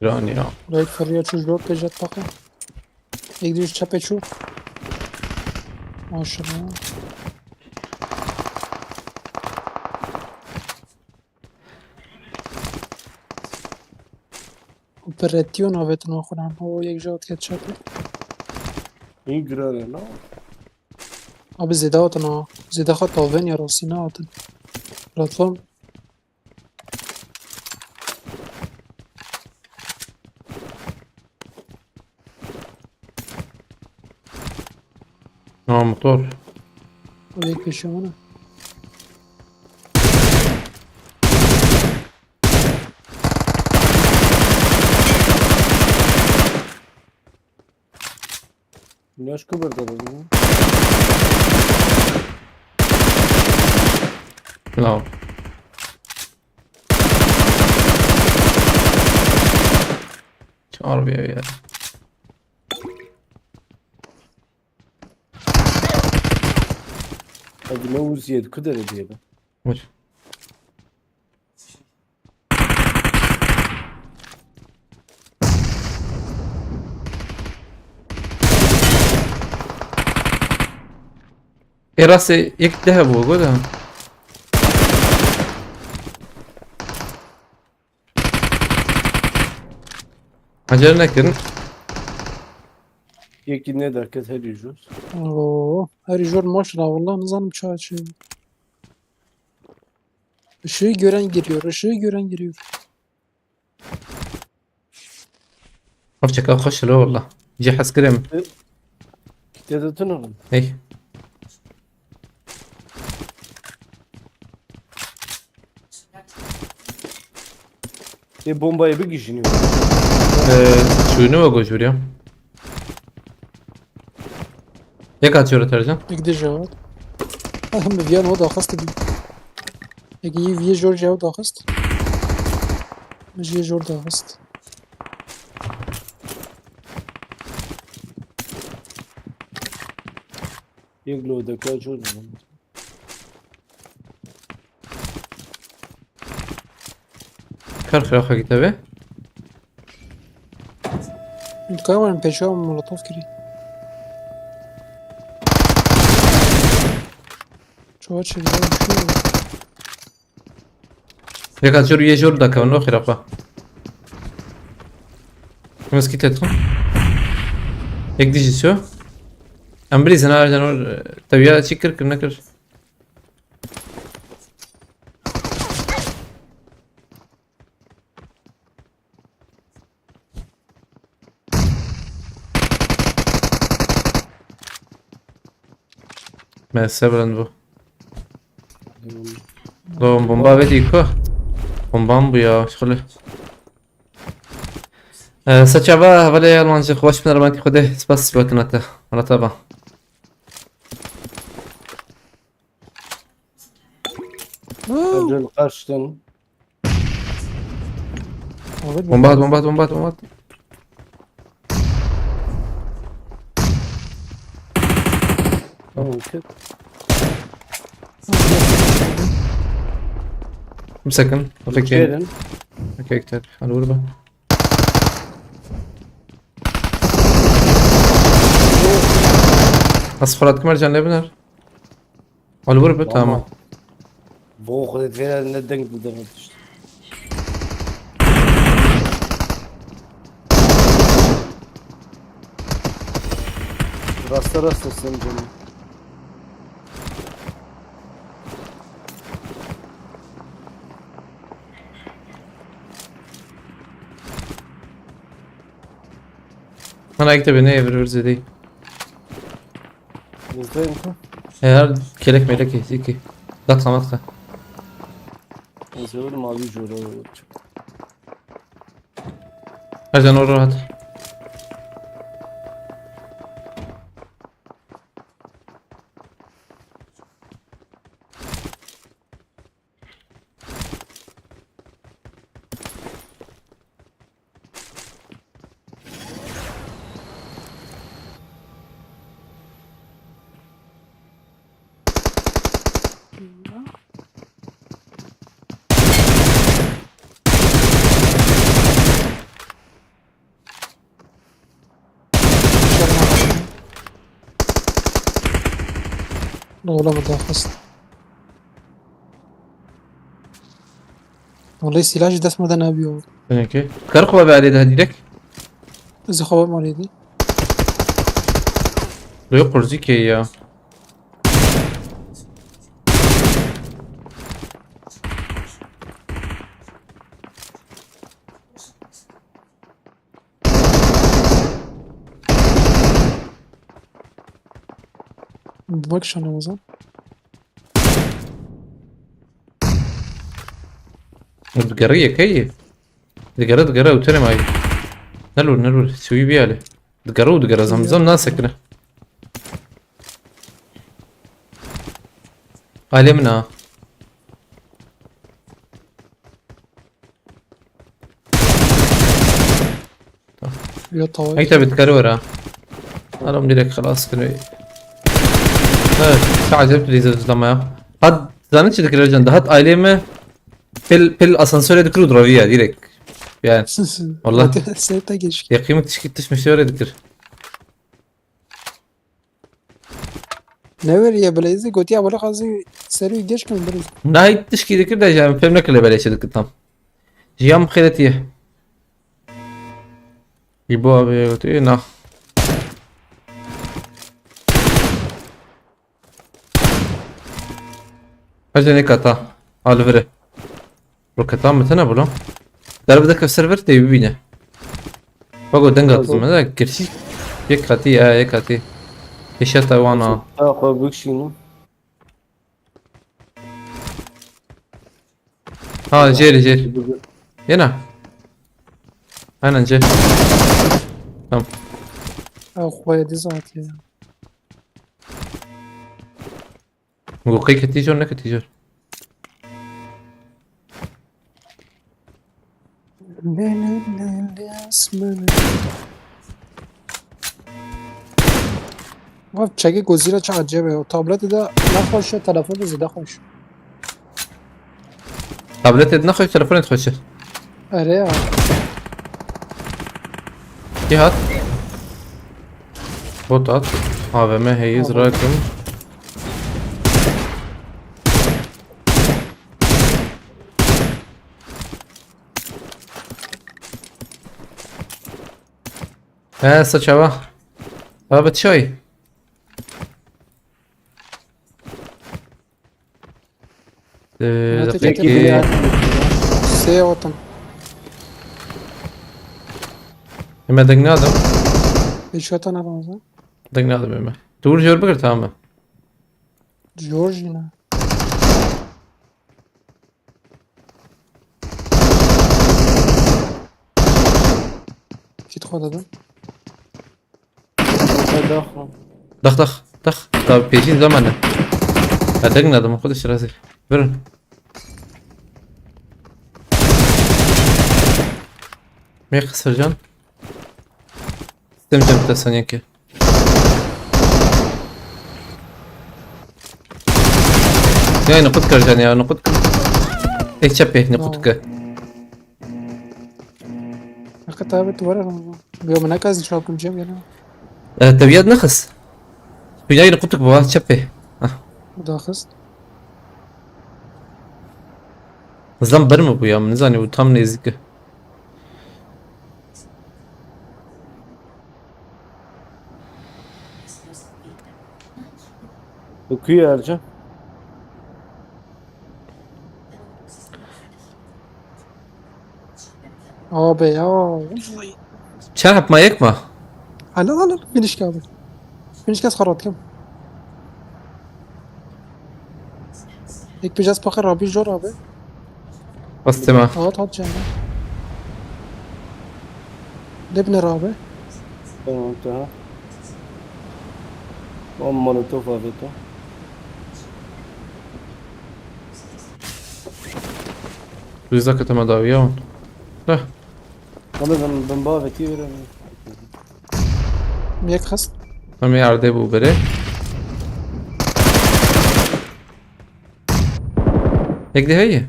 Giran ya. Leyt feriya çû jor pêjet bakın. Yek dî ji çepê çû. Maşallah. Piretiyo navetin axuran. O yek jat ket çapê. Hîn giran e, na? Abi zêde hatin ha. Zêde xwe tavên ya rastî nehatin. Platform. Ha, motor. O yek pêşiya min e. Yaş kıvırdı bunu. Bravo. Çağır bir yer. Hadi ne uziyet, kudere diye be. Vur. Ê rastê yek deh bû, goda. Acele nekirin. Yekî ne derket herî jor. Oo, herî jor maşallah, vallahi nizanim çawa çi. Işığı gören giriyor, ışığı gören giriyor. Ev çeka xweş e, wallah. Cê hez kirim. Kitê de tune bû. Hey. Ê bombayê bigihîjînî. Ee, şûnî we goş biriya. Yek atıyor Tercan. Yek de cevap. Ah, min viyan o daxist bî. Yek yî viyê jor jî ew daxist. Min jî jor daxist. Yek lo deka jor ne. Kar xiraxa giteve. Dikaya wan pêşiya molotof kirî. Çawa çeviriyor bir şey yok. Yeka jor yê jor dakevin o xirafa. Meskî tetxin. Yek dijî sio. Em bilîzin ha, can or teviya çi kir, kir nekir. Me sebirin bu. Eyvallah. Oğlum bomba ve diko. Bombam bu ya, şöyle. Ee, saçava, havale Almancı, hoş bir Almancı, kode, spas, spas, nata. Nata ba. Woo! Ödül kaçtın? Olur mu? Bomba at, bomba at, bomba at, bomba at. Tamam, kit. Bir second. Okay, okay. Şeyden. Okay, okay. Hadi vur be. Nasıl Fırat Kumer can ne biner? Al vur be, tamam. Bu Xwedê fêra ne deng dide min tişt. Rasta rasta sen canım. Ana, ekte beni evir evir zedeyim. Buradayım ki. Eğer kelek melek iki. Datka matka. Neyse oğlum abi, jora. Ercan, orada rahat. Oğlum, bu da hasta. Vallahi silah jî dest me de nebîyo. Teneke. Kar xwe ve alê de direkt. Ez xwe malê dî. Lê qurzî kê ya. Bak şana o zaman. Digere yekeyî. Digere, digere, ew tenê mayî. Nelûr, nelûr. Siwî biyale. Digere û digere, zam zam nasekine. Alê min a. Ya tavayı. Hek tabi dikare were. Adam direkt xelas kiriyor. Evet, sadece bir izleme ya. Hat, zaten çi dikire can. Hat aileme pil, pil asansöre dikir û draviya direkt. Yani. Vallahi. Sen de geç. Yakayım tişki tişmişi öyle dikir. Ne veriye Blaze'i? Gotiya böyle kazı seri geç mi biraz? Nahit tişki dikir de yani film ne kile böyle şey dikir tam. Jiyam xêretiye. Îbo abi gotiye na. Hece ne kata. Alvire. Roketa mi tene bula? Derbi de keser ver de bibîne. Bak o deng atılma da girişik. Yek katî ya, yek katî. Eşya taywana. Ta xwe bikşînim. Ha, jêr, jêr. Yena. Aynen jêr. Tamam. Ew xwedî zat ya. Go qey ketî jor, ne ketî jor. Ev çekê Godzilla çi acayip e. O tableti de ne xweş e, telefon de zêde xweş. Tabletê de ne xweş, telefonê de xweş e. Erê ya. Kî hat? Bot hat. A V M heyî, zirakim. He, saçava. Abi çay. Ee, Peki, peki. Sê otum. Eme deng nadim. Hiç hata ne lazım? Deng nadim eme. Dur jor bigir, tamam mı? Jor jî ne? Kit xwe dedim. Dax, dax, dax. Tabi pêşîn zaman ne? Ha, deng nadim, xwe de şirazî. Verin. Mê qisircan. Sistem cem te saniyeke. Ya nuqut kir can ya, nuqut kir. Ê çepê nuqut kir. Hakikaten abi duvara mı? Yo, min nekaz çaw kim cem gene. E, teviyat nexis. Binayê nuqut kir baba, çepê. Ah. Daxist. Zam ber mi bu ya? Min zanî bu tam nêzik e. Bu kuyu Ercan. Abi ya. Çar hep ma yek ma? Alo, alo, finish abi. Finish kes xarat kim? Ek pijas pakir abi, jor abi. Bastım ha. Hat hat canım. Dibine abi. Tamam, tamam. Bom molotof avêto. Rêza ketime dawiya wan. Heh. Tamam, ben, ben bavê tî were. Yek xist. Em ê erdê bû berê. Yek de heye.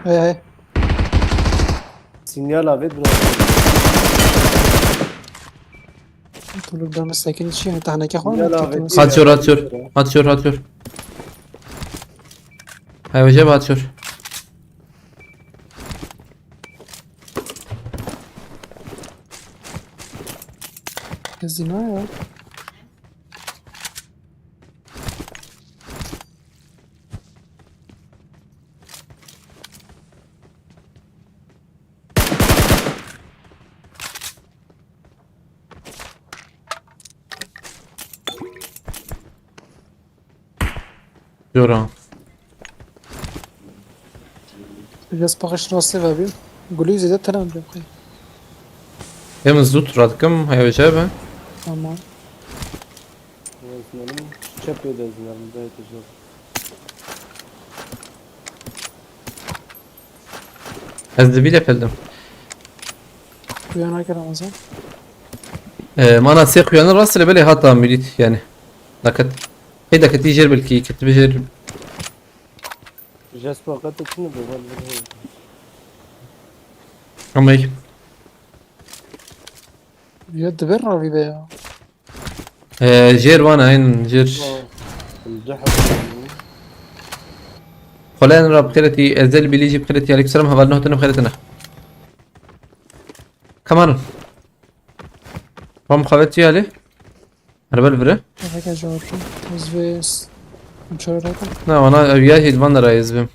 Hey hey. Sinyal avêt bro. Kulüpten bir sekin için tahneke var mı? Sinyal avêt. Hat çor, hat çor. Hat çor, hat çor. Hay hoca, hat çor. Kes zî nayê ya. Jora. Biraz bakış nasıl abi? Gülü zede tane amca koy. Em zû tu radikim, heya wece be. Tamam. Ezmerim, çep yedi ezmerim, gayet güzel. Ez di vî de peldim. Kuya nake Ramazan. Ee, mana sê kuyanı rastile belê hata milît yani. Daket. Hey daket jêr belkî, ketibi jêr. Jasper qet çi ne bu? Ama iyi. Ya dibe ravî be ya. Ee, jêr wana, aynen, jêr. Aa, em du heb. Xwelen ra bixêretî, Ezel Bilî jî bixêretî, aleyküm selam, hevalno hatine bixêretine. Come on. Wan mixabet çi yalê? Erbe li vir e? Reke jawabçı. Ez vê s-, çöre reke. Na, wana ev ya hêdvan de ra ez bim.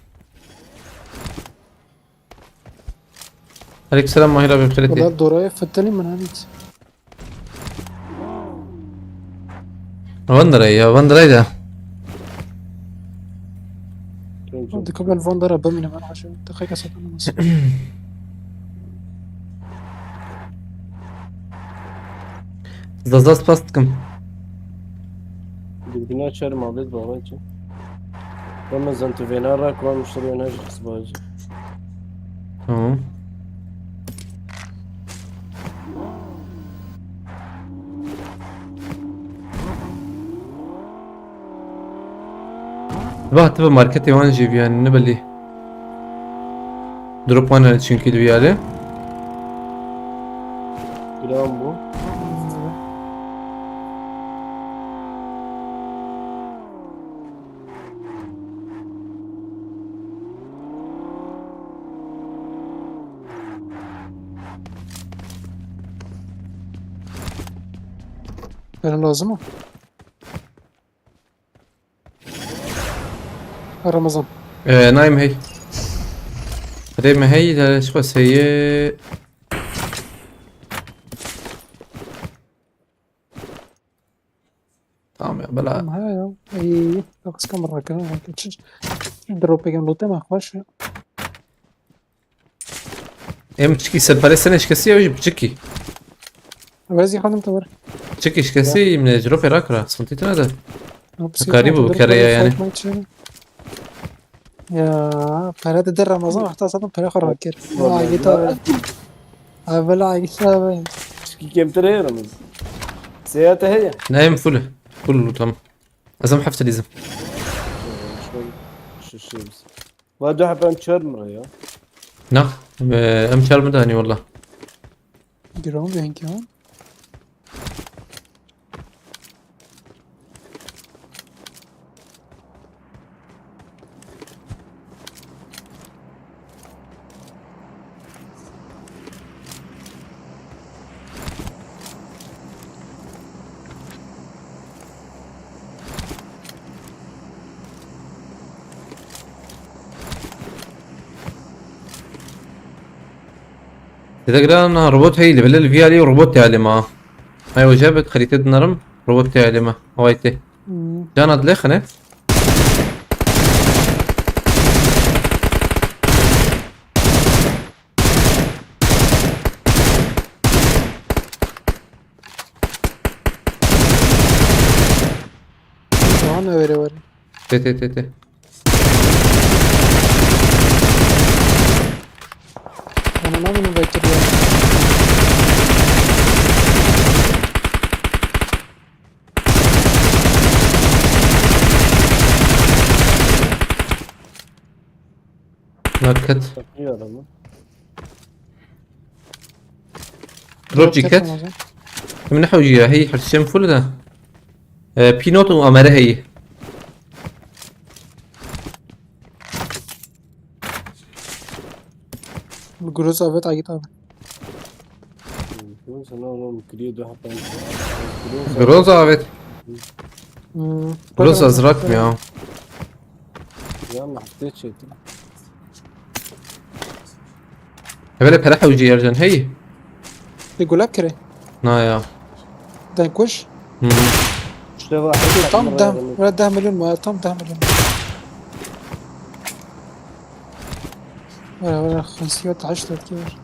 Aleyküm selam, Mahir abi, bixêretî. Wala doraya fetelî min hanît. Van der Ray ya, Van der Ray da. Dikabel Van der Ray bimîne, ben haşa. Dikaka satan olmasın. Zaza spas dikim. Dürbünü açarım abi, baba için. Ramazan, tu vêna rak, wan muşterî wêna jî xist bacî. Tamam. Bah, tu bi marketê wan jî biyanî, ne belî. Drop wan hene çünkü li vî alê. Giran bû. Benim lazım o. Ramazan. Ee, nayê me hey. Rê me hey, de şixwe seyê. Tamam ya, bela. Tamam, he ya. İyi, iyi. Yok, sıkan bırakın. Çi, çi drop egen lote mi? Baş ya. Em çiki serperestene şikesi ya, piçiki. Vezi hanım tavır. Çiki şikesi, imne drop era kira. Sıkıntı tine de. Karî bû bi kerê ya yani. Ya, pere de der Ramazan, wexta zaten pere xwe rakir. Vay, git abi. Abi, vela git abi. Çiki kemtir heye Ramazan. Seyahate heye. Ne, em full. Full loot, tamam. Ez em heft dizim. Şöyle, şu şey biz. Va du heb em çar mi re ya? Na, e, em çar mi de hani valla. Giran renk ya. Têde giran robot heyî li, belê li vî alî robot tê alê ma. Ay, oca bi xerîtê dinarim, robot tê alê ma. Away tê. Hmm. Cana dilê xine. Tamam, öyle var. Tê, tê, tê, tê. Onu ne bunu bekliyor? Naket. Çatıya adamı. Drop ket. Min hewciya, hey, her şey full da. E, Pinot û Amere heyî. Groza ve takip abi. Groza oğlum, kiriye dua ben. Groza avêt. Hmm. Groza zrak mı ya? Ya, ma heftê çêtir. Hebele pere hewcî Ercan, hey. Te gulak kire. Na ya. Den kuş. Hı hı. İşte bak, tam deh, wala deh milyon mu? Tam deh milyon. Wala, wala, xemsî ve taş dört var.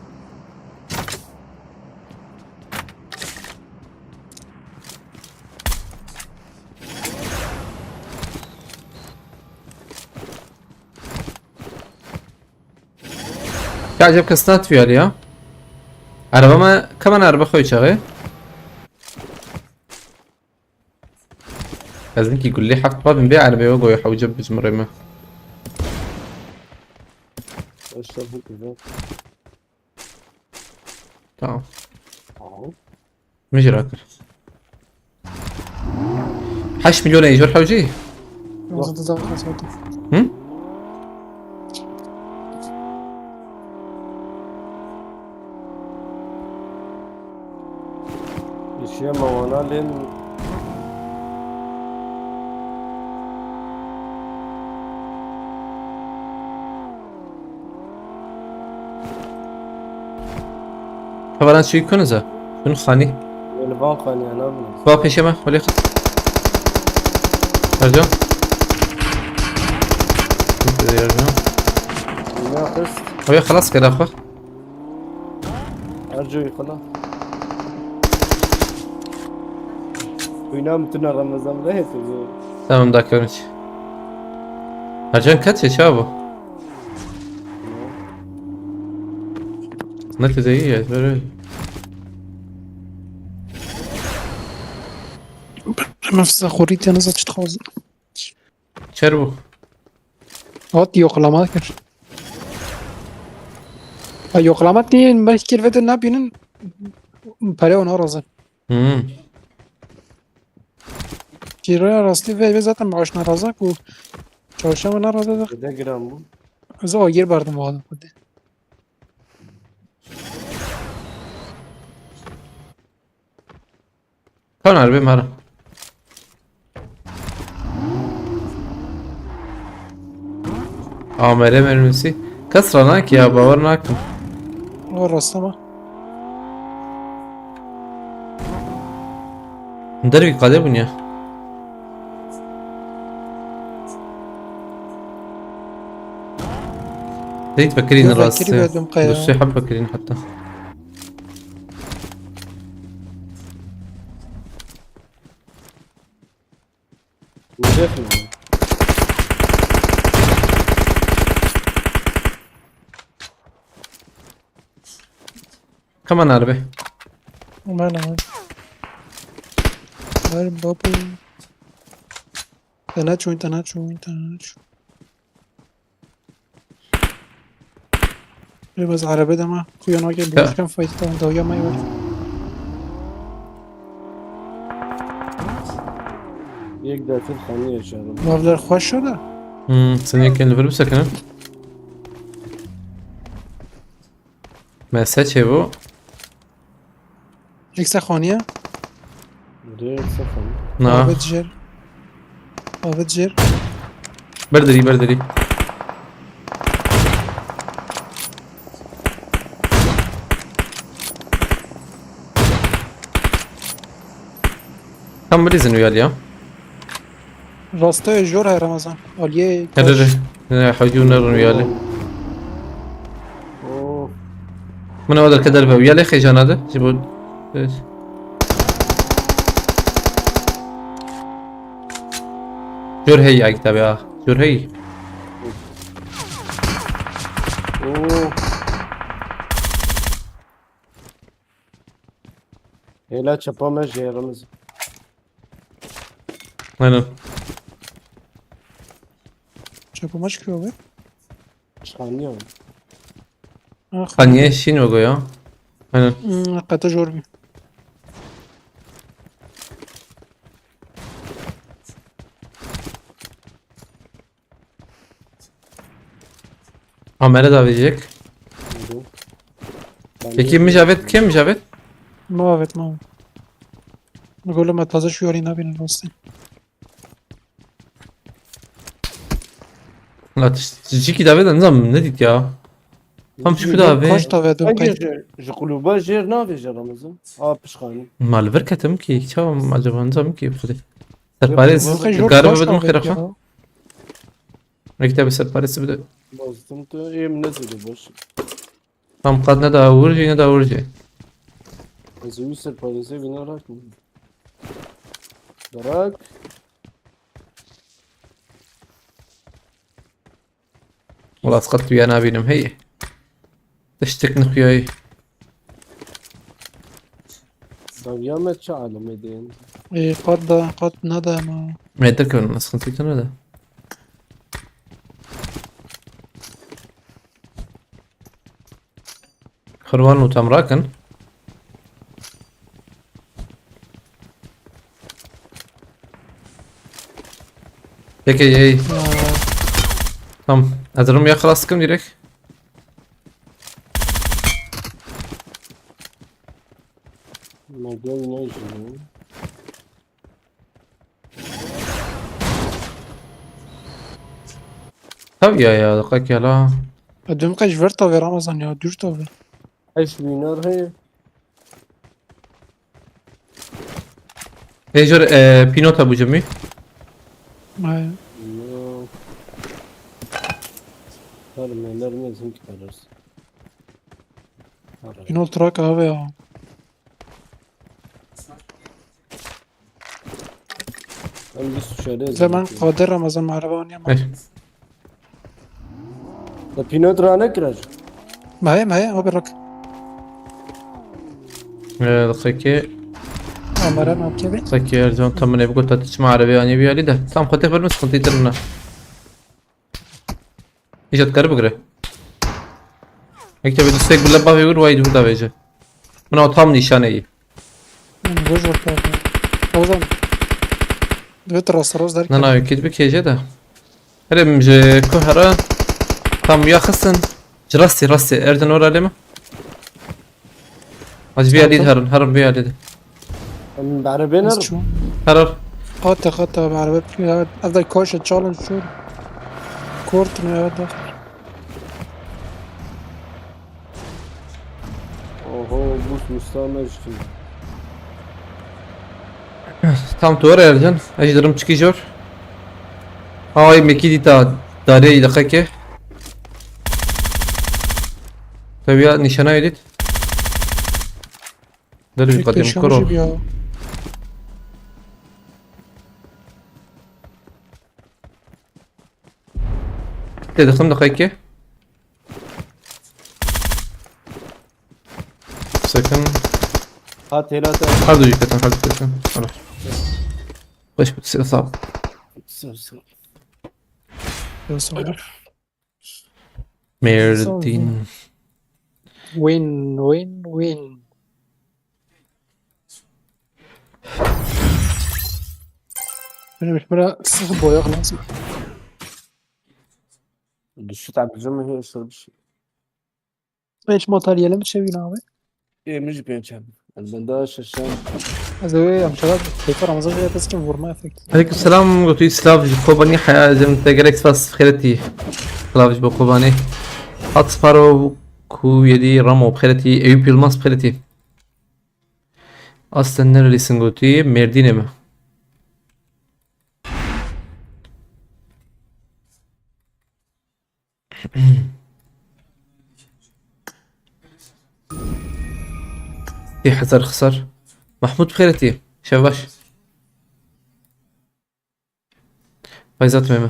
Ya acaba kes ne atıyor ya? Araba mı? Kaman araba koy çağı. Ez ki gulli heft babim bir arabaya koy hawca bizim reme. Aşağı bu kadar. Tamam. Tamam. Min jî rakir. Heşt milyon ê jor hewcî? Hı? Işiye mawana lên. Hevalan çi kunize? Şunu xanî. Li van xanî, ne bileyim. Va peşe me, holê xit. Ercan. Ercan. Ne xist? Oya xelas kere xwe. Ercan yıkıla. Oyna mı tuna Ramazan bile hepsi bu. Tamam, dakika üç. Ercan kaç yaşa bu? Ne kadar iyi ya, böyle. Hemen size xorî tenize çi dixwazin? Çer bû. Hat yoklama kir. Ha, yoklama diye belki kirvete ne binin? Pere ona razı. Hmm. Kira rastî ve, ve zaten maaş narazak û çarşamba narazak. Dede gram bu. Ez o yer bardım o adam. Kan harbi mara. A M R mermisi. Kes ranak ya, bawer nakim. O rastlama. Dervî qade bûn ya. Zeyt vekirîn. Yok, rast. Vekirî verdim kaya. Du sê heb vekirîn heta. Vuracak mı? Come on, Arbi. Come on, Arbi. Ver babu. Tanaço, tanaço, tanaço. Bê bes erebe de me xuya nake. Ya. Bêşkem fayda tamam, dawiya me var. Yek dersin xanî yaşarım. Mavler xweş şo da. Hmm, sen yek kendi bir sekene. Mese çê bu. Yekse xaniye. Direkt sıfır. Na. Avêt jêr. Avêt jêr. Berdirî, berdirî. Tam bilîzin uyal ya. Rastê jor he Ramazan. Aliyê. Here, here. Ne, hewcî û nerin wî alî. Oh. Min ew derke derve. Wî alî xêjana de. Ji bo. Jor hey ya kitabê ha. Jor hey. Oh. Hêla çapa me jê rimiz. Aynen. Çapa me çıkıyor be. Çıkanıyor. Ah. Xaniye şîn ve goya. Aynen. Hmm, qete jor bî. Amere da verecek. Hı hı. Peki Mijavêt kim Mijavêt? Ma evet, ma evet. Golo me taze şu yarî nabînin rastî. La tişt-, tiştîkî davê de nizam nedît ya. Tam şu davê. Kaç davê dû Bence qey? Ji, ji kulûba jêr navêje Ramazan. A pişkanî. Ma li vir ketim ki, çawa acaba nizam ki xwedê. Serparêz, Zor karim kaç bidim davê xêra xwe. Ya? Mektebê serparêz bide. Boztum tu, êm nezî de boş. Tam qat ne da wir jî, ne da wir jî. Ez wî serparêzê wî nerak mi? Darak. Wala ez qet tu ya nabînim, hey. Tiştik nixuyayî. Dawiya me çi alemê deyên? Ê, qat da, qat nada ma. Me derkevin, ez xintî tu nede. Xirwan û tam rakin. Peki, ey. Ya. Tamam. Ez rûm ya xilas dikim direkt. Ma gel ne işin? Tabii ya, ya, dakika la. Ödüm kaç ver tabi Ramazan ya, dür tabi. Eş bînar heye. Ê, jor, e, pînota bû cemî. Ay. Yok. Her neler ne zin çıkarırız. Pînot trak abi ya. Ben bir sürü Zaman Kadir Ramazan merhaba oynayamam. Ey. Da pînot ra nekira ji. Mehê, mehê, abi rak. Ee, xekê. Amara nakebe. Xekê Ercan tam ne bigota tu çima erebê anî biyalî de. Tam xwe tê xwe sıkıntı yitirine. Îca dikare bigire. Mektebê dustek bile bavê wir wayî dûr davêje. Min o tam nîşaneyî. Min goj orta. Ozan. Divê tu rasterast derkevî. Na, na, wekî bikêje de. Herê min ji ku here tam ya xistin. Ji rastî, rastî. Erdin ora lê min. Hacı bir yerdeydi, herin, herin bir yerdeydi. Em bi erebê nerin. Herin. Hata, hata, bi erebe. Ya, ev de koşe, challenge şur. Kort ne ya da. Oho, bus müstahmel şimdi. Tam tu were Ercan. Ez jî dirim çikî jor. Ay mekî dîta darê îleqeke. Tabii ya, nîşanayê dît. Dil bir Tek kadim peşan kuro. Jî ya. Tê dixim diqeke. Second. Ha, têla te. Her du yiketin, her du yiketin. Ara. Beş bir silah sağ ol. Sağ ol, sağ ol. Yok, sağ ol. Merdin. Win, win, win. Benim işime sıkı boyak lazım. Düşü tabii canım, hiç bir şey. Hiç materyalimi çevirin abi. Ê, min jî pênc çem. Ez benda şeşem. Ez ê wê em şeva keyfa Ramazan jî dest kim vurma efekt. Aleyküm selam, gotî silav ji Kobanî, heya ez ê min te gelek spas xêretî. Silav ji bo Kobanî. Hat Sparo ku yedî Ramo xêretî, Eyüp Yılmaz xêretî. Aslen nerelisin gotî, Mêrdînê me. Ê hezar xisar. Mahmut xêretî. Şev baş. Fayzat Meme.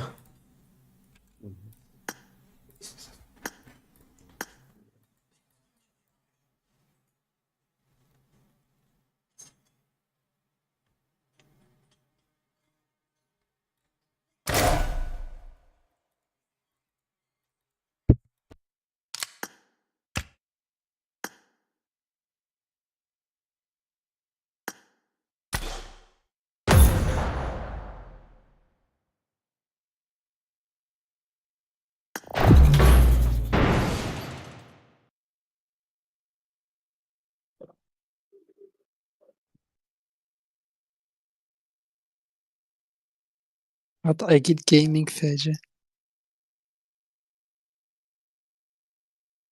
Hat Egit Gaming F C.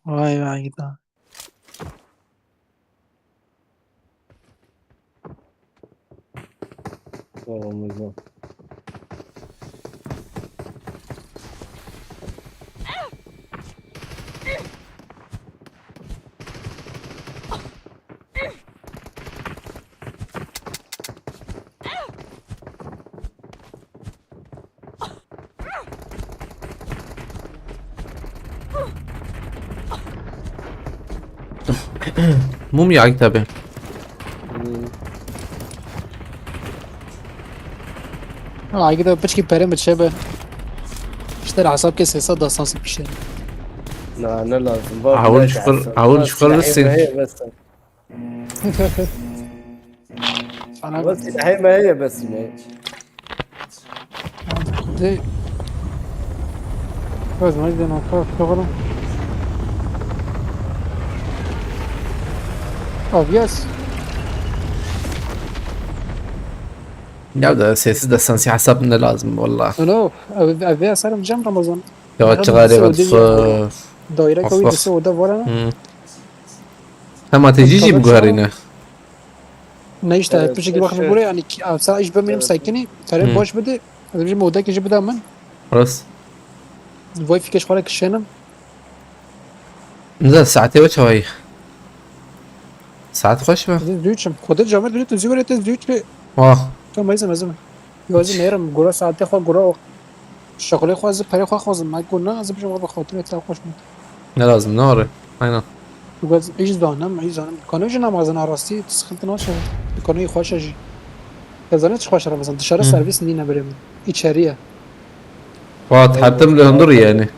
Vay vay gida. Tamam hocam. Mum ya tabi. Hmm. Ha, gide piçkî pere mi çe be? İşte hesap ke sesa da sansı pişe. Na, ne lazım? Bak, Awul ne şükür, lazım? Awul Bak, şükür silahı sin. Heye bes. Sana Bak, silahı heye bes ne? De. Özüne giden nokta, bakalım. Abi yes. Ya da sessiz de sansı hesap ne lazım valla. No, no. Ev, ev, ev, sarım cem Ramazan. Ya Ramazan çağırıyor Saudi bak. Daire Of, kavî of. dese oda var ama. Hmm. Hem ateşi Tabii jî bu sonra- garine. Ne işte, Evet, pişik işte. Bakın buraya yani ki, abi, sana iş bölmeyelim Evet. sakinî. Tarih Hı. Boş bir de. Bizim oda ki bir de ben. Rast. Vay fikir şkala kişenim. Ne saate ve çavayı. Saat kaç mı? Zûçim. Xwedê camêr dilê tu zî were te zûçê. Wah. Tamam, ezim, ezim. Yo, ezim, merim. Gura saetê xwe, gura o. Şexulê xwe, ez perê xwe xwazim. Me got, na, ez bijim, we bi xatirê te xweş bû. Ne lazım, ne var? Aynen. Tu gaz, hiç zanim, hiç zanim. Kanı jî namazın arastî, sıkıntı nasıl? Kanı xweş jî. Ya zanim çi xweş Ramazan. Dışarı Hı. servis nîne birê min. İçeriye. Wah, hatim li hundur yani.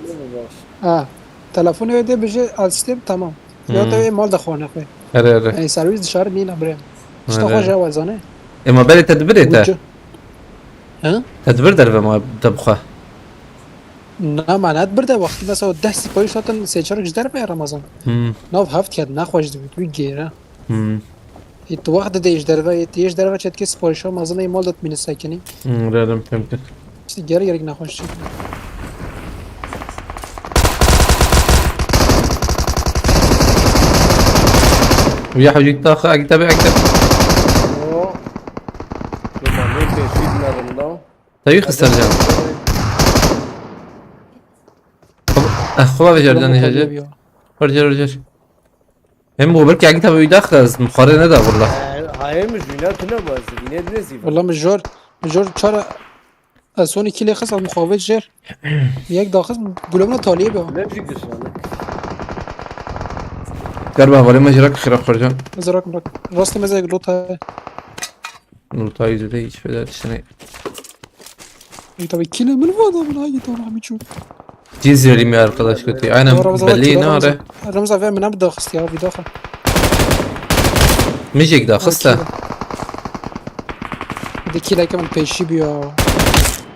Ha. Telefonu öde bije, al sistem, tamam. Ya Hmm. da mal da xwane xwe. Erê, erê. Yani servis dışarı nîne birê. İşte Erê. Xwe jawazane. Ema berê tedbirê te? Ucu. Ha? Tedbir derve ma te bixwe. Na, ma net bir de wextî mesela deh sipariş hatin sê çar ji derve Ramazan. Hmm. Nav heft ket nexweş dibî, tu gêre. Hmm. Ê tu wext didê ji derve, ê tu yê ji derve çetke siparişa mezin ê mal de dimîne sekinî. Hmm, rê rê, fêm kir. İşte gerek gerek nexweş çek. Uya hewcîk daxi, ek tabi, ek tabi. O. Domanê pêşî dinerim da. Tevî xistir can. Eh, xula ve cerden hece. Hor cer, hor cer. Hem bu belki ek tabi uyda xist, muxare ne da vurla. Hayır, mi jüne tune bazı, yine ne zî. Valla mi jor, mi jor çara, ez son iki lê xist, ez muxavet jer. Yek da xist, gulomna taliye be. Ne jî gişane. Galiba vale me jirak xira xurcan. Ez rak rak. Rastê me zek lota. Nurta yüzü de hiç feda tiştine. İyi tabii kile min vada min hangi tamam hiç yok. Cizreli mi arkadaş kötü? Aynen belli ne ara. Ramza ve min bir daha xist ya, bir daha. Mijek daha xista. Bir de kile kemen peşi bir ya.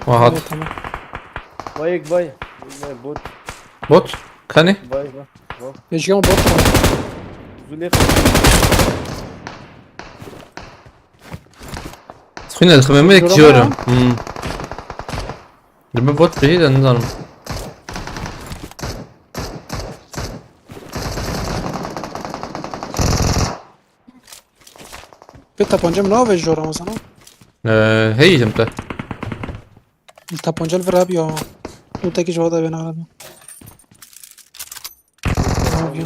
Aha. Tamam. Vay vay. Vay bot. Bot? Kani? Vay vay. Vay. Peşi ama bot. Zule. Xwîne dixime me Durama jor ya. Hmm. Li min bot qijî de nizanim. Bi tapancem nave jor ama sana. Ee, heyî jim te. Tapanca li vir abi ya. Û tekî ji wada bêne abi. Abi ya.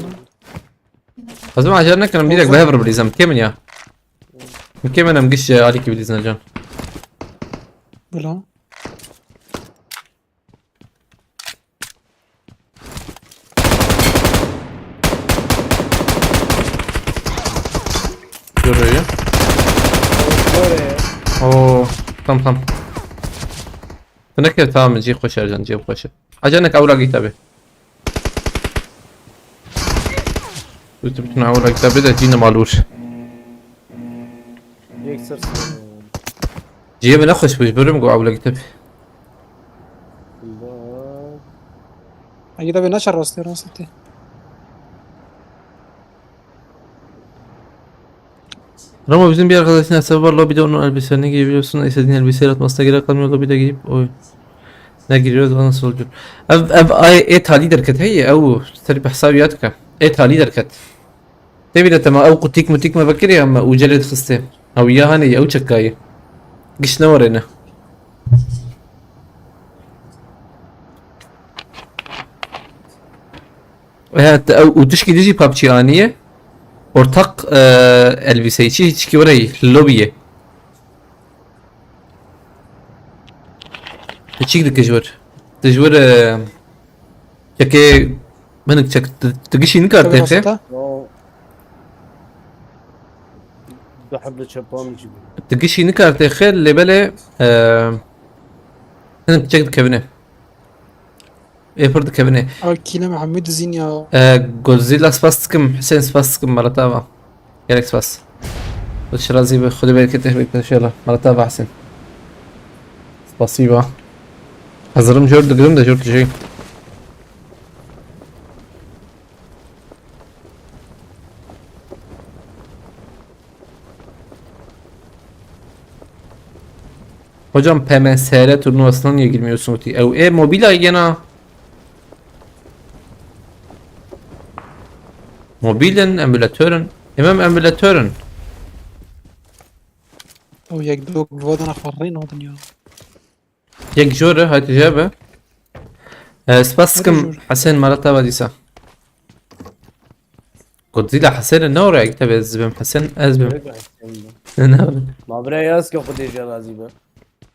Ez ê acele nekirim, direkt bi hev re bilîzim. Kê min ya? Kê min em giş, e, alîkî bilîzin can. Bila. Görüyor. Oo, tam tam. Tu nekir tamam, cî xweş Ercan, cî xweş. Acanek ewra gî tabi. Tu tu bütün ewra gî tabi de cî ne malûr. Yek ser. Cî bi ne xweş bû, bürüm go ewra gî tabi. Bak. Ay, gide bir naçar rastı, rastı. Ramo, bizim bir arkadaşın hesabı var, lobide onun elbiselerini giyebiliyorsun. İstediğin elbiseyi atmasına gerek kalmıyor, lobide giyip oyuna giriyoruz, o nasıl oluyor? Ev, ev, ay, e, tali derket, hey, ew, ser bir hesabiyat ka. E, tali derket. Tevî de tema, ew qutik mutik me vekirî, em ucele dixistê. Ew ya hane, ew çekayê. Giş ne warêne. Evet, ew û tişkî dijî PUBG aniye. Ortak, e, elbiseyçi, çikî were lobiyê. Çik dike ji wir? Di ji wir, e, çekê, hinek çek, tu, tu gişî nikar Tabii têxê. Nasıl da? O, du heb li çepan jî. Tu gişî nikar têxê, lê belê, e, hinek çek dikevine. Ê pir dikevine. Ew kîle Mehemûd dizîn ya. E, Godzilla spas dikim, Husên spas dikim, mala te ava. Gelek spas. Xwedê razî be, Xwedê bereketê hebe inşallah. Mala te ava Husên. Spasî ba. Hezirim jor digirim de jor tijî. Hocam P M S R turnuvasına niye girmiyorsun Uti? Ew ê mobîla gena. Mobîl in, emulator in. Em em emulator in. Ew yek dok bi vadana xwe rê nadin ya. Yek jor e, hadi jebe. E, spas Hadi dikim jor. Hesen, mala te ava dîsa. Godzilla Hesen ne oraya git, ez bim Hesen, ez bim. Gerek yok, Hesen de. Ne? Ma bre yaz ki Xwedê jê razî be.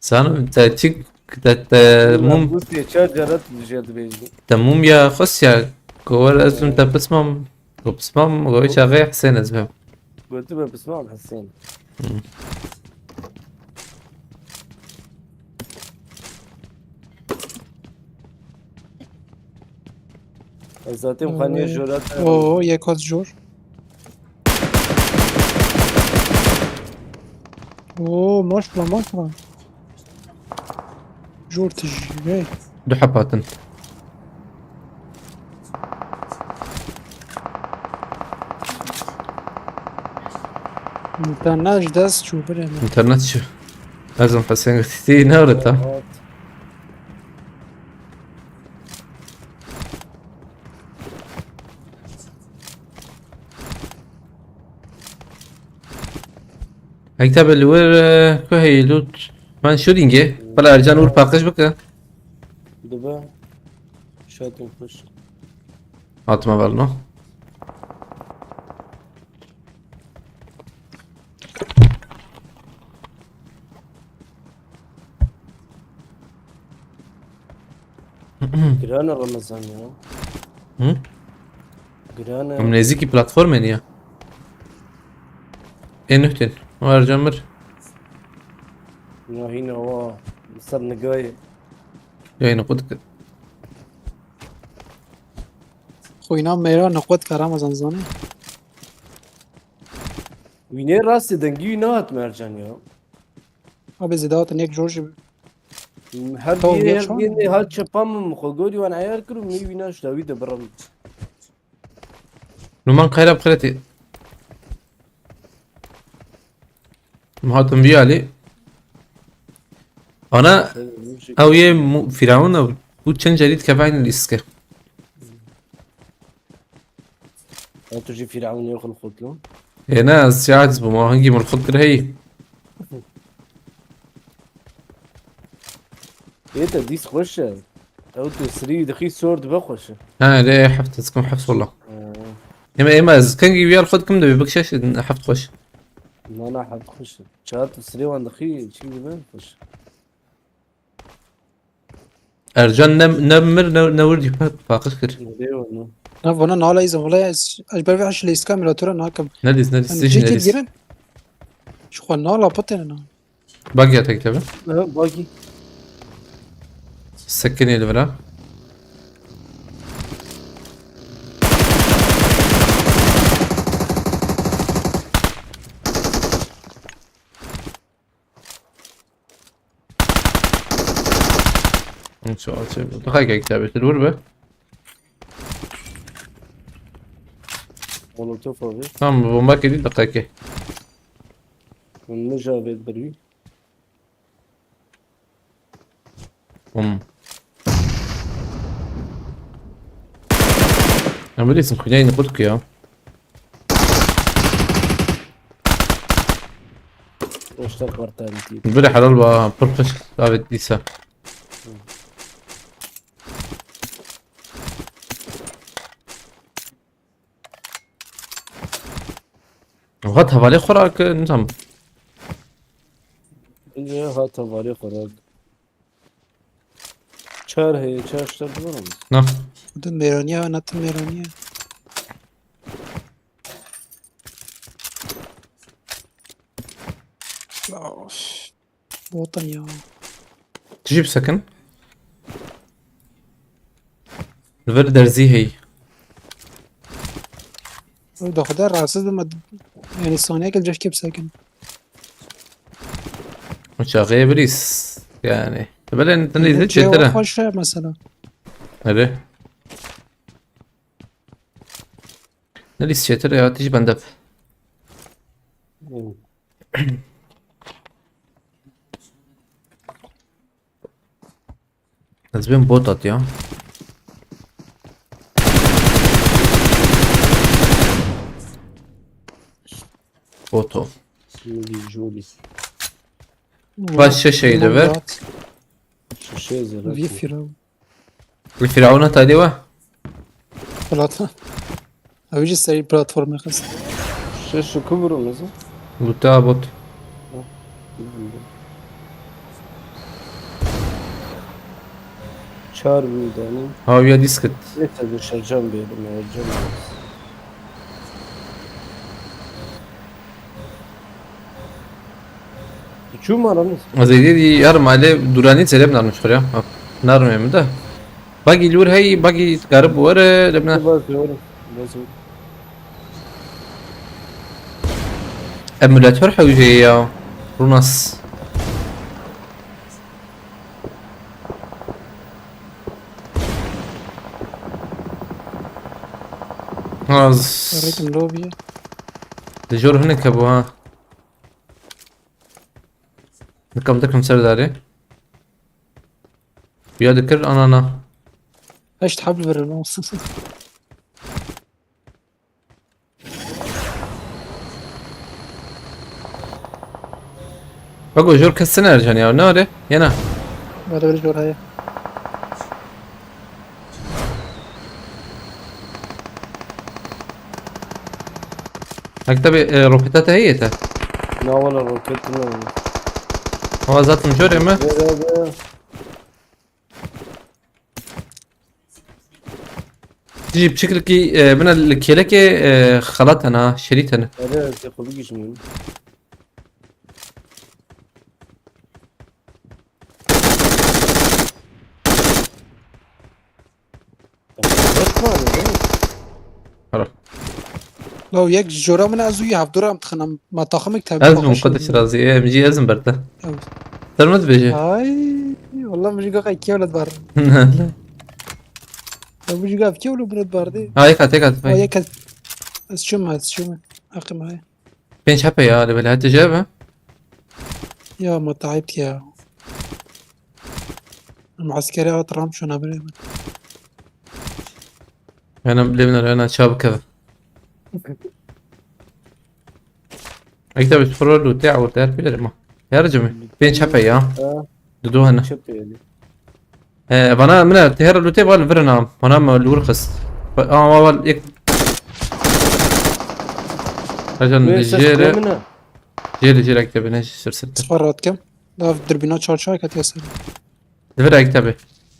Zanim te çi, te, te mum, Bûstê çar cara tu jê dibêjî. Te mum ya xwest ya, ku wer ez bim te pismam, ku pismam, ku çaxê Hesen ez bim. Gotibe pismam Hesen. Hı. Ez zaten xaniye jora te. Oo, yek hat jor. Oo, maşallah, maşallah. Jor tijî, hey. Du heb hatin. Înternet ji dest çû, birê min. Înternet çû. Ez û Hesên gotî, tê ne were ta? Evet. Mektebe li wir, e, ku heyî lût. Ben şûdîngê. Bela Ercan wir paqij bike. Dibe. Şatin xweş. Hatime ver no. Giran e Ramazan ya. Hı? Giran e. Em nêzîkî platformê niye? Ê nuh tên. O Ercan mir. Ya hîna wa ser nigayê. Ya yine qut kir. Xwîna mêra niqwet kara Ramazan zanî. Wînê rastê dengî wî nehat Mercan ya. Abi zêde hatin yek jor jî. Her Tamam, bîrê, her geçen. Bîrê her çepa min xwe gorî wan eyar kir û min wîna ji dawî de birim. Numan Kayra bi xêretî. Min hatim vî alî. Ana, ew yê mu-, Firavun ew. Bu çend cerî dikeve aynı lîske. Ya tu jî Firavun yok xwe dilo. Ê ne, ez şahid bûm, hingî min xwe kir heyî. Ê te dîs xweş e. Ew tu sirî dixî sor dibe xweş e. Ha, lê heft, ez dikim heft wala. Ee. Ema, ema ez kengî wiyar xwe dikim de bikşeş heft xweş. Na, na, heft xweş e. Çawa tu sirê wan dixî çi dibe xweş. Ercan ne, ne mir, ne, ne wir dî pa-, paqij kir. Ne diyor onu? Na, vana nala izin, wala ez, ez ber ve aş leyska emulatora nakim. Ne dîs, ne dîs, Yani, tijî ne ceket dîs. Girin. Şu xwe nala patene na. Bak ya tek tabi. Ha, bak. Sekinê li vira. Hiç o açı. Daha gel tabi. Dur be. Molotof abi. Tamam, bomba geldi, dakika. Hûn min ji avê dibirî. Hum. Em bilîsin kujayî niqut ku ya. Roşta kartalî. Bire helal ba pir xweş davet dîsa. Hat hevalê xwe ra ki nizam. Ya hat hevalê xwe ra. Çar heye, çar ştar duran. Na. Din mêraniya, na tu mêraniya. Of. Botan ya. Tu jî bisekin. Li vir derzî heyî. Ew da xwe de rahatsız bim. Yani saniyek li cevkê bisekin. O çaxê birîs. Yani. Belê ne Cevap çêtir e. Xweş e mesela. Ere. Ne lîs çêtir e ya tîj bende. Ez bên bot at ya. Boto. Şimdi Jolly. Baş şeşeyi de ver. Şişe zira. Wie Firavun. Li Firavuna tadê we? Plata. Ew jî serî platformê xist. Şişe şu kubur mu? Luta bot. Çar bin dane. Ha ya diskit. Neyse, dışarıcan bir yerim ya. Can. Çû mala min. Ez êdî dî her malê dûranî zêde binarmiş xwe ya. Narmê min de. Bagî lûr hey, bagî garib were, lebna. Bas yorum. Bas yorum. Emulator hewce ya. Runas. Ha, z- Rêkim lobby'ye. Di jor hinek hebû ha. Nikam dikim ser darê. Ya dikir anana. Heşt heb verin olsun. Bak o jor kesin Ercan ya. Ne öyle? Yena. Böyle bir jor heye. Hakta bir e, roketa te heye te. Ne wala roket ne? Ama zaten jor mi? Beraber. Jî piçiklikî e, bina li kêlekê e, xelat hene, şerît hene. Ere, te xwe bigihîjin. Hero. Law yek ji jora min ez û yê hevdû re em dixin, em me taximik tevî Ez xwe bûm xweşin Qudus razî, em jî ez im ber te. Evet. Ser min dibêje. Ay, wallah min jî goxa kewle dibardin. Min jî goxa kewle min dibardin. Ha, yek hat, yek hat. Ay, yek hat. Ez çûm, ez çûm. Heqim hay. Pênc hepe ya, li belê hete jê be. Ya, ma taib ya. Em eskere hat ram şuna bire. Yana lê min yana çav keve. Ekte bi pro lûtê awirte her pîler ma. Her cimî. Pênc hepe ya. Ha, Dudu hene. çöp yani. He, bana min te her lûtê val virin am. Bana ma lûr xist. Ama val ek. Hacan Ve ses jere. demine. Jere jere ekte bine sir sir. Sifar rahat kem. Lav dirbina çarçay ket ya ser. Divir ekte be.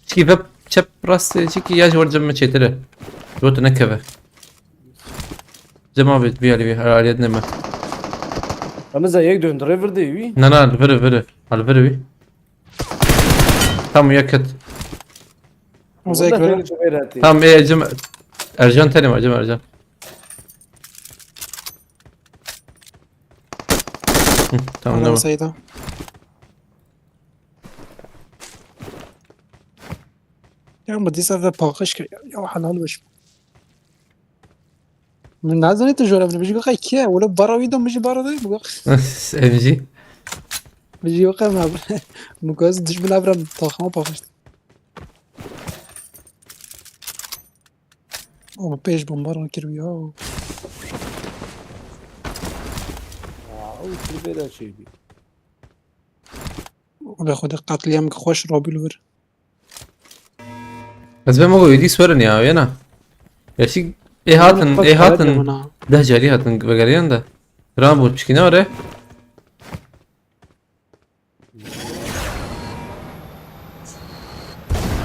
Çiki vep çep rast çiki ya jor cem çetire. Rot ne keve. Cem abi bir ali bir aliyet ne mi? Ama za yek dön driver de wi. Na na viri viri. Al viri bir. Tam ya ket. Uzay Wala göre. sen çok eğlendi. Tam e cem Ercan tenim Ercan Ercan. Hı, tamam Ana tamam. Seyda. Ya mı disa ve pakış ki ya halal beş. Min nazanî tu jora min, min jî goxa kî ye? Wele bara wî de, min jî bara de, min goxa. Em jî. Min jî goxa me. Min goxa dijmin avra taxama paxişt. O pêş bombaran kir ya. Ya, ew çi bê de çêbî. Be xwedê qetliyam xweş rabî li vir. Ez bê me got êdî swerin ya, yena. Gerçî ê hatin, ê hatin. Deh carî hatin vegeriyan de. Rambo çikîne were.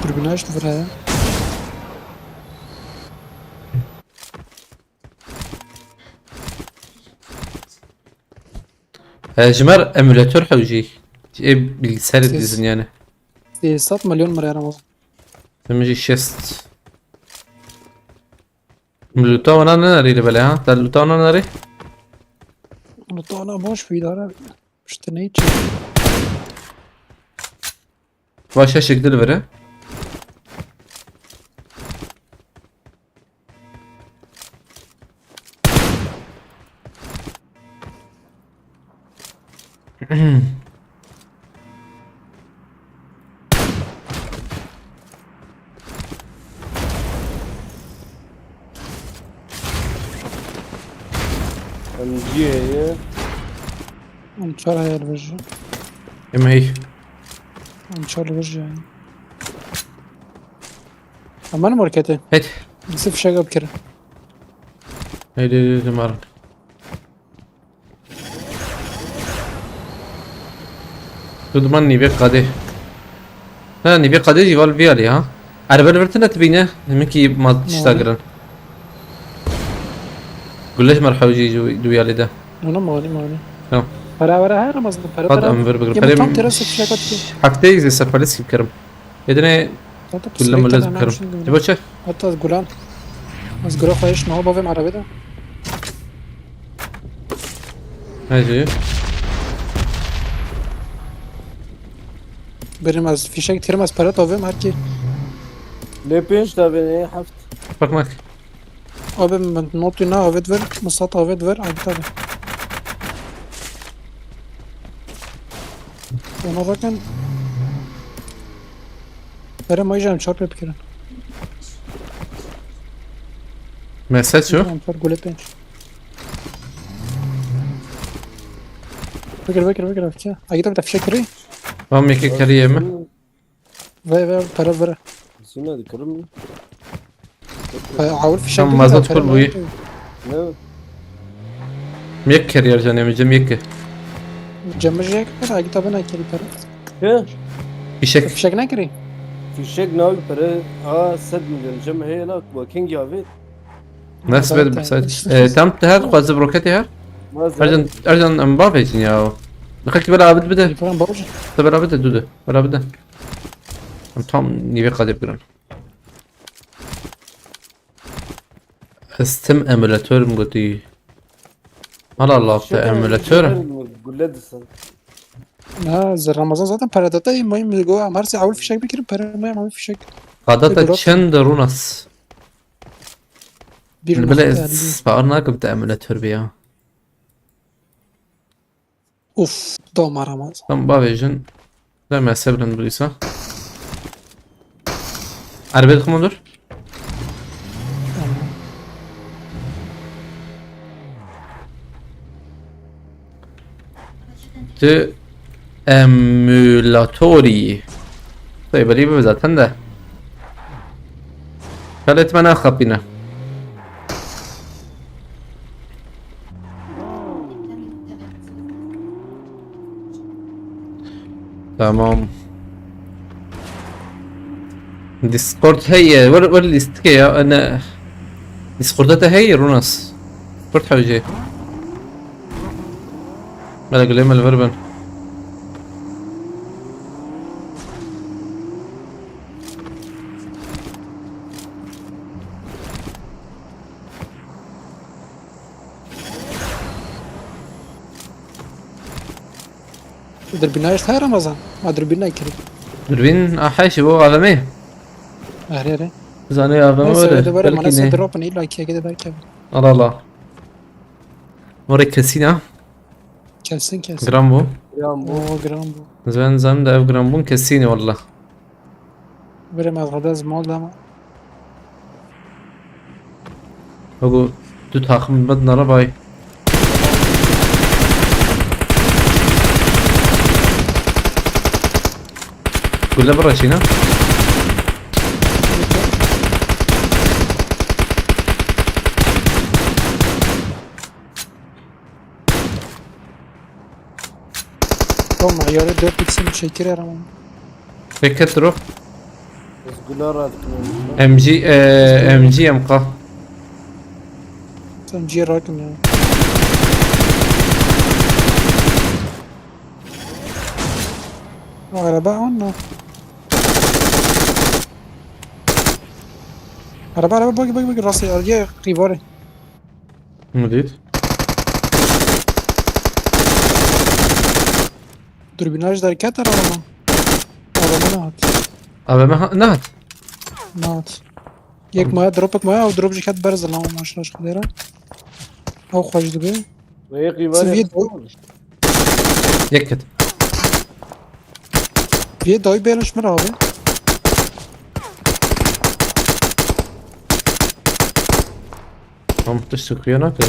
Dürbünaj li vir heye. He, ji me re emulator hewcî. Ê bilgisayarê dizin yani. Sê sed milyon mire yaramaz. Min jî şêst. Min luta wana nenerî li belê ha? Te luta wana nerî? Luta wana boş bir idare. İşte ne için? Başa şekil vere. M G heye. Em çar heye li vir jî. Em hey. Em çar li vir jî heye. Em marketê. Hadi. Bizi fişek bikirin. Hadi, hadi, hadi, marın. Tu diman nîvê qadê. Ha, nîvê qadê jî val vî alî ha. Erbe li vir tune tibîne. Min kî ma tişta girin. Gule ji me re hewcî ji du alî de. Nana malî malî. Tamam. Para vere her Ramazan, para. Hadi em vir bigir. Perê tam terasa fişek atî. Hefteyê zê serpelîskî bikirim. Êdinê Gulle mulle dikerim. Ji bo çi? Hatta ez gulan. Ez gura xwe hêşt niha bavêm erebê de. Hecî. Birim ez fişek tirim ez pere tavêm her kî. Lê pênc tavên ê heft. Bak bak. Abi min notî na avêt vir, min sat avêt vir, abi tabi. Ona bakın. Pere mayî jî em çar pê bikirin. Mesaj ço? Em çar gule pênc. Bikir, bikir, bikir, bikir. Ay, tabi, fişek kirî. Tam yekê keriyê min. Ve, ve, pere vire. Sina dikirim. Awil fişek. Tam mazot pir bûyî. Ne? Yek keriyar canê min, cem yek. Cem ji yek pere, agita bina keri pere. He? Fişek. Fişek nekirî? Fişek nav pere, a sed milyon cem heye la, wa king ya vê. Nasıl bir mesaj? E, tam te her xwazib roketê her. Ercan, Ercan em bavêjin ya. Xelkî bela abid bide. Te bela bide, dude. Bela bide. Em tam nîvê qadê bigirin. Ez tim emulator im gotî. Hala Allah te emulator. Gulle disin. Ha, ze Ramazan zaten para data, mayî mi go, em her sê awil fişek bikirin, para mayî awil fişek. Qada te çend Runas? Bir nokta elli. Bile ez bawer nakim te emulator be ya. Uf, doma Ramazan. Tam bavêjin. Deme sebrin duysa. Erebê dixim dur. Tamam. Tu emulatorî. Tabii böyle bir zaten de. Kalet bana kapına. Tamam. Discord heye, wer wer lîstikê ya, ne. Discord'da te heye Runas. Discord hewce. Bela gulê me li vir bin. Dürbîna işte her Ramazan. Ma dürbîn nekirî. Dürbîn, a, heşî bo A V M. Erê, erê. Zanê A V M. Neyse, öyle de böyle, belki ne. Maalesef drop ne, illa ki de belki. Al, al, al. Orê kesî ne? Kesin kesin. Giran bû. Yan bu. Oo, giran bû. Zven zan de ev giran bûn kesî ne wallah. Birê me ez xwe dest mal dema. Wego du taxim bedin arabay. Gule bireşîne. Tamam, yarı dört x'im çekir herhalde. Peket ro. Ez gula rahat. M G, e, M G M K. Sen ciğer rakım ya. Araba on mu? Araba, araba, bak, bak, bak, rastı, ya, ya, rivare. Min dît. Dürbünaj derket araba. Araba ne hat? Abi me ha- ne hat? Ne hat? Yek maya, drop ek maya, o drop jeket berz lan, maşallah, şu kadar. O xwaj dibe. Ve yek rivare. Seviye Yek ket. Vê dayî bêliş min abi. Tam tişt kuya nake.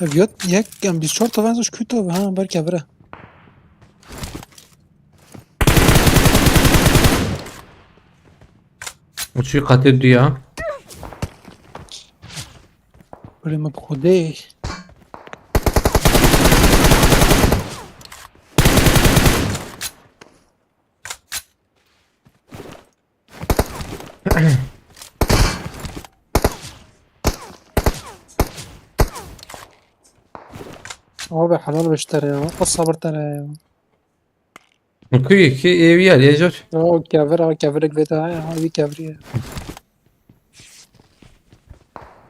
Ev yek, yek, em bîst çar tova ez kuto, ha, ber kevire. Uçuyu katê duya. Böyle mi xudê. Abi helal beşler ya. O sabır tane ya. Kuyu ki evi ya lejor. O kevir, o kevirek veda ya. Abi kevir ya.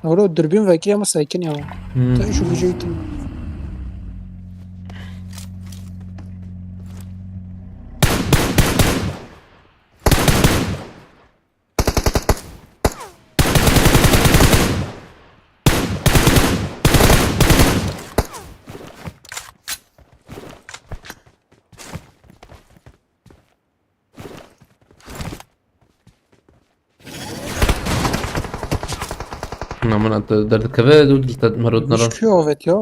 Oğlum dürbün vekri ama sakin ya. Hmm. Sen şu gücü itin. Na min te derdikeve du dil te merot nara. Hiç köy avet ya.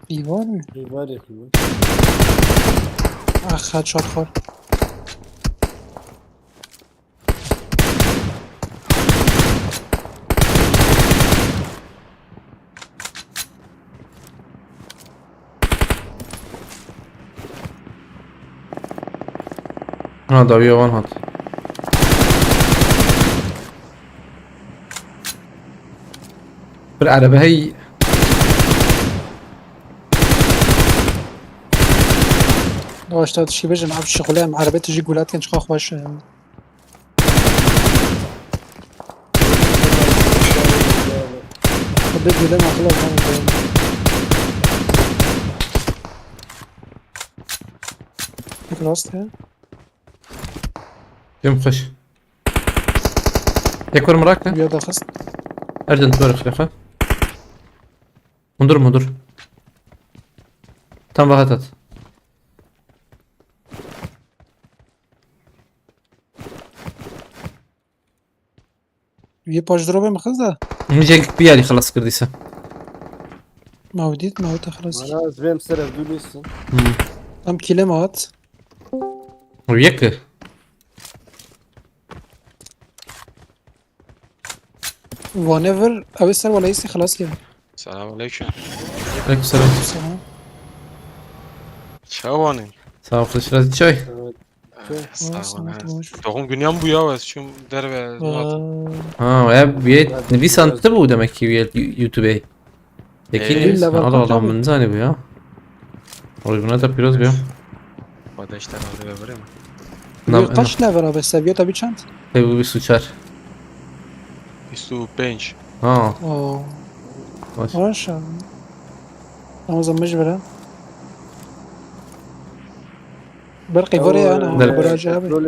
İyi var mı? Rivare, rivare. Ah, headshot var. Ha, dawiya wan hat. Bir araba hey. Başta tişi bejin abi, şixule em arabet jî gulat ken çiqa xweş e. Xwedê gule naqila ben. Pek rast ya. Cem xweş. Tek var mı rakı? Ya da xist. Erden tu var xefa. Hundur hundur. Tam vahat at. Yê paşdiro bê min xiz de. Min ceng bir yali xelas kirdîse. Mawdît, mawdît xelas. Bana ez bêm ser ev dûlîsin. Hmm. Tam kile mat. O yek. Whatever, ew ê ser wala îsî xelas kirin. Selamünaleyküm. Aleykümselam. Sana. Çawanî? Sağ ol, xweş razî çay. Sağ Olsun, ol. olsun. Doğum günü yan bu ya, ez çûm derve. Vay. Ha, ya bir nivîsan tibû demek ki bir YouTube. Yekî Ee, nivîsan. Level Allah Allah, tabii. Min zanî bu ya. Rojbûna te pîroz be. Xwedê ji te razî be, birê min. Na- Kaç level abi? Seviye tabii çend? Ev bîst û çar. Bîst û pênc. Ha. Oo. Baş. Baş abi. Ama zaman ji bera. Ber qeyvarê ya, ne? Del- Beraci abi. Böyle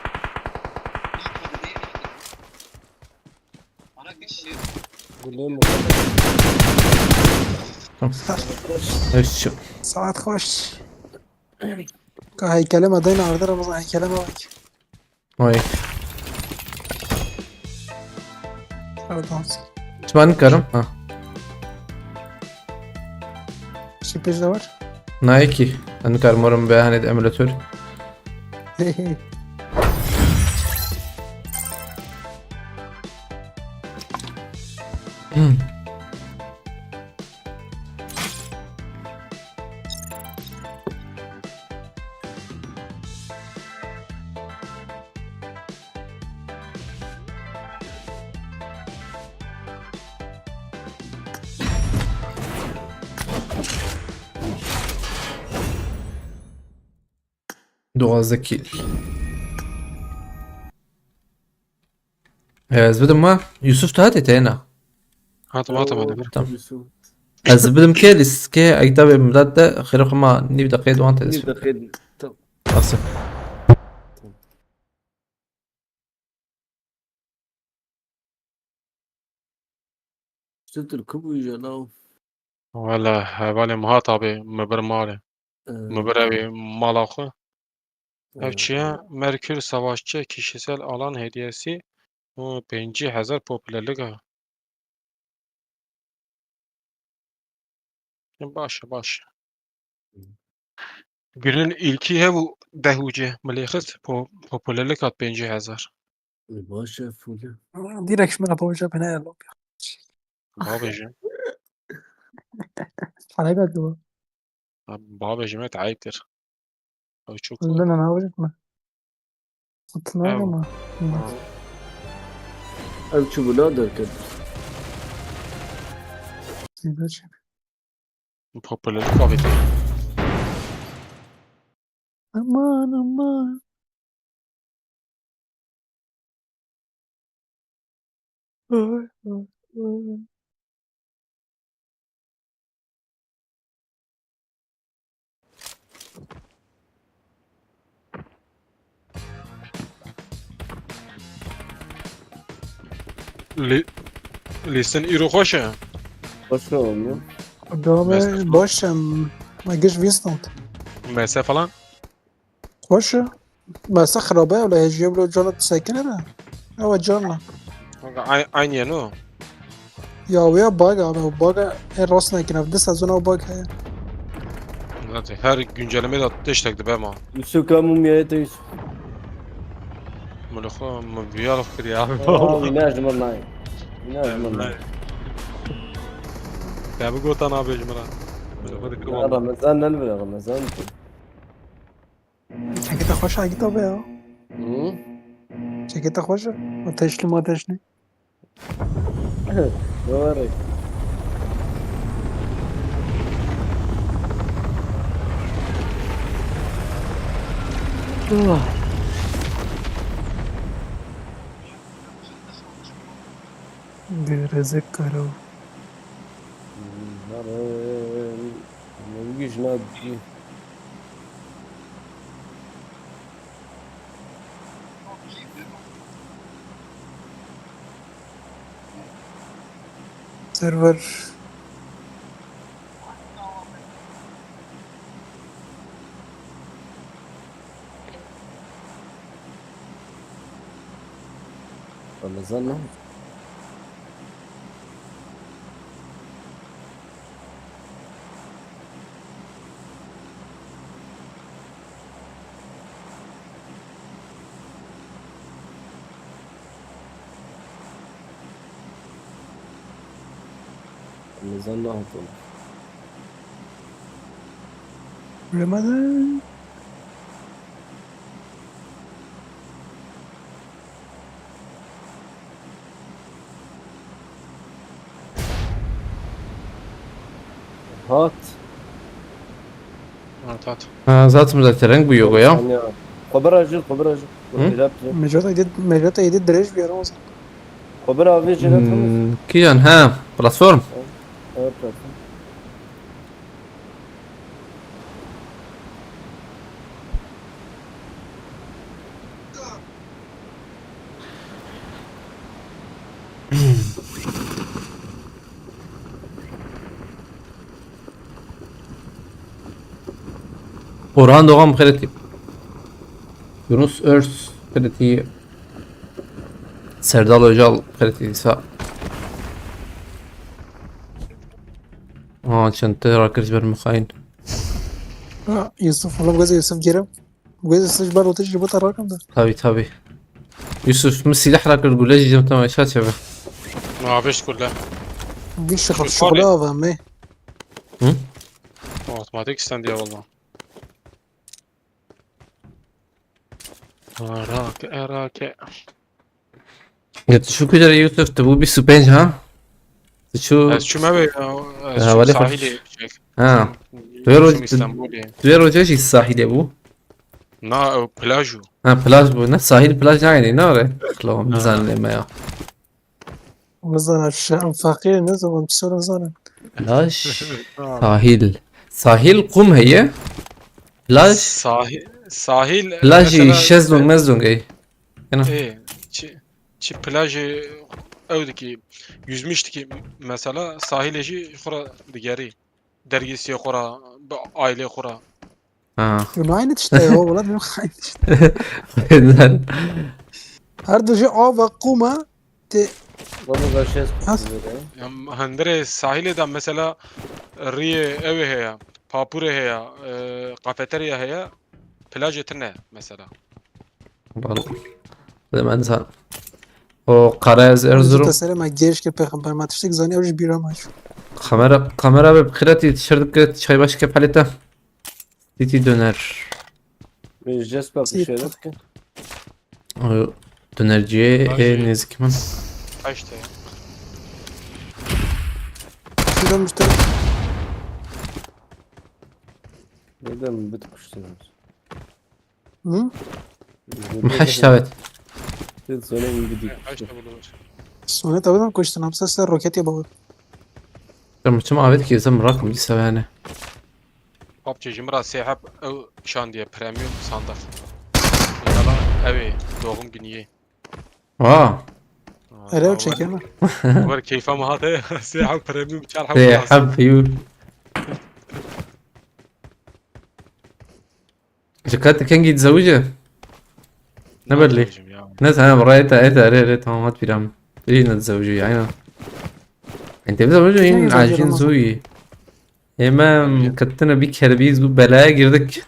Gulê mi? Tamam. Eşşo. Saat xweş. Ka heykele me deyna arde Ramazan, heykele me bak. Oy. Pardon. Çima nikarim? Ha. Şi pêş de var. Nayê kî. Ez nikarim werim be hanê de emulator. Hmm. Duwazdeh kill. Ez bidim ma. Yusuf, tu hatî têna? Hatim, hatim, hadi bir. Tamam. Yusuf. Ez bidim kê lîstikê, ev kitabê midat de, xêrê xwe ma nîv deqeyê dowan te Nîv dest pê. Deqeyê, tamam. Asya. Çitur ku bû îja law? Wele hevalê min hat abi, min bir malê. Ee, Min bir evê mala xwe. Ev çi ye? Merkür Savaşçı kişisel alan hediyesi. O, pêncî hezar popülerlik ha. Baş e, baş e. Günün ilki hev û deh û cê milêxist po-, popülerlik hat pêncî hezar. Baş e, full e. Direkt ji min re bavêje bine ya lob. Bavêje. Helal be. Abi, bavêje me te eyb kir. Abi çok Lina ne yapacak mı? Hatırlamıyorum ama. Ha. Ev çi bula derket? Popülerlik abi. Aman, aman. Li-, lîstin îro xweş e. Xweş e oğlum ya. Dame Mesaj baş em. Ma giş Vincent. Mese falan. Xweş e. Mese xirabe, wele hêjiye bilo cana sekine de. Ewa cana. Ay-, aynı yer o. Ya wê ya bug abi, o bug e rast nekine. Di sezona o bug heye. Zaten her güncelleme de tiştek dibe ma. Yusuf, ka mumyayê te Yusuf. Min xwe, min viya xwe kiriye abi. Aa, wî ne ji min nayê. Wî ne ji min nayê. Te bi gotan abi ji min re. Min xwe dikir Ya wala. Ramazan, ne li Ramazan. Çekete xweş e, Agit abi ya. Hı? Çekete xweş e. Ateşli mateşli. Doğru. Gêrezek karo. Nare, nengî ji nadî. Server. Ramazan ne? Ramazan ne hatın? Ramazan. Hat. Hat, hat. Ha, zaten zaten renk bu yoga ya. Saniye. Xwe birajî, xwe birajî. Hı? Mecata yedi, Mecata yedi dirêj bir ara olsun. Xwe bir avê jê re Hmm, kiyan, ha, platform. Evet, platform. Orhan Doğan xêretî. Yunus Örs xêretî. Serdal Öcal xêretî dîsa. Aa, çente rakir ji ber mixayîn. Ha, Yusuf, oğlum, gaza Yusuf, geri. Wê de sij ber otiş ji bo te rakim de. Tabii, tabii. Yusuf, min sîleh rakir, gule jî jim te meşa çeve. Navêj kule. Bir şıkır Şu şukula abi. Ava me. Hı? Otomatik istendi ya valla. Arake, erake. Ya tu şu kadar Yusuf, tu bu bir su pênc ha? Tu şu Ez çûme wê, ez Ha, çûm wele xwe sahilê çek. Ha. Çûm, Tu ver çûm o-, Îstanbulê. Tu ver oca jî sahilê bû. Na, ew plaj û. Ha, plaj bû. Ne, sahil plaj nayê, ne re? Klawam, Ha. Bizanê me ya. Bizana şem feqîr ne zaman psora zanim. Plaj, sahil. Sahil qum heye. Plaj, Sahil, sahil, e, plajî mesela, şezlong mezdong ey. Ena. E, çi, çi plajê ew dikî, yüzmüş dikî mesela sahilê jî xura digerî. Dergîsiyê xura, bi ailê xura. Ha. Bunu aynı işte ya, valla benim aynı işte. Neden? Her dujê ava qûma tê Valla ben şey Has- Em, hundirê sahilê de mesela riyê ew ê heye, papûrê heye, e, kafeterya heye, plajê tine mesela. Vallahi. Dedim ben sana. O Kara ez Erzurum. Te sere me gêş ke pêxember me tiştek zanî ew ji bîra me çû. Kamera, kamera ve bixireti tişert bike çay başke paleta. Titi döner. Ücret bak bir Seyit şeyler bak. ki. O dönerciye Tabii. e, nezik min. Kaçtı? Şuradan müşteri. Neden bir kuştunuz? Hı? Mheş davet. Siz söyleyin bir dik. Kaçtı bulunur? Sonet abi de koştun. Hapsa size roket ya baba. Tamam, çim avet ki zem rakım bir sevene. Papçı jimra sehap ew şandiye premium sandık. Mesela evi doğum günü. Aa. Hele o çekeme. Var keyfa mı hadi? Sehap premium çal hap. Sehap you. Dikkat kengî tizewije. Ne belli. Ne, tamam, rayta, eta, re, re, tamam, hat biram. Yine tizewije, aynen. Ente tizewije, yine Tizewije, acil Ramazan. Zuyi. Hemen kattına bir kere biz bu belaya girdik.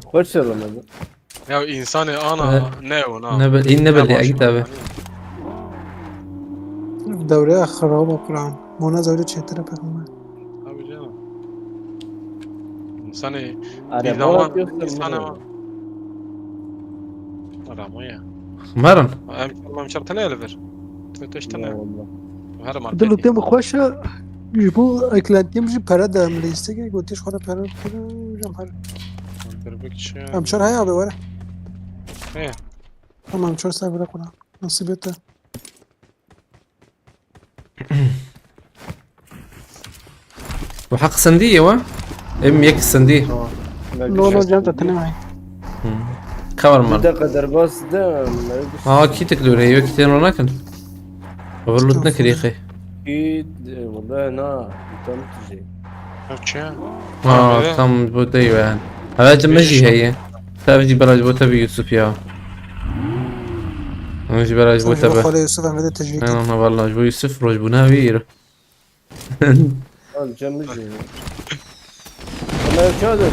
Hoş Ramazan. Ya insanı ana ne o na. Ne be, in ne belli, git abi. Devre xiraba Kur'an. Mona zewre çetire peygamber. Tabii canım. İnsanı Araba bir zaman yapıyorsun insanı bunu. Arama ya. Xmarin. Em em şartı ne ele ver? Teşte ne? Eyvallah. Her Dil market. tem xweşe. Ji bo eklentiyem ji pere de em listeke gotiş xwe pere pere hocam her. Market bir kişi. Em çar haya abi were. He. Tamam çar ser bırak ona. Nasip ete. Bu haq sendî ye wa? Em yek sendî. No no can te tenê. Cover mar. Bir dakika derbas de. Aa, kî tek lûrê, yok kî têno nakin. Overload Tamam, nekirî sonra. Xê. Ki, e, vallahi na. Tam tüzey. Yok ya. Aa, öyle. Tam bu değil yani. Hava cim Beş jî yaşında. Heye. Tabii jî belaj bo te bi Yusuf ya. Onu jî belaj bo Sen te bu bi. Xwedê Yusuf em de tecrî Ne ama vallahi bu Yusuf roj bu ne bir. Lan canlı şey. Ömer Çağdır.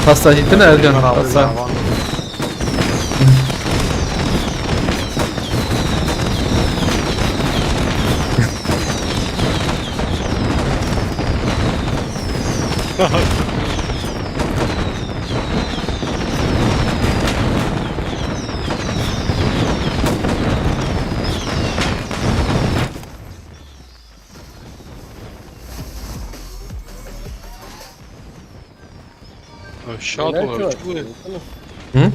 Pasta jî tine Ercan. Pasta. Şat Ömer olur. Çağdır. Çubuğu. Hı?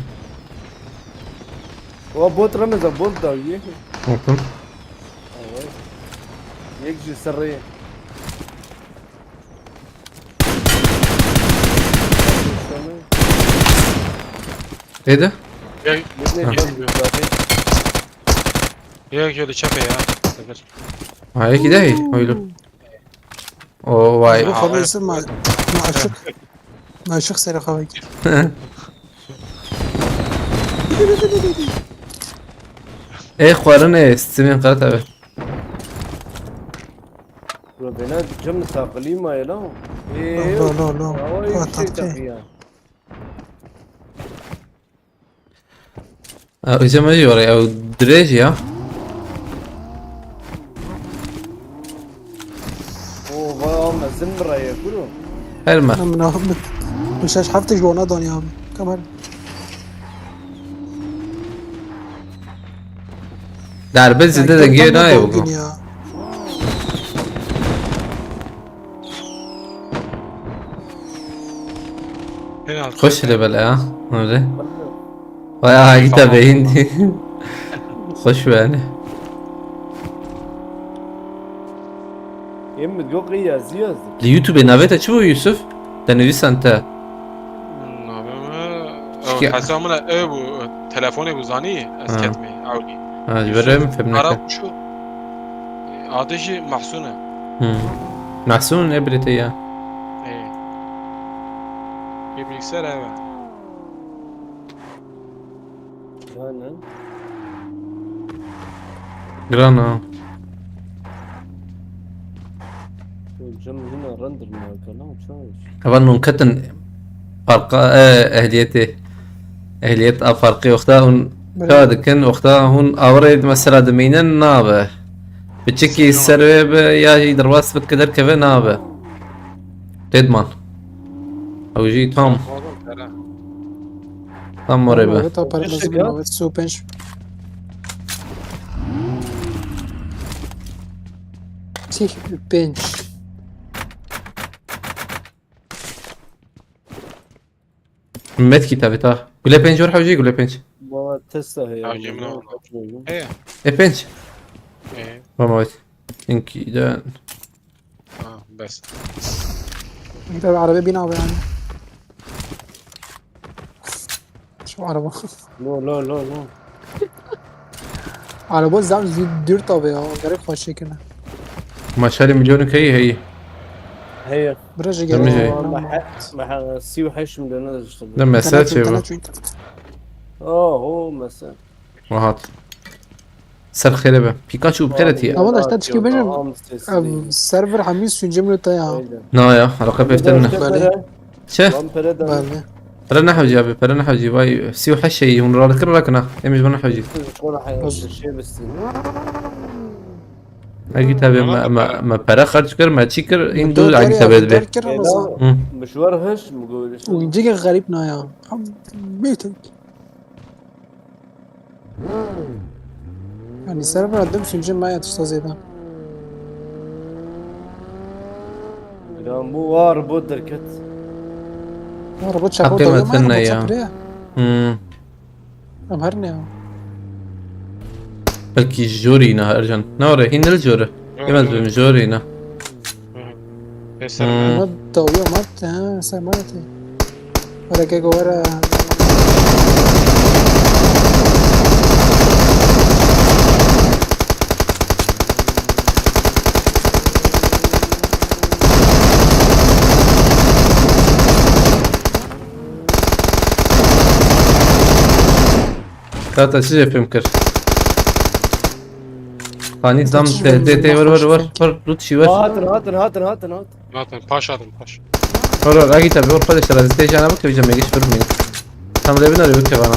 O bot Ramazan bot da ye. Bakın. Evet. Yek ji serrê. Neydi? Gel. Yek ne Ha. Yek Yok şöyle çape ya. Ha, iki de öyle. O vay. Bu Aa, Xwedê evet. Yusuf ma ma aşık. Ma aşık sere xwe kir. E xwarin e, stimên qara tabi. Bro bena cem taqlî ma ye lan. Lo lo lo lo. Awa Ha, yüksek tatlı. taqiya. Hocam acı var ya, dirêj ya. O vay mezin mi raya kuro? Her me. Min min şeş heft ji wana danya abi. Kamera. Darbe zede de gê nayê Doğum bu. günü ya. Xweş lê bele ya. Öyle. Vay, aha, git abi, hindi. Xweş yani. Em yok ya, ziyaz. Li YouTube navê te çi bû, Yusuf? Te nivîsan te. Navê me, Şike- ew, hesabê min e, ew bû, telefonê bû, zanî, ez Ha. ketmî, ewlî. Ha, ji Yusuf, ber em fêm neke. Arap şu, e, adê jî Mahsûn e. Hmm. Mahsûn e birê te ya. Ê. Yê bilgisayar ev e. Yani. Giran ha. Cem yine render mi yakala, çaş. Evan hûn ketin farqa, e, ehliyetê. Ehliyet a farqê wexta hûn Bira. Ka dikin, wexta hûn awarê mesela dimînin nabe. Piçikî Sînon. Ser wê be ya jî derbas bike derkeve nabe. Têdman. Ew jî tam. Oğlum, pere. Tam morê be. Mavê ta pere Kaç lezim dakika? Mavê, sî û pênc. Sî û pênc. Metkî tabi ta. Gule pênc were hewcî, gule pênc. Baba Tesla heye. Hewcî min o. Heye. E pênc. E. Mama wet. Inkî de. Ha, bes. Bir de araba bin abi yani. Şu araba. No, no, no, no. Araba zam zü-, dürt abi ya. Gerek hoş şekilde. Maşallah, milyonu keyî heyî. Heye. Biraz Demir gerek. Heye. Valla me he-, me he-, sî û heşt milyon işte bu. Ne mesaj Tane şey bu. Tane çünkü. Oho, mesela. Rahat. Ser xêre be. Pikachu bi te re tiye. Ama da işte çıkıyor benim. Server hemî sunucu mu ya? Na ya, alaka peften ne? Belli. Çi? Lan pere de. Belli. Pere nehewcî abi, pere nehewcî. Vay, sî û heşt şey, hûn radikir rakina. Em ji bo nehewcî. Şöyle hay-, şey bitsin. Egi tabi me, me, me pere xerc kir, me çi kir, in du egi tabi dibe. Hı. Mişwar hiç mi görüyorsun? Oyuncu ki garip na ya. Abi, bir tek. Yani server adım sunucu maya tişta zêde. Lan bu var, bu derket. Var, bu çapo Haqê da me yok, tenne bu ya. Çapre ya. Hmm. Em her ne ya? Belkî jorî ne, Ercan. Ne var? Hîn li jor e. Yok, yok. Yemez benim jorî ne. Hı hı. Pêser Hmm. Ama dawî mat, ha, ser mat. Were ke govera. Tata çi jê fêm kir? Hanî zam te, te, te, ver, ver, ver, ver, lut şî ver. Hatin, hatin, hatin, hatin, hatin. Hatin, paş hatin, paş. Ver, ver, agî tabi, ver, xwedê şerazî tê jana bike, vîca me geç bir mîn. Tam lê bina lê bike bana.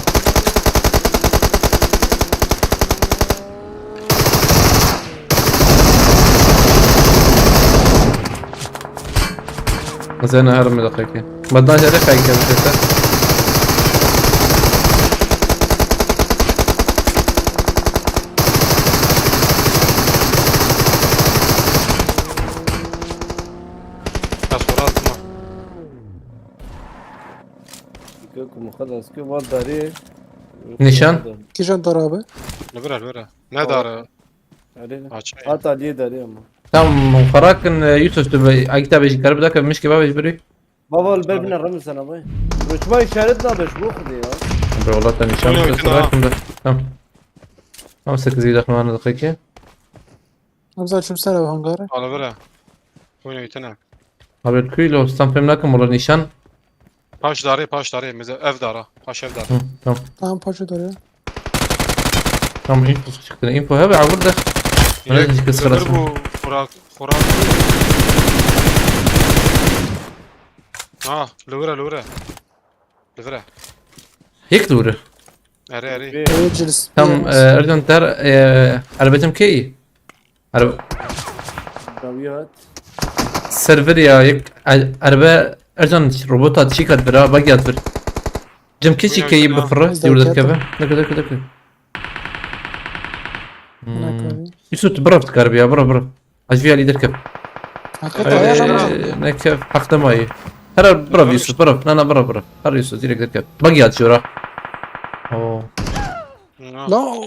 Zena her mi dakika. Badna jere kayık yapacaklar. Ya sonra atma. Kök mu xelas kök var darê. Nişan? Kîjan dar abi? Li vir e, li vir e. Ne dar e? Erê. Açayım. Hat Aliyê darê ama. Tamam, xerakin, e, Yusuf, tu be, a kitabê jî kar bidake, mişkê bavê ji birî. Baba, li ber bine rem sana bay. Rutba işaret nabe ji bo Xwedê ya. Be, wala te nîşan Oyna bide, oyna. Xerakin de. Tamam. Tamam, sekiz yedi xemana dakika. Hamza, çim ser ev hangare. Ala vira. Oyna oyna. Abi, kuy lo, stan fem nakim, wala nîşan. Paş darê, paş darê. Meze ev dara. Paş ev dara. Hı, tamam. Tamam, paşa doğru. Tamam, info çıktı. Info hebe, avur da. Yek, öbür bu, Xurak, Xurak. Ha, li vir e, li vir e. Li vir e. Yek doğru. Erê, erê. Evet, Ciliz. Tamam, e, Ercan der, e, elbetim key. Araba. Dawiyat. Server ya, yek, ar-, araba, Ercan, robota çî kat bira, bagi at bir. Cem keçi keyî bifirre, yurda keve. Dakika, dakika, dakika. Hmm. Yusuf, tu bira, tu kar biya, bira, bira. Ajviya lider kev. Hakikaten. Ee, ne kev, hakta mayı. Her bırak Yusuf, bırak. Na, na, bırak, bırak. Her Yusuf, direkt, direkt. Bak ya, diyor ha. Oo. Na. No.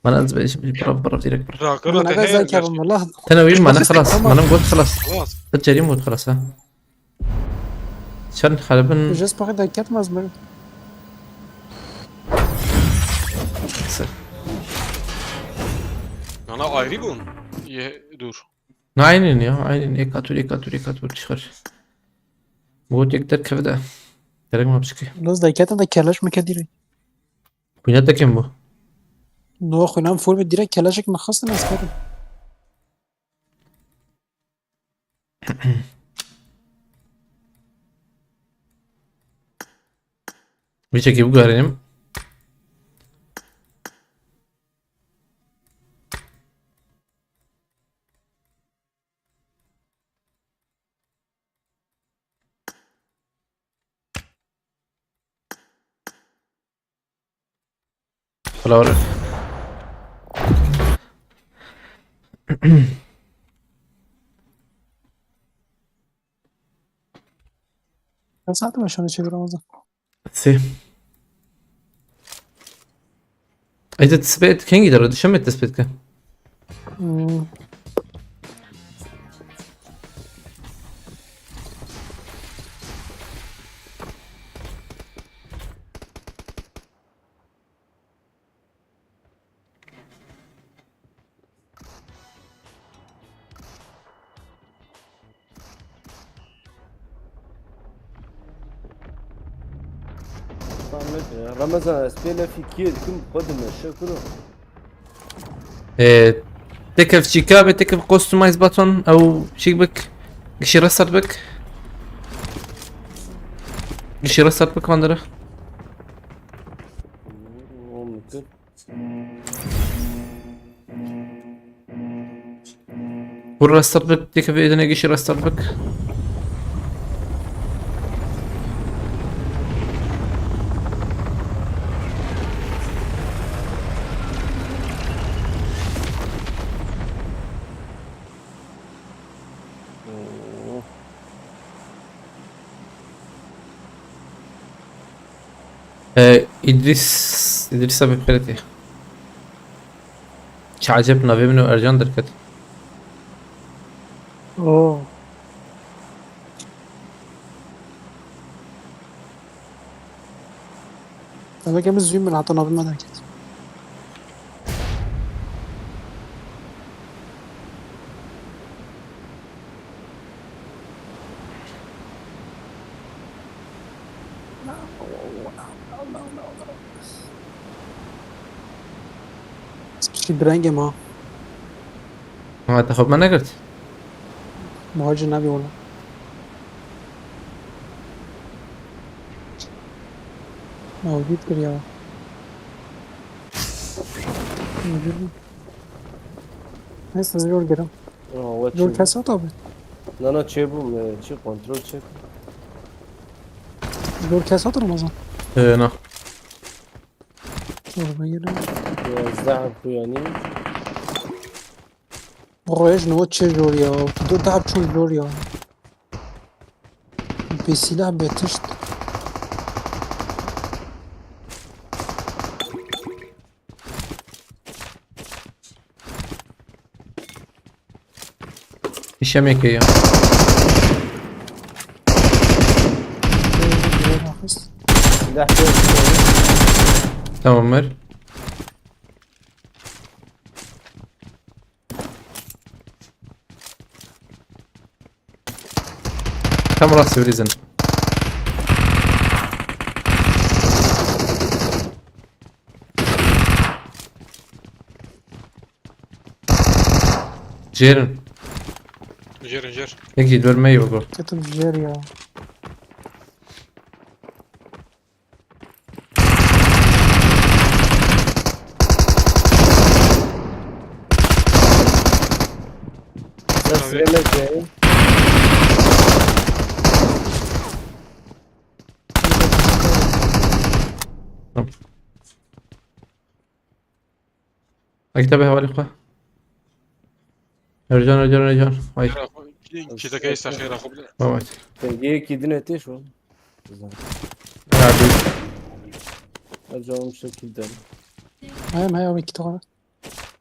Bana az bir bırak, bırak, direkt bırak. Rakı Bana rakı kadar her zeki yer. adam valla. Tene uyum bana Nasıl خلاص. tamam. Bana gol خلاص. Olmaz. Hadi Cerim gol خلاص ha. Sen halibin. Just bakın da ketmez mi? Yana ayrı bu. Ye, dur. Aynen ya, aynen. Ekatur, ekatur, ekatur çıkar. Bu tek der kevde. Derek mi yapışık? Nasıl da ketin da keleş mi kediri? Kuynet de kim bu? No, xwînan full bi direkt keleşek mi xistin ez ketim. Bir çekip görelim. Flower. Sen saat mi şunu çevir Ramazan? Si. Ece tespit kengî dere dişemê tespit ke. Hmm. Ramazan, ez pê lefî kiyê dikim, xwe dimeşe kuro. Ee, tekev çîka be tekev customize button ew çîk bik. Gişî restart bik. Gişî restart bik vandere. O mümkün. Kur restart bik, tekev edine gişî restart bik. Ee, İdris, İdris abi xêretê. Çi eceb navê min û Ercan derket. Oo. Demek em zû min hata navê me derket. Ez piştî direngê ma. Ha, te xwe me negirt. Muhacir nabî wala. Mewcûd kir ya. Mewcûd bû. Neyse, zor girim. Aa, we Zor çi? kesat abi. Na, na, çêbûm, e, çi kontrol çek. Zor kesat Ramazan. Ee, na. Zor be yine. Duwazdeh xuyanî. Royej no çi zor ya. Tu dahab çûn zor ya. Bê silah bê tişt. Hişemê ke ya. Silah yok. Tamam ver. Tam rast bir izin. Jêrin. Jêr jêr. Yekî dörmeyi bak. Ketim jer ya. Ses vermeyeceğim. Ay, kitabê hevalê xwe. Ercan, Ercan, Ercan. Ay. Çîteke îsta xêra xwe bide. Baba. Dengê yekî din hetê şu. Ya bir Acaba şekil der. Hayır hayır, iki tane.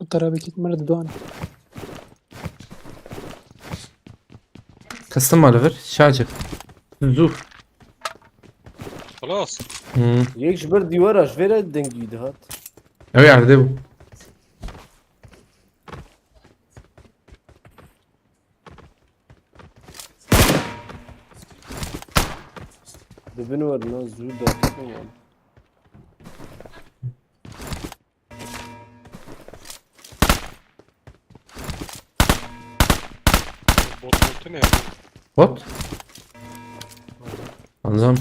Bu tarafa iki tane de doğan. Custom mı alır? Şarjı. Zuf. Xelas. Hmm. Yek ji ber dîwara ji vê re dengî dihat. Ew yerde bu. Dibin werna zû derketin yani. Bot botu ne yapıyor? What? Anladım.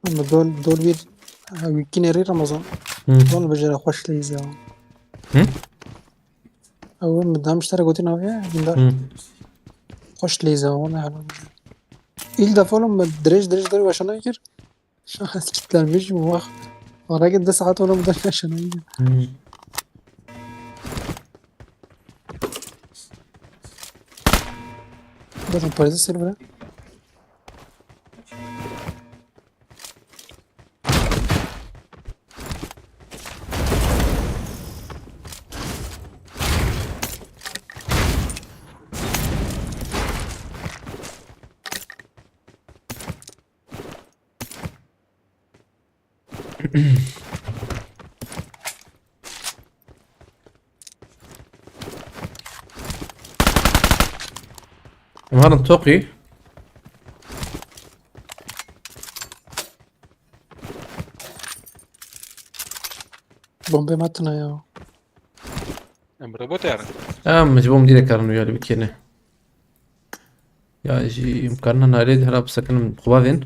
Ama dol, dol bir, ha, wîkî nêrî Ramazan. Hı. Dol bejere xweş leyza. Hı? Ew min dem ji te re gotin aviye, bindar. Hı. Xweş leyza, wala helal. İlk defa oğlum ben dirêj dirêj dirêj başına gir. Şahs kitlenmiş mi bak. Araki de saat oğlum da yaşına gir. Hı. Bakın parası seni bırak. Em herin toqî. Bombe matına ya. Em robot yani. Em ji bo min dî de karin wî alî bikêne. Ya jî imkanına nalê de hela bisekinim xwazên.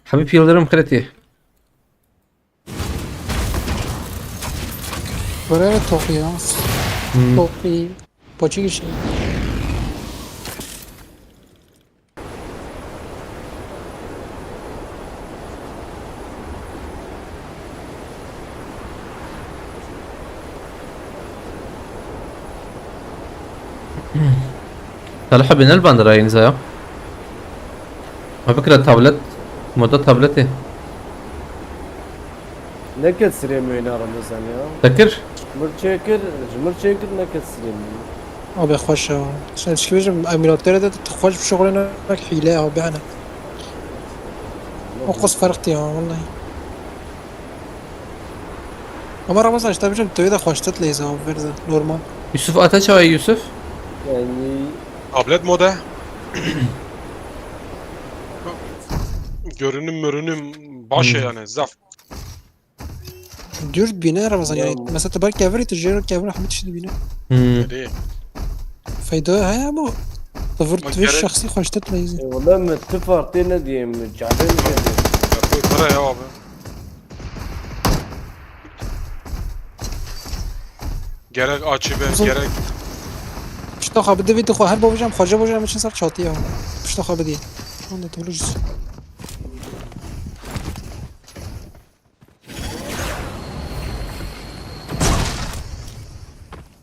Habib Yıldırım kreti. Böyle toki ya. Hmm. Toki. Poçi kişi. Talha bin el bandırayın zaya. Ma bikira tablet. Moda tableti. Neket sirê wêna Ramazan ya. Tekir. Ji mir çêkir, ji mir çêkir neket sirê wêna. Abi xweş ya. Sen çi bêjim, emîlatlara de tu xweş bişuxulîne, wek hîle ya, bihene. O qas ferq diye ha, vallahi. Ama Ramazan, işte bêjim, tu de xweştir leyza, abi, verze, normal. Yusuf Ataç ay Yusuf. Yani Tablet moda. Görünüm mürünüm baş Hmm. yani zaf. Dür bine Ramazan yani. Ya. Mesela tu ber kevir, tu jêr kevir, hemî tişt bine. Hmm. Hadi. Feyda heye ama tu vir Ama tu vir gerek- şexsî xweştir leyza. E, wala min tu fartê nediyê, min cahil nediyê. Yapıyor para ya abi. Gerek açı ben Uzun- gerek Pişta xwe bide vî dixwe her bavêjam xweca bavêjam min çi ser çatiye. Pişta xwe bidî. Onda tu bilirsin.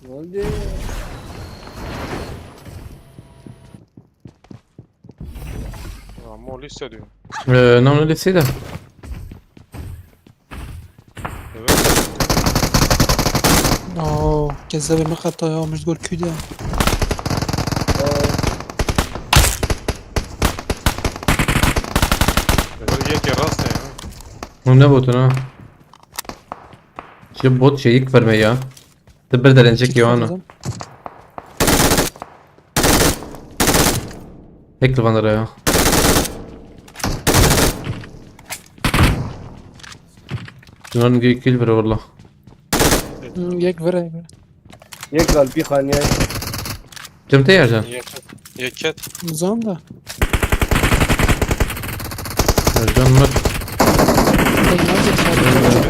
Oldu. Ama o lise diyor. Ee, ne onu lisede? Evet. Oo, kezebê min qeta ya, min ji gor kû diya. Evet, yek rast ya. O ne botun ha? Şey bot şey ilk verme ya. Te bir derenecek ya ana. Tek vanara ya. Şunların geyik kill bir valla. Hmm, yek vere, yek vere. Yek kalbi xaniye. Cem te yerden. Yeket. Yeket. Nizam da. Ercan mı? Deng nadir.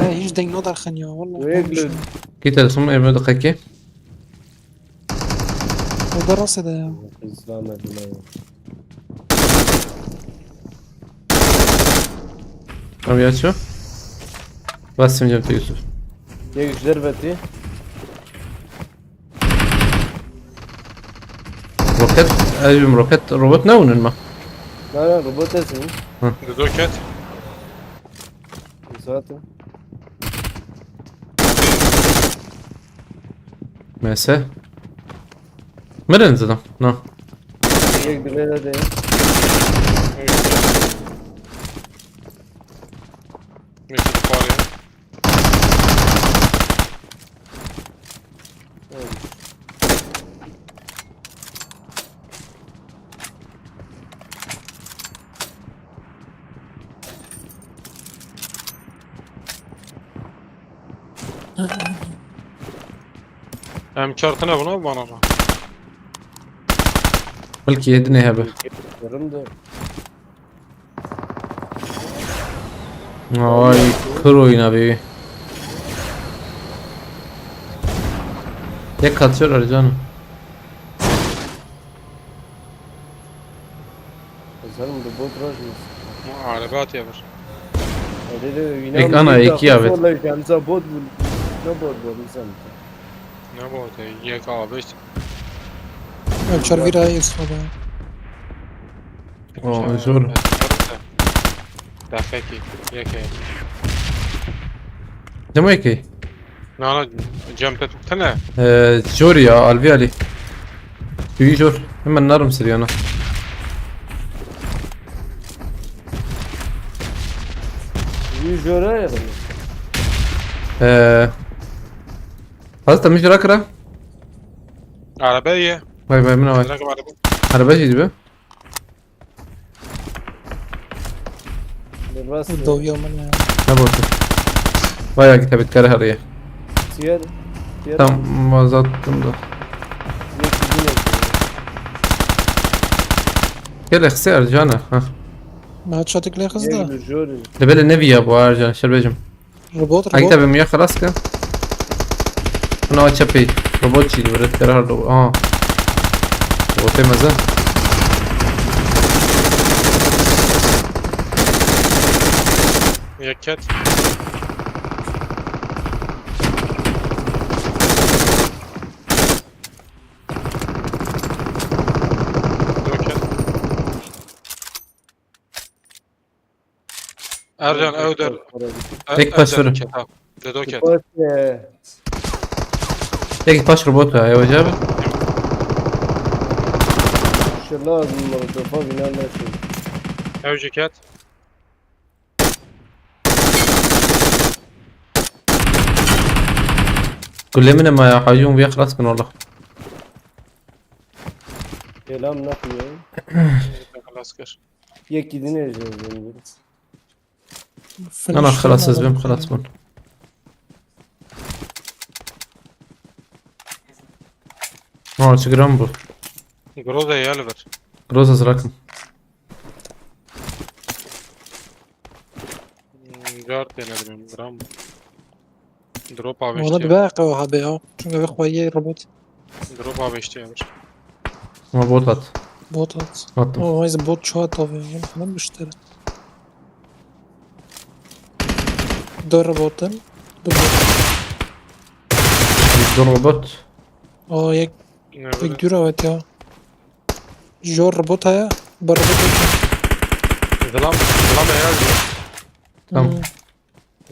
He, hiç deng nadir xen ya, vallahi. Wek li Ki telefon evine de kaki. O da rast ede ya. Hızlanmadım abi. Em ya çi? Bas simcem te Yusuf. Yek ji dervetî. Roket, ez bim roket, robot ne unin ma? Na, na, robot ez bim. Hı. Roket. Zaten. Mese. Mirin zaten. Na. Yek bile de değil. Mektup var ya. Em çar tane buna bana. Belki yedi ne hebe. Yarım da. Ay, kır oyuna be. Tek atıyor Ercan. Sen bu bot rajmız. Araba atıyor bir. Öyle de Ek ana, iki ya, evet. Sonra kendisi bot bu. Ne bot bu insan? Ne bot ya? Y K beş. Ölçer bir ay üstüne. O, zor. Daqekî, yekê. Demo yekê? Na, na, cem te tene. Ee, zor ya, Alvi Ali. Tüyü zor. Hemen narım sürüyor ona. Yüz euro ya. Ee, Hazır temiz rakıra. Araba iyi. Vay vay, buna vay. Rakım araba. Araba şey gibi. Dovuyor mu ne? Ne borcu? Bayağı git evet, kare harıya. Tiyer. Tiyer. Tam azalttım da. Tiyer kızın yok. Gel Ercan ha. Ma çatık le hızlı. Tiyer gibi jori. Lebele nevi ya bu Ercan, Şerbecim. Robot, robot. Ay, tabii, mi ya xelas ke. Ana çepê. Robot çî, bir karar robot. Aha. Robotê mezin. Yek ket. Dört ket. Ercan, ew der. Tek paşları. Dedo ket. Tek paş robot ya, ya hocam. Şöyle lazım molotofa biner nesin? Ew jeket. Gule min ma ya, hacım, bir xelas bin valla. Selam, ne yapıyorsun? Xelas kir. Yekî din êjin. Ana, xelas ez bim, xelas bûn. Ha, çi giran bû. Groza ya li vir. Groza zirakim. Hmm, car têne dibim, giran bû. Drop avêştiye. Wala dibe qew habe ya. Çünkü ve xwayê robot. Drop avêştiye bir. Ama bot at. Bot at. Attım. O, ez bot çoğat abi. Lan müşteri. Dur robotum. Dur robotum. Dur robot. O yek. Ne böyle? Dur evet ya. Jor robot haya. Bar robot. Zilam, zilam ya. Tamam. Hmm.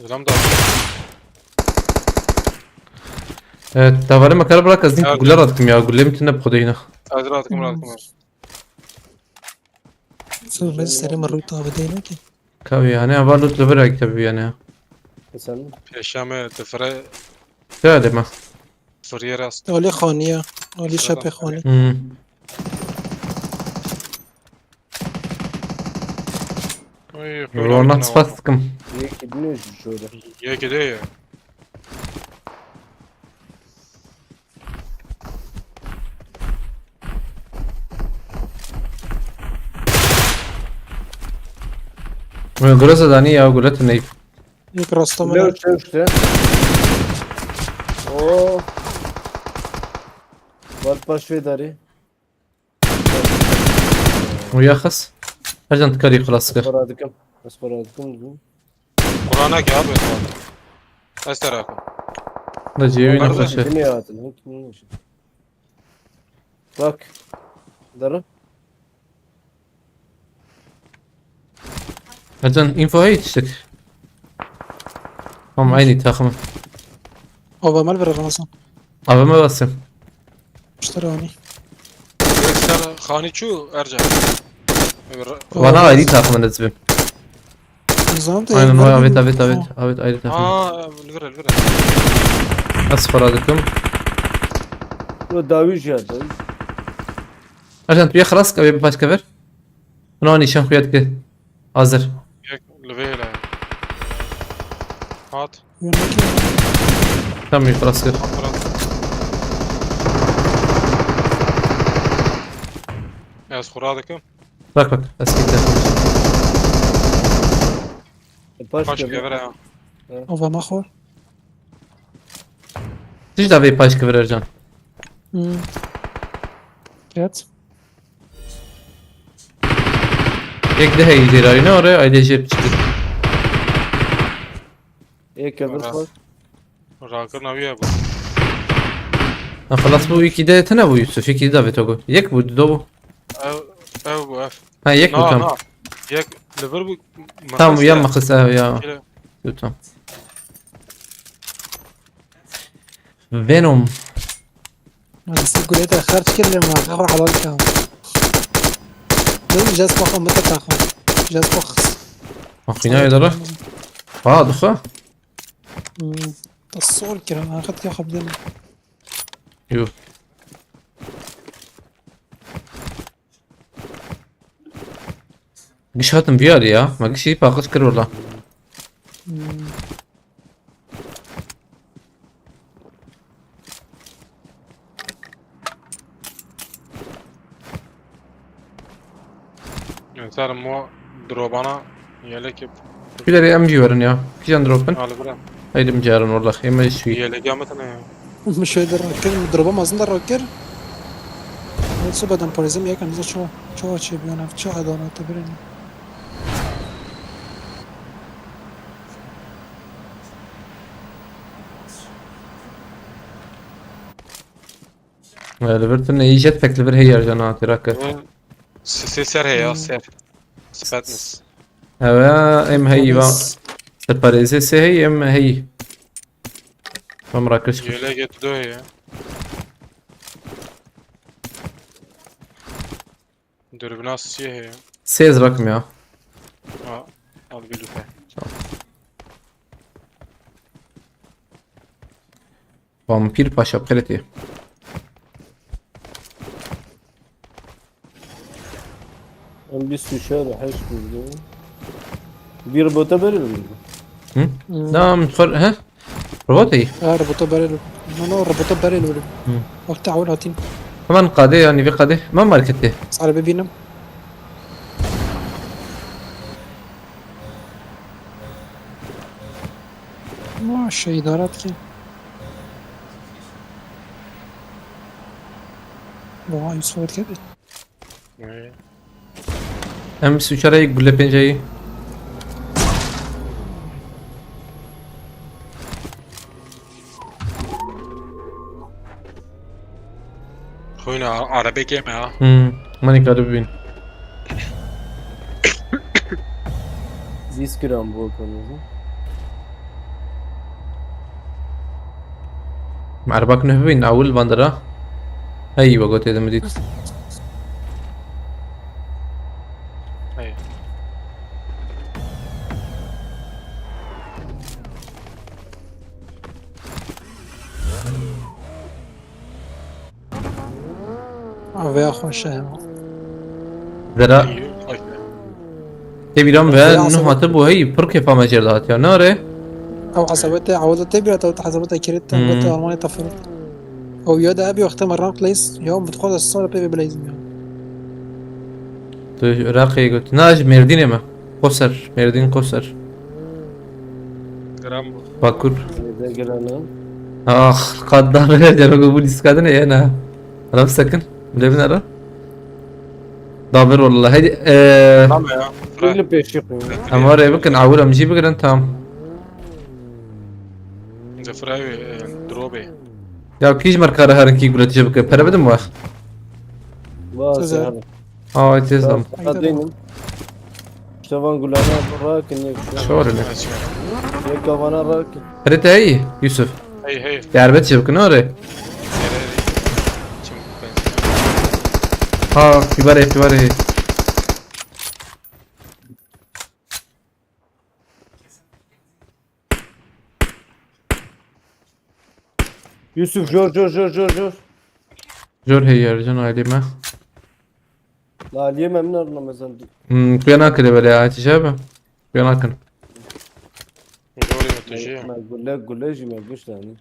Zilam da. Evet, davarê me kar bırak, ez din. Evet. Guler atım ya, gulê min tune bi xwedê yine. Hazır atım, atım. Sor ben serê me rût abi değil ki. Kavi yani, hava lut li vir kitebî yani. Sen? Pêşa me difire. Ya deme. Firiye rast. Alî xaniye. Alî şepê xanî. Hmm. Ay, Rona spas dikim. Yekî din êjî şöyle. Yekî de ya. Groza danî ya, gulet neyf. Yek rasta. Leo çökte. Oo. Vat baş vê darî. Uya xas. Her can dikarî xilas kir. Para dikim. Ez para dikim. Buranaki abi. Ez tarafım. Da cêwî Onlar da nexweş e. Kim ya hatırlıyor? Kim neymiş? Bak. Dara. Ercan, info heye tiştek. Tamam, aynı takım. Ava mal ver Ramazan. Ava mal basın. İşte Rani. Sen Khani çu Ercan. Vana ayrı takımın ezbim. Nizam da Aynen, o, evet, evet, evet, evet, ayrı takım. Aa, li vir e, li vir e. Ez xwe radikim. Yo, dawî jî ya, dawî. Ercan, tu yê xilas ke, wê bi paşke ver. Huna nîşan xuya dike. Hazir. Yek li vê hêla ye. Hat. Tam wî xilas kir. Hat, hat. Ez xwe radikim. Bak, bak, ez kî te. Paşke ver ya. Ava ma xwe. Tij da vê paşke ver Ercan. Hmm. Ket. Yek de heyî jêrayî ne ore, aydê jê biçikî. Yek kevir Ora. Xwe. Rakirina wî ye bu. Ha, xelas bû, yekî de tune bû Yusuf, yekî de davê to got. Yek bû, du bû. Ev, ev bû ev. Ha, yek bû, Na, tam. Na. Yek li vir bû. Tam, mixis ya ye. Mixis, ev ya. Şöyle. Du tam. Venom. Ez gulê te xerc kir lê ma xwe helal kam. Dur, jes xwe xwe mite ta xwe. Jes xwe xis. Axîna ye dara. Ha, dixe. Hmm. Ta sol kirin, axet ya xwe bidin. Yo. Giş hatim V R ya. Ma gişî paqij kir wala. Hmm. Ser mo drobana yelek yap. Pilerê em jî werin ya. Kîjan drop bin? Al bira. Haydi em carin wala. Ême jî. Yelek ya metene ya. Min şöyle rakir, droba mazin da rakir. Soba dan polizim yakan, ço, ço çê biyan, ço adana te birin. Li vir tune yî jetpack li vir heye Ercan, ha, têra kir. Sê, sê ser heye ya, ser. Spetness. Ew ya, em heyî va. Spetness. Separêzê sê heyî, em heyî. Em rakir. Yelek et do heye. Dürbüna siyê heye. Sê ez rakim ya. Ha, al bir lütfen. Tamam. Vampir paşa, bi xêrê tê. Em bîst û çar û heşt vurdum. Bir robota berê vurdum. Hı? Hmm. Tamam, xor-, he? Robot ey? Ha, robota berê vurdum. No, no, robota berê vurdum. Hı. Wexta ewil hatîn. Hemen qadê, yani bir qadê. Hemen marketê. Sare bibînim. Ma şey idare ki. Vay, Yusuf dikkat et. Ee. Em bîst û çar ey, gule pênc ey. Xwîna, a-, erebê kêm e ha. Hmm, me nîkarî bibîn. Bîst gram bû kırmızı. Me erebak nuh bibîn, ewil van dira. Hey, we gotê de min dît. Hey. Aa, veya xweş e. Vera. Tê bîra min ve nuh hatibû hey, pir kêfa me jêr dihatiya, ne re? Ew hesabete, ew de tê bîra te, hesabete kirit te, Hmm. Te Almanya te firot. Ew ya de ebi wexte me rank leys, ya min dixwaze sar pê ve bileyzim ya. Tu Iraqê got. Na, ji Mêrdînê me. Qoser, Mêrdîn Qoser. Gram bu. Bakur. Mêrdîn Gram. Ah, qat da bere cero bu lîskadine ye ne. Raf sekin. Bile bin ara. Da bir wala. Hadi, eee, Tamam ya. Bırak. Böyle peşik. Em var ya, bakın, awir em jî bigirin, tam. Bravo, e, drobe. Ya kî ji me re kare herin kî gulê tije bike? Pere bidim we. Bas Size. yani. Aa, tez dam. Hadi inin. İşte van gulana rakin ne bir şey. Şor ne? Yek kafana rakin. Pere te iyi, Yusuf. Hey, hey. Yarbet tije bikin ore. Hey, hey. Çabuk ben. Ha, pîbarê, pîbarê. Yusuf, jor, jor, jor, jor, jor. Jor heye, can ailê me. La, aliyê me min arna mezan. Hmm, kuya nakire bele, Aytiş abi. Kuya nakin. Jorê me tu jî. Me gule, gule jî me giş yani.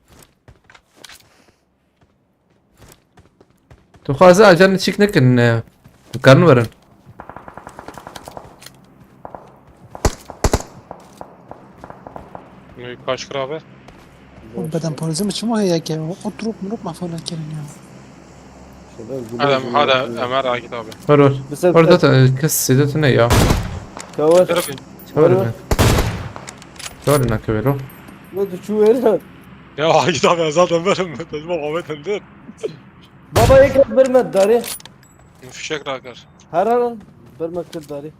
Tu xwaze ajan çîk nekin, e, dikarin werin. Nû kaş kirabe. Oğlum beden polisi mi? Çima heye ki? O trup murup mafana kirin ya. Hadi, hadi, Ömer, Akit abi. Wer wer. Bize Orada kes seyde ne ya? Kavar. Dur abi. Wer wer. Wer ne kevero? Ne tu çu verin? Ya Akit abi, zaten verim. Tecma Ahmet Ender. Baba, yek birmet darê. Fişek rakir. Her her birmet kir darê.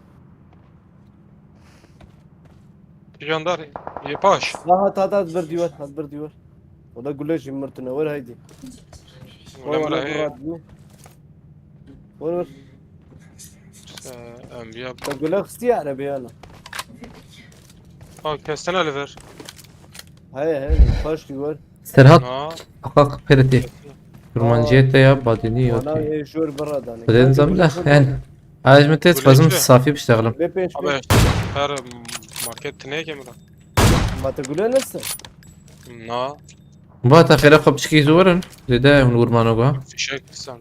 Jandar, yê paş. Ha, ha, ta, ta, bir dîwar, ha, bir dîwar. O da gule jî mirtine, wer haydi. Gule Wer, mira wer, heye. wer, wer. Wer, wer. Ee, em ya. Ta gule xistiye erebeyana. Ha, kestene li ver. Heye, heye, paş dîwar. Serhat, Na. Akak perete. Kurmanciyete ya, badini yok Wana ki. Ê jor bira dane. Biden zamla, yani. Aj mi tez Gule fazım çi? Safî bişteğlim. Bê pênc Abi, pênc. Her market tine ki mi? Ma te gule neste? Na. Bu hata fere xop çiki zuwarın. Dede, hunu vurmano go. Fişek sen.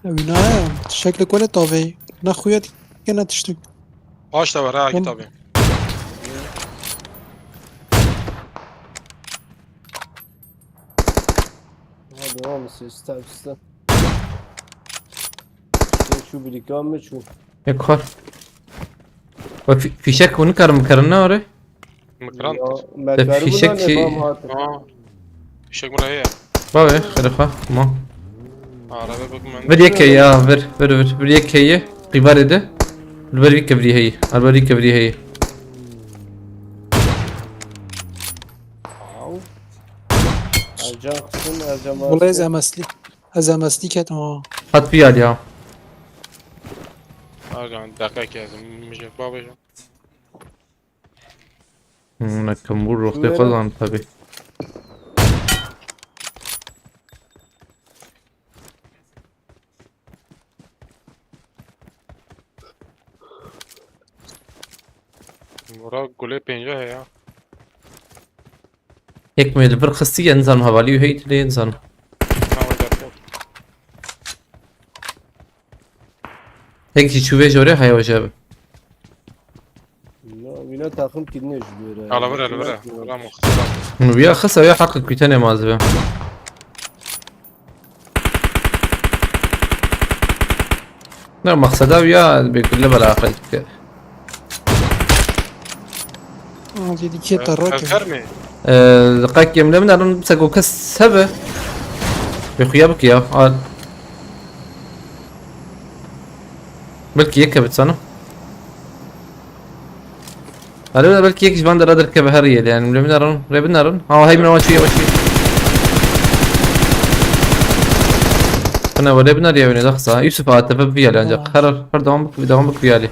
Ew ne ya? Şekli kole tavê. Ne xuya dike ne tiştik. Paş da var ha, Hım. Kitabı. Ha, devam et, üstte, üstte. Şu bir ikram mı şu? Ekor. Bak fi-, fişek bunu karım karın ne arı? Mikrant. Ya, Te me karibû fişek da çi- nêva ma hate. Ha. Fişek buraya ya. Bavê, xêrê xwe, ma. Araba bakın ben. Vir yek heye ya, vir, vir, vir, vir yek heye. Qîvarê de. Li ber vî kevirî heye. Li ber vî kevirî heye. Au. Ercan kısın, Ercan Wala ez Mansın. M S L'î. Ez M S L'î ketim ha. Hat vî alî ha. Ercan, dakika kezim, mijek babê. Hmm, ne kim bu ruh Şuraya de bak. Kazan tabi. Bura gulê pênce heye. Yek me li vir xistî, ya nizanim hevalî û heyt lê nizanim. Tamam, dakika. Tek jî çû vê jorê heye weje bi. Ya, wîna taxim kidine ji dûre. Ala vire, ala vire. Vira muxtara. Hûn wîya xisa ya heqi kutenê ma zibe. Ne, maqseda wîya bê kulle bela xelk. Aa, dedi ki Ee, tarot. Kalkar mı? Ee, qek yemle min erin sego kes hebe. Bê xuya bik ya. Al. Belki yek hebit sana. Alo, belki yek ji van dera derkeve her yel yani. Lê min erin, rê bin erin. Ha, hey, min ava çûye, ava çûye. Ana, wele bin eriye wene daxsa. Yusuf A T F bir yali ancak. Tamam. Her, her devam bik, devam bik bir yali.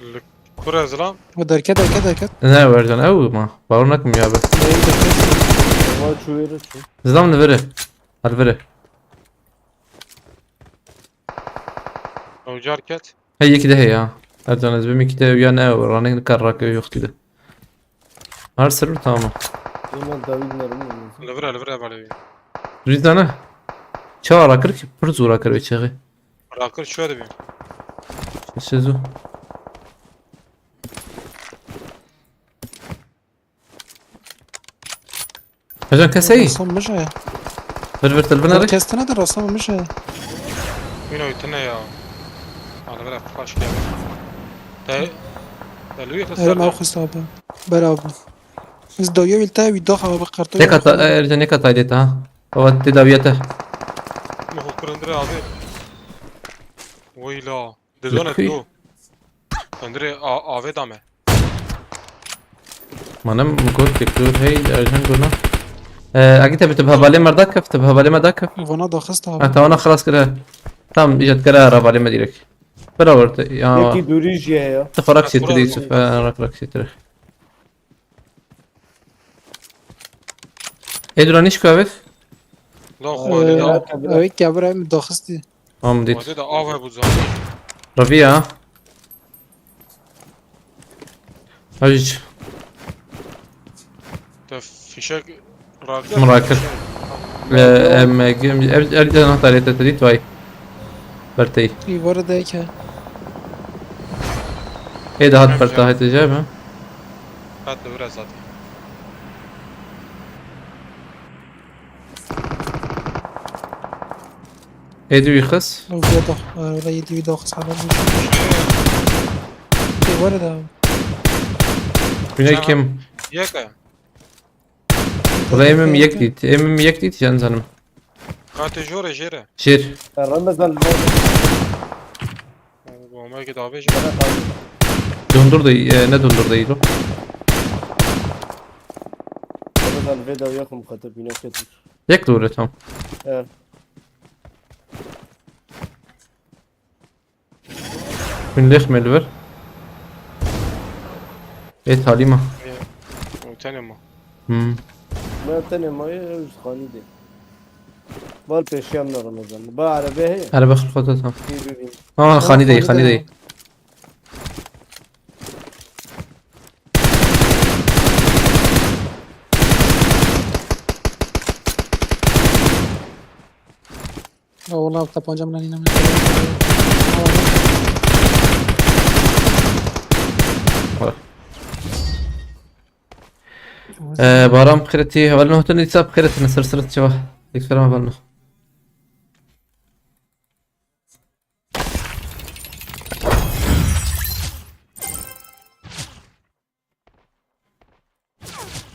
Li kur ez lan? O derket, derket, derket. Ne vercan ew ma? Baron nakim ya be. Neyin derket? Ama çuveri çu. Zidam li viri. Al viri. Ew car ket. Hey, yekî de heye ya. Her can ez bim yekî de ya ne, ranek nikar rake yoxtî de. Her server tamam. Hemen David nerede? Li vir e, li vir e, bale. Rîzane. Çawa rakir ki? Pir zû rakir vê çaxê. Rakir çawa dibe? Sezu. Hocam, kes heye? Rasam mije. Vir, vir, til binare. Kes tine de rasam mije. Wîna wî tine ya. Ana bela flash geldi. Te, te lui Erê xisar me da. Xist abi. Bela abi. Ez dawiya wî te wî dax abi qerto. Neka ta, erce neka taydê ta. Baba te dawiya te. Muhu kurundire abi. Weyla. Dizone Zikri. Tu. Kurundire a-, ave dame. Manem got ki tu hey ercan gona. Ee, agi te bi te hevalê me dakif, te bi hevalê me dakif. Vana daxist abi. Ha, tamam, xlas kire. Tam icat kere hevalê me direkt. Beraber te ya. Yekî dûrî jî heye. Te farak Ha, sitri kural Yusuf. Ha, rak rak sitri. Edura niş kavet. La Ee, xwedê da. Ew kebir em daxistî. Am dit. Xwedê da av hebû zaten. Raviya. Haj. Te fişek rakir. Min rakir. Ee, em, em, em, em, em, tarihte te dit vay. Bertey. Îvara de ke. Ê de hat Em berta jam. Hete jam ha. Hat de biraz zaten. Ê di wî xis. Ew vê dax-, e, wela yê di wî daxist hala. Ê, were de. Wîne Çana kim? Yek e. Wela em em yek dît. Em em yek dît, yan zanim. Qatê jore jêre. Jêr. Ramazan. Bomba ki dabe jêre. Dondur da iyi, e, ne dondur da iyi lo? Ramazan vê dawiya xwe mixatir bîne ketir. Yek dûr e tam. Evet. Min lêx me li vir. Ê talî me. Ê, o tenê ma. Hmm. Ne tenê ma ye, ew ji xanî de. Bal pêşiya min Ramazan. Ba erebe heye. Erebe xil xwe tam. Ê bibîn. Ha, xanî de, xanî de. Ya wala, tapanca min nîne min. Ee, Baran bixêretî, hevalno hotun dîsa bixêretî, sir sir çawa. Dikferma hevalno.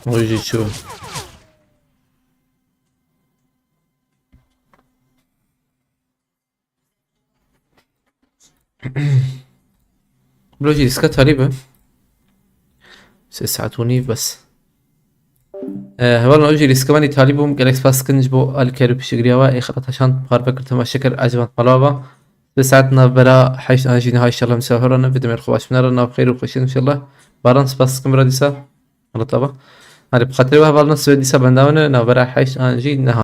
Wî jî çû. Bilo jî lîska talî be. Sê saet û nîv bes. Ee, hevalno, ew jî lîska me nî talî bûm. Gelek spas dikin ji bo alîkar û piştgiriya we. Ê xelata şand, parve kir, temaşe kir, eciband mala ve. Sê saet navbera heşt an jî niha, înşallah, misafir ne. Vê demê xwe baş binere, nav xêr û xweşin, înşallah. Baran, spas dikim bira dîsa. Xelata ve. Hadi, bi xatirê we hevalno, sibê dîsa bendawine, navbera heşt an jî niha.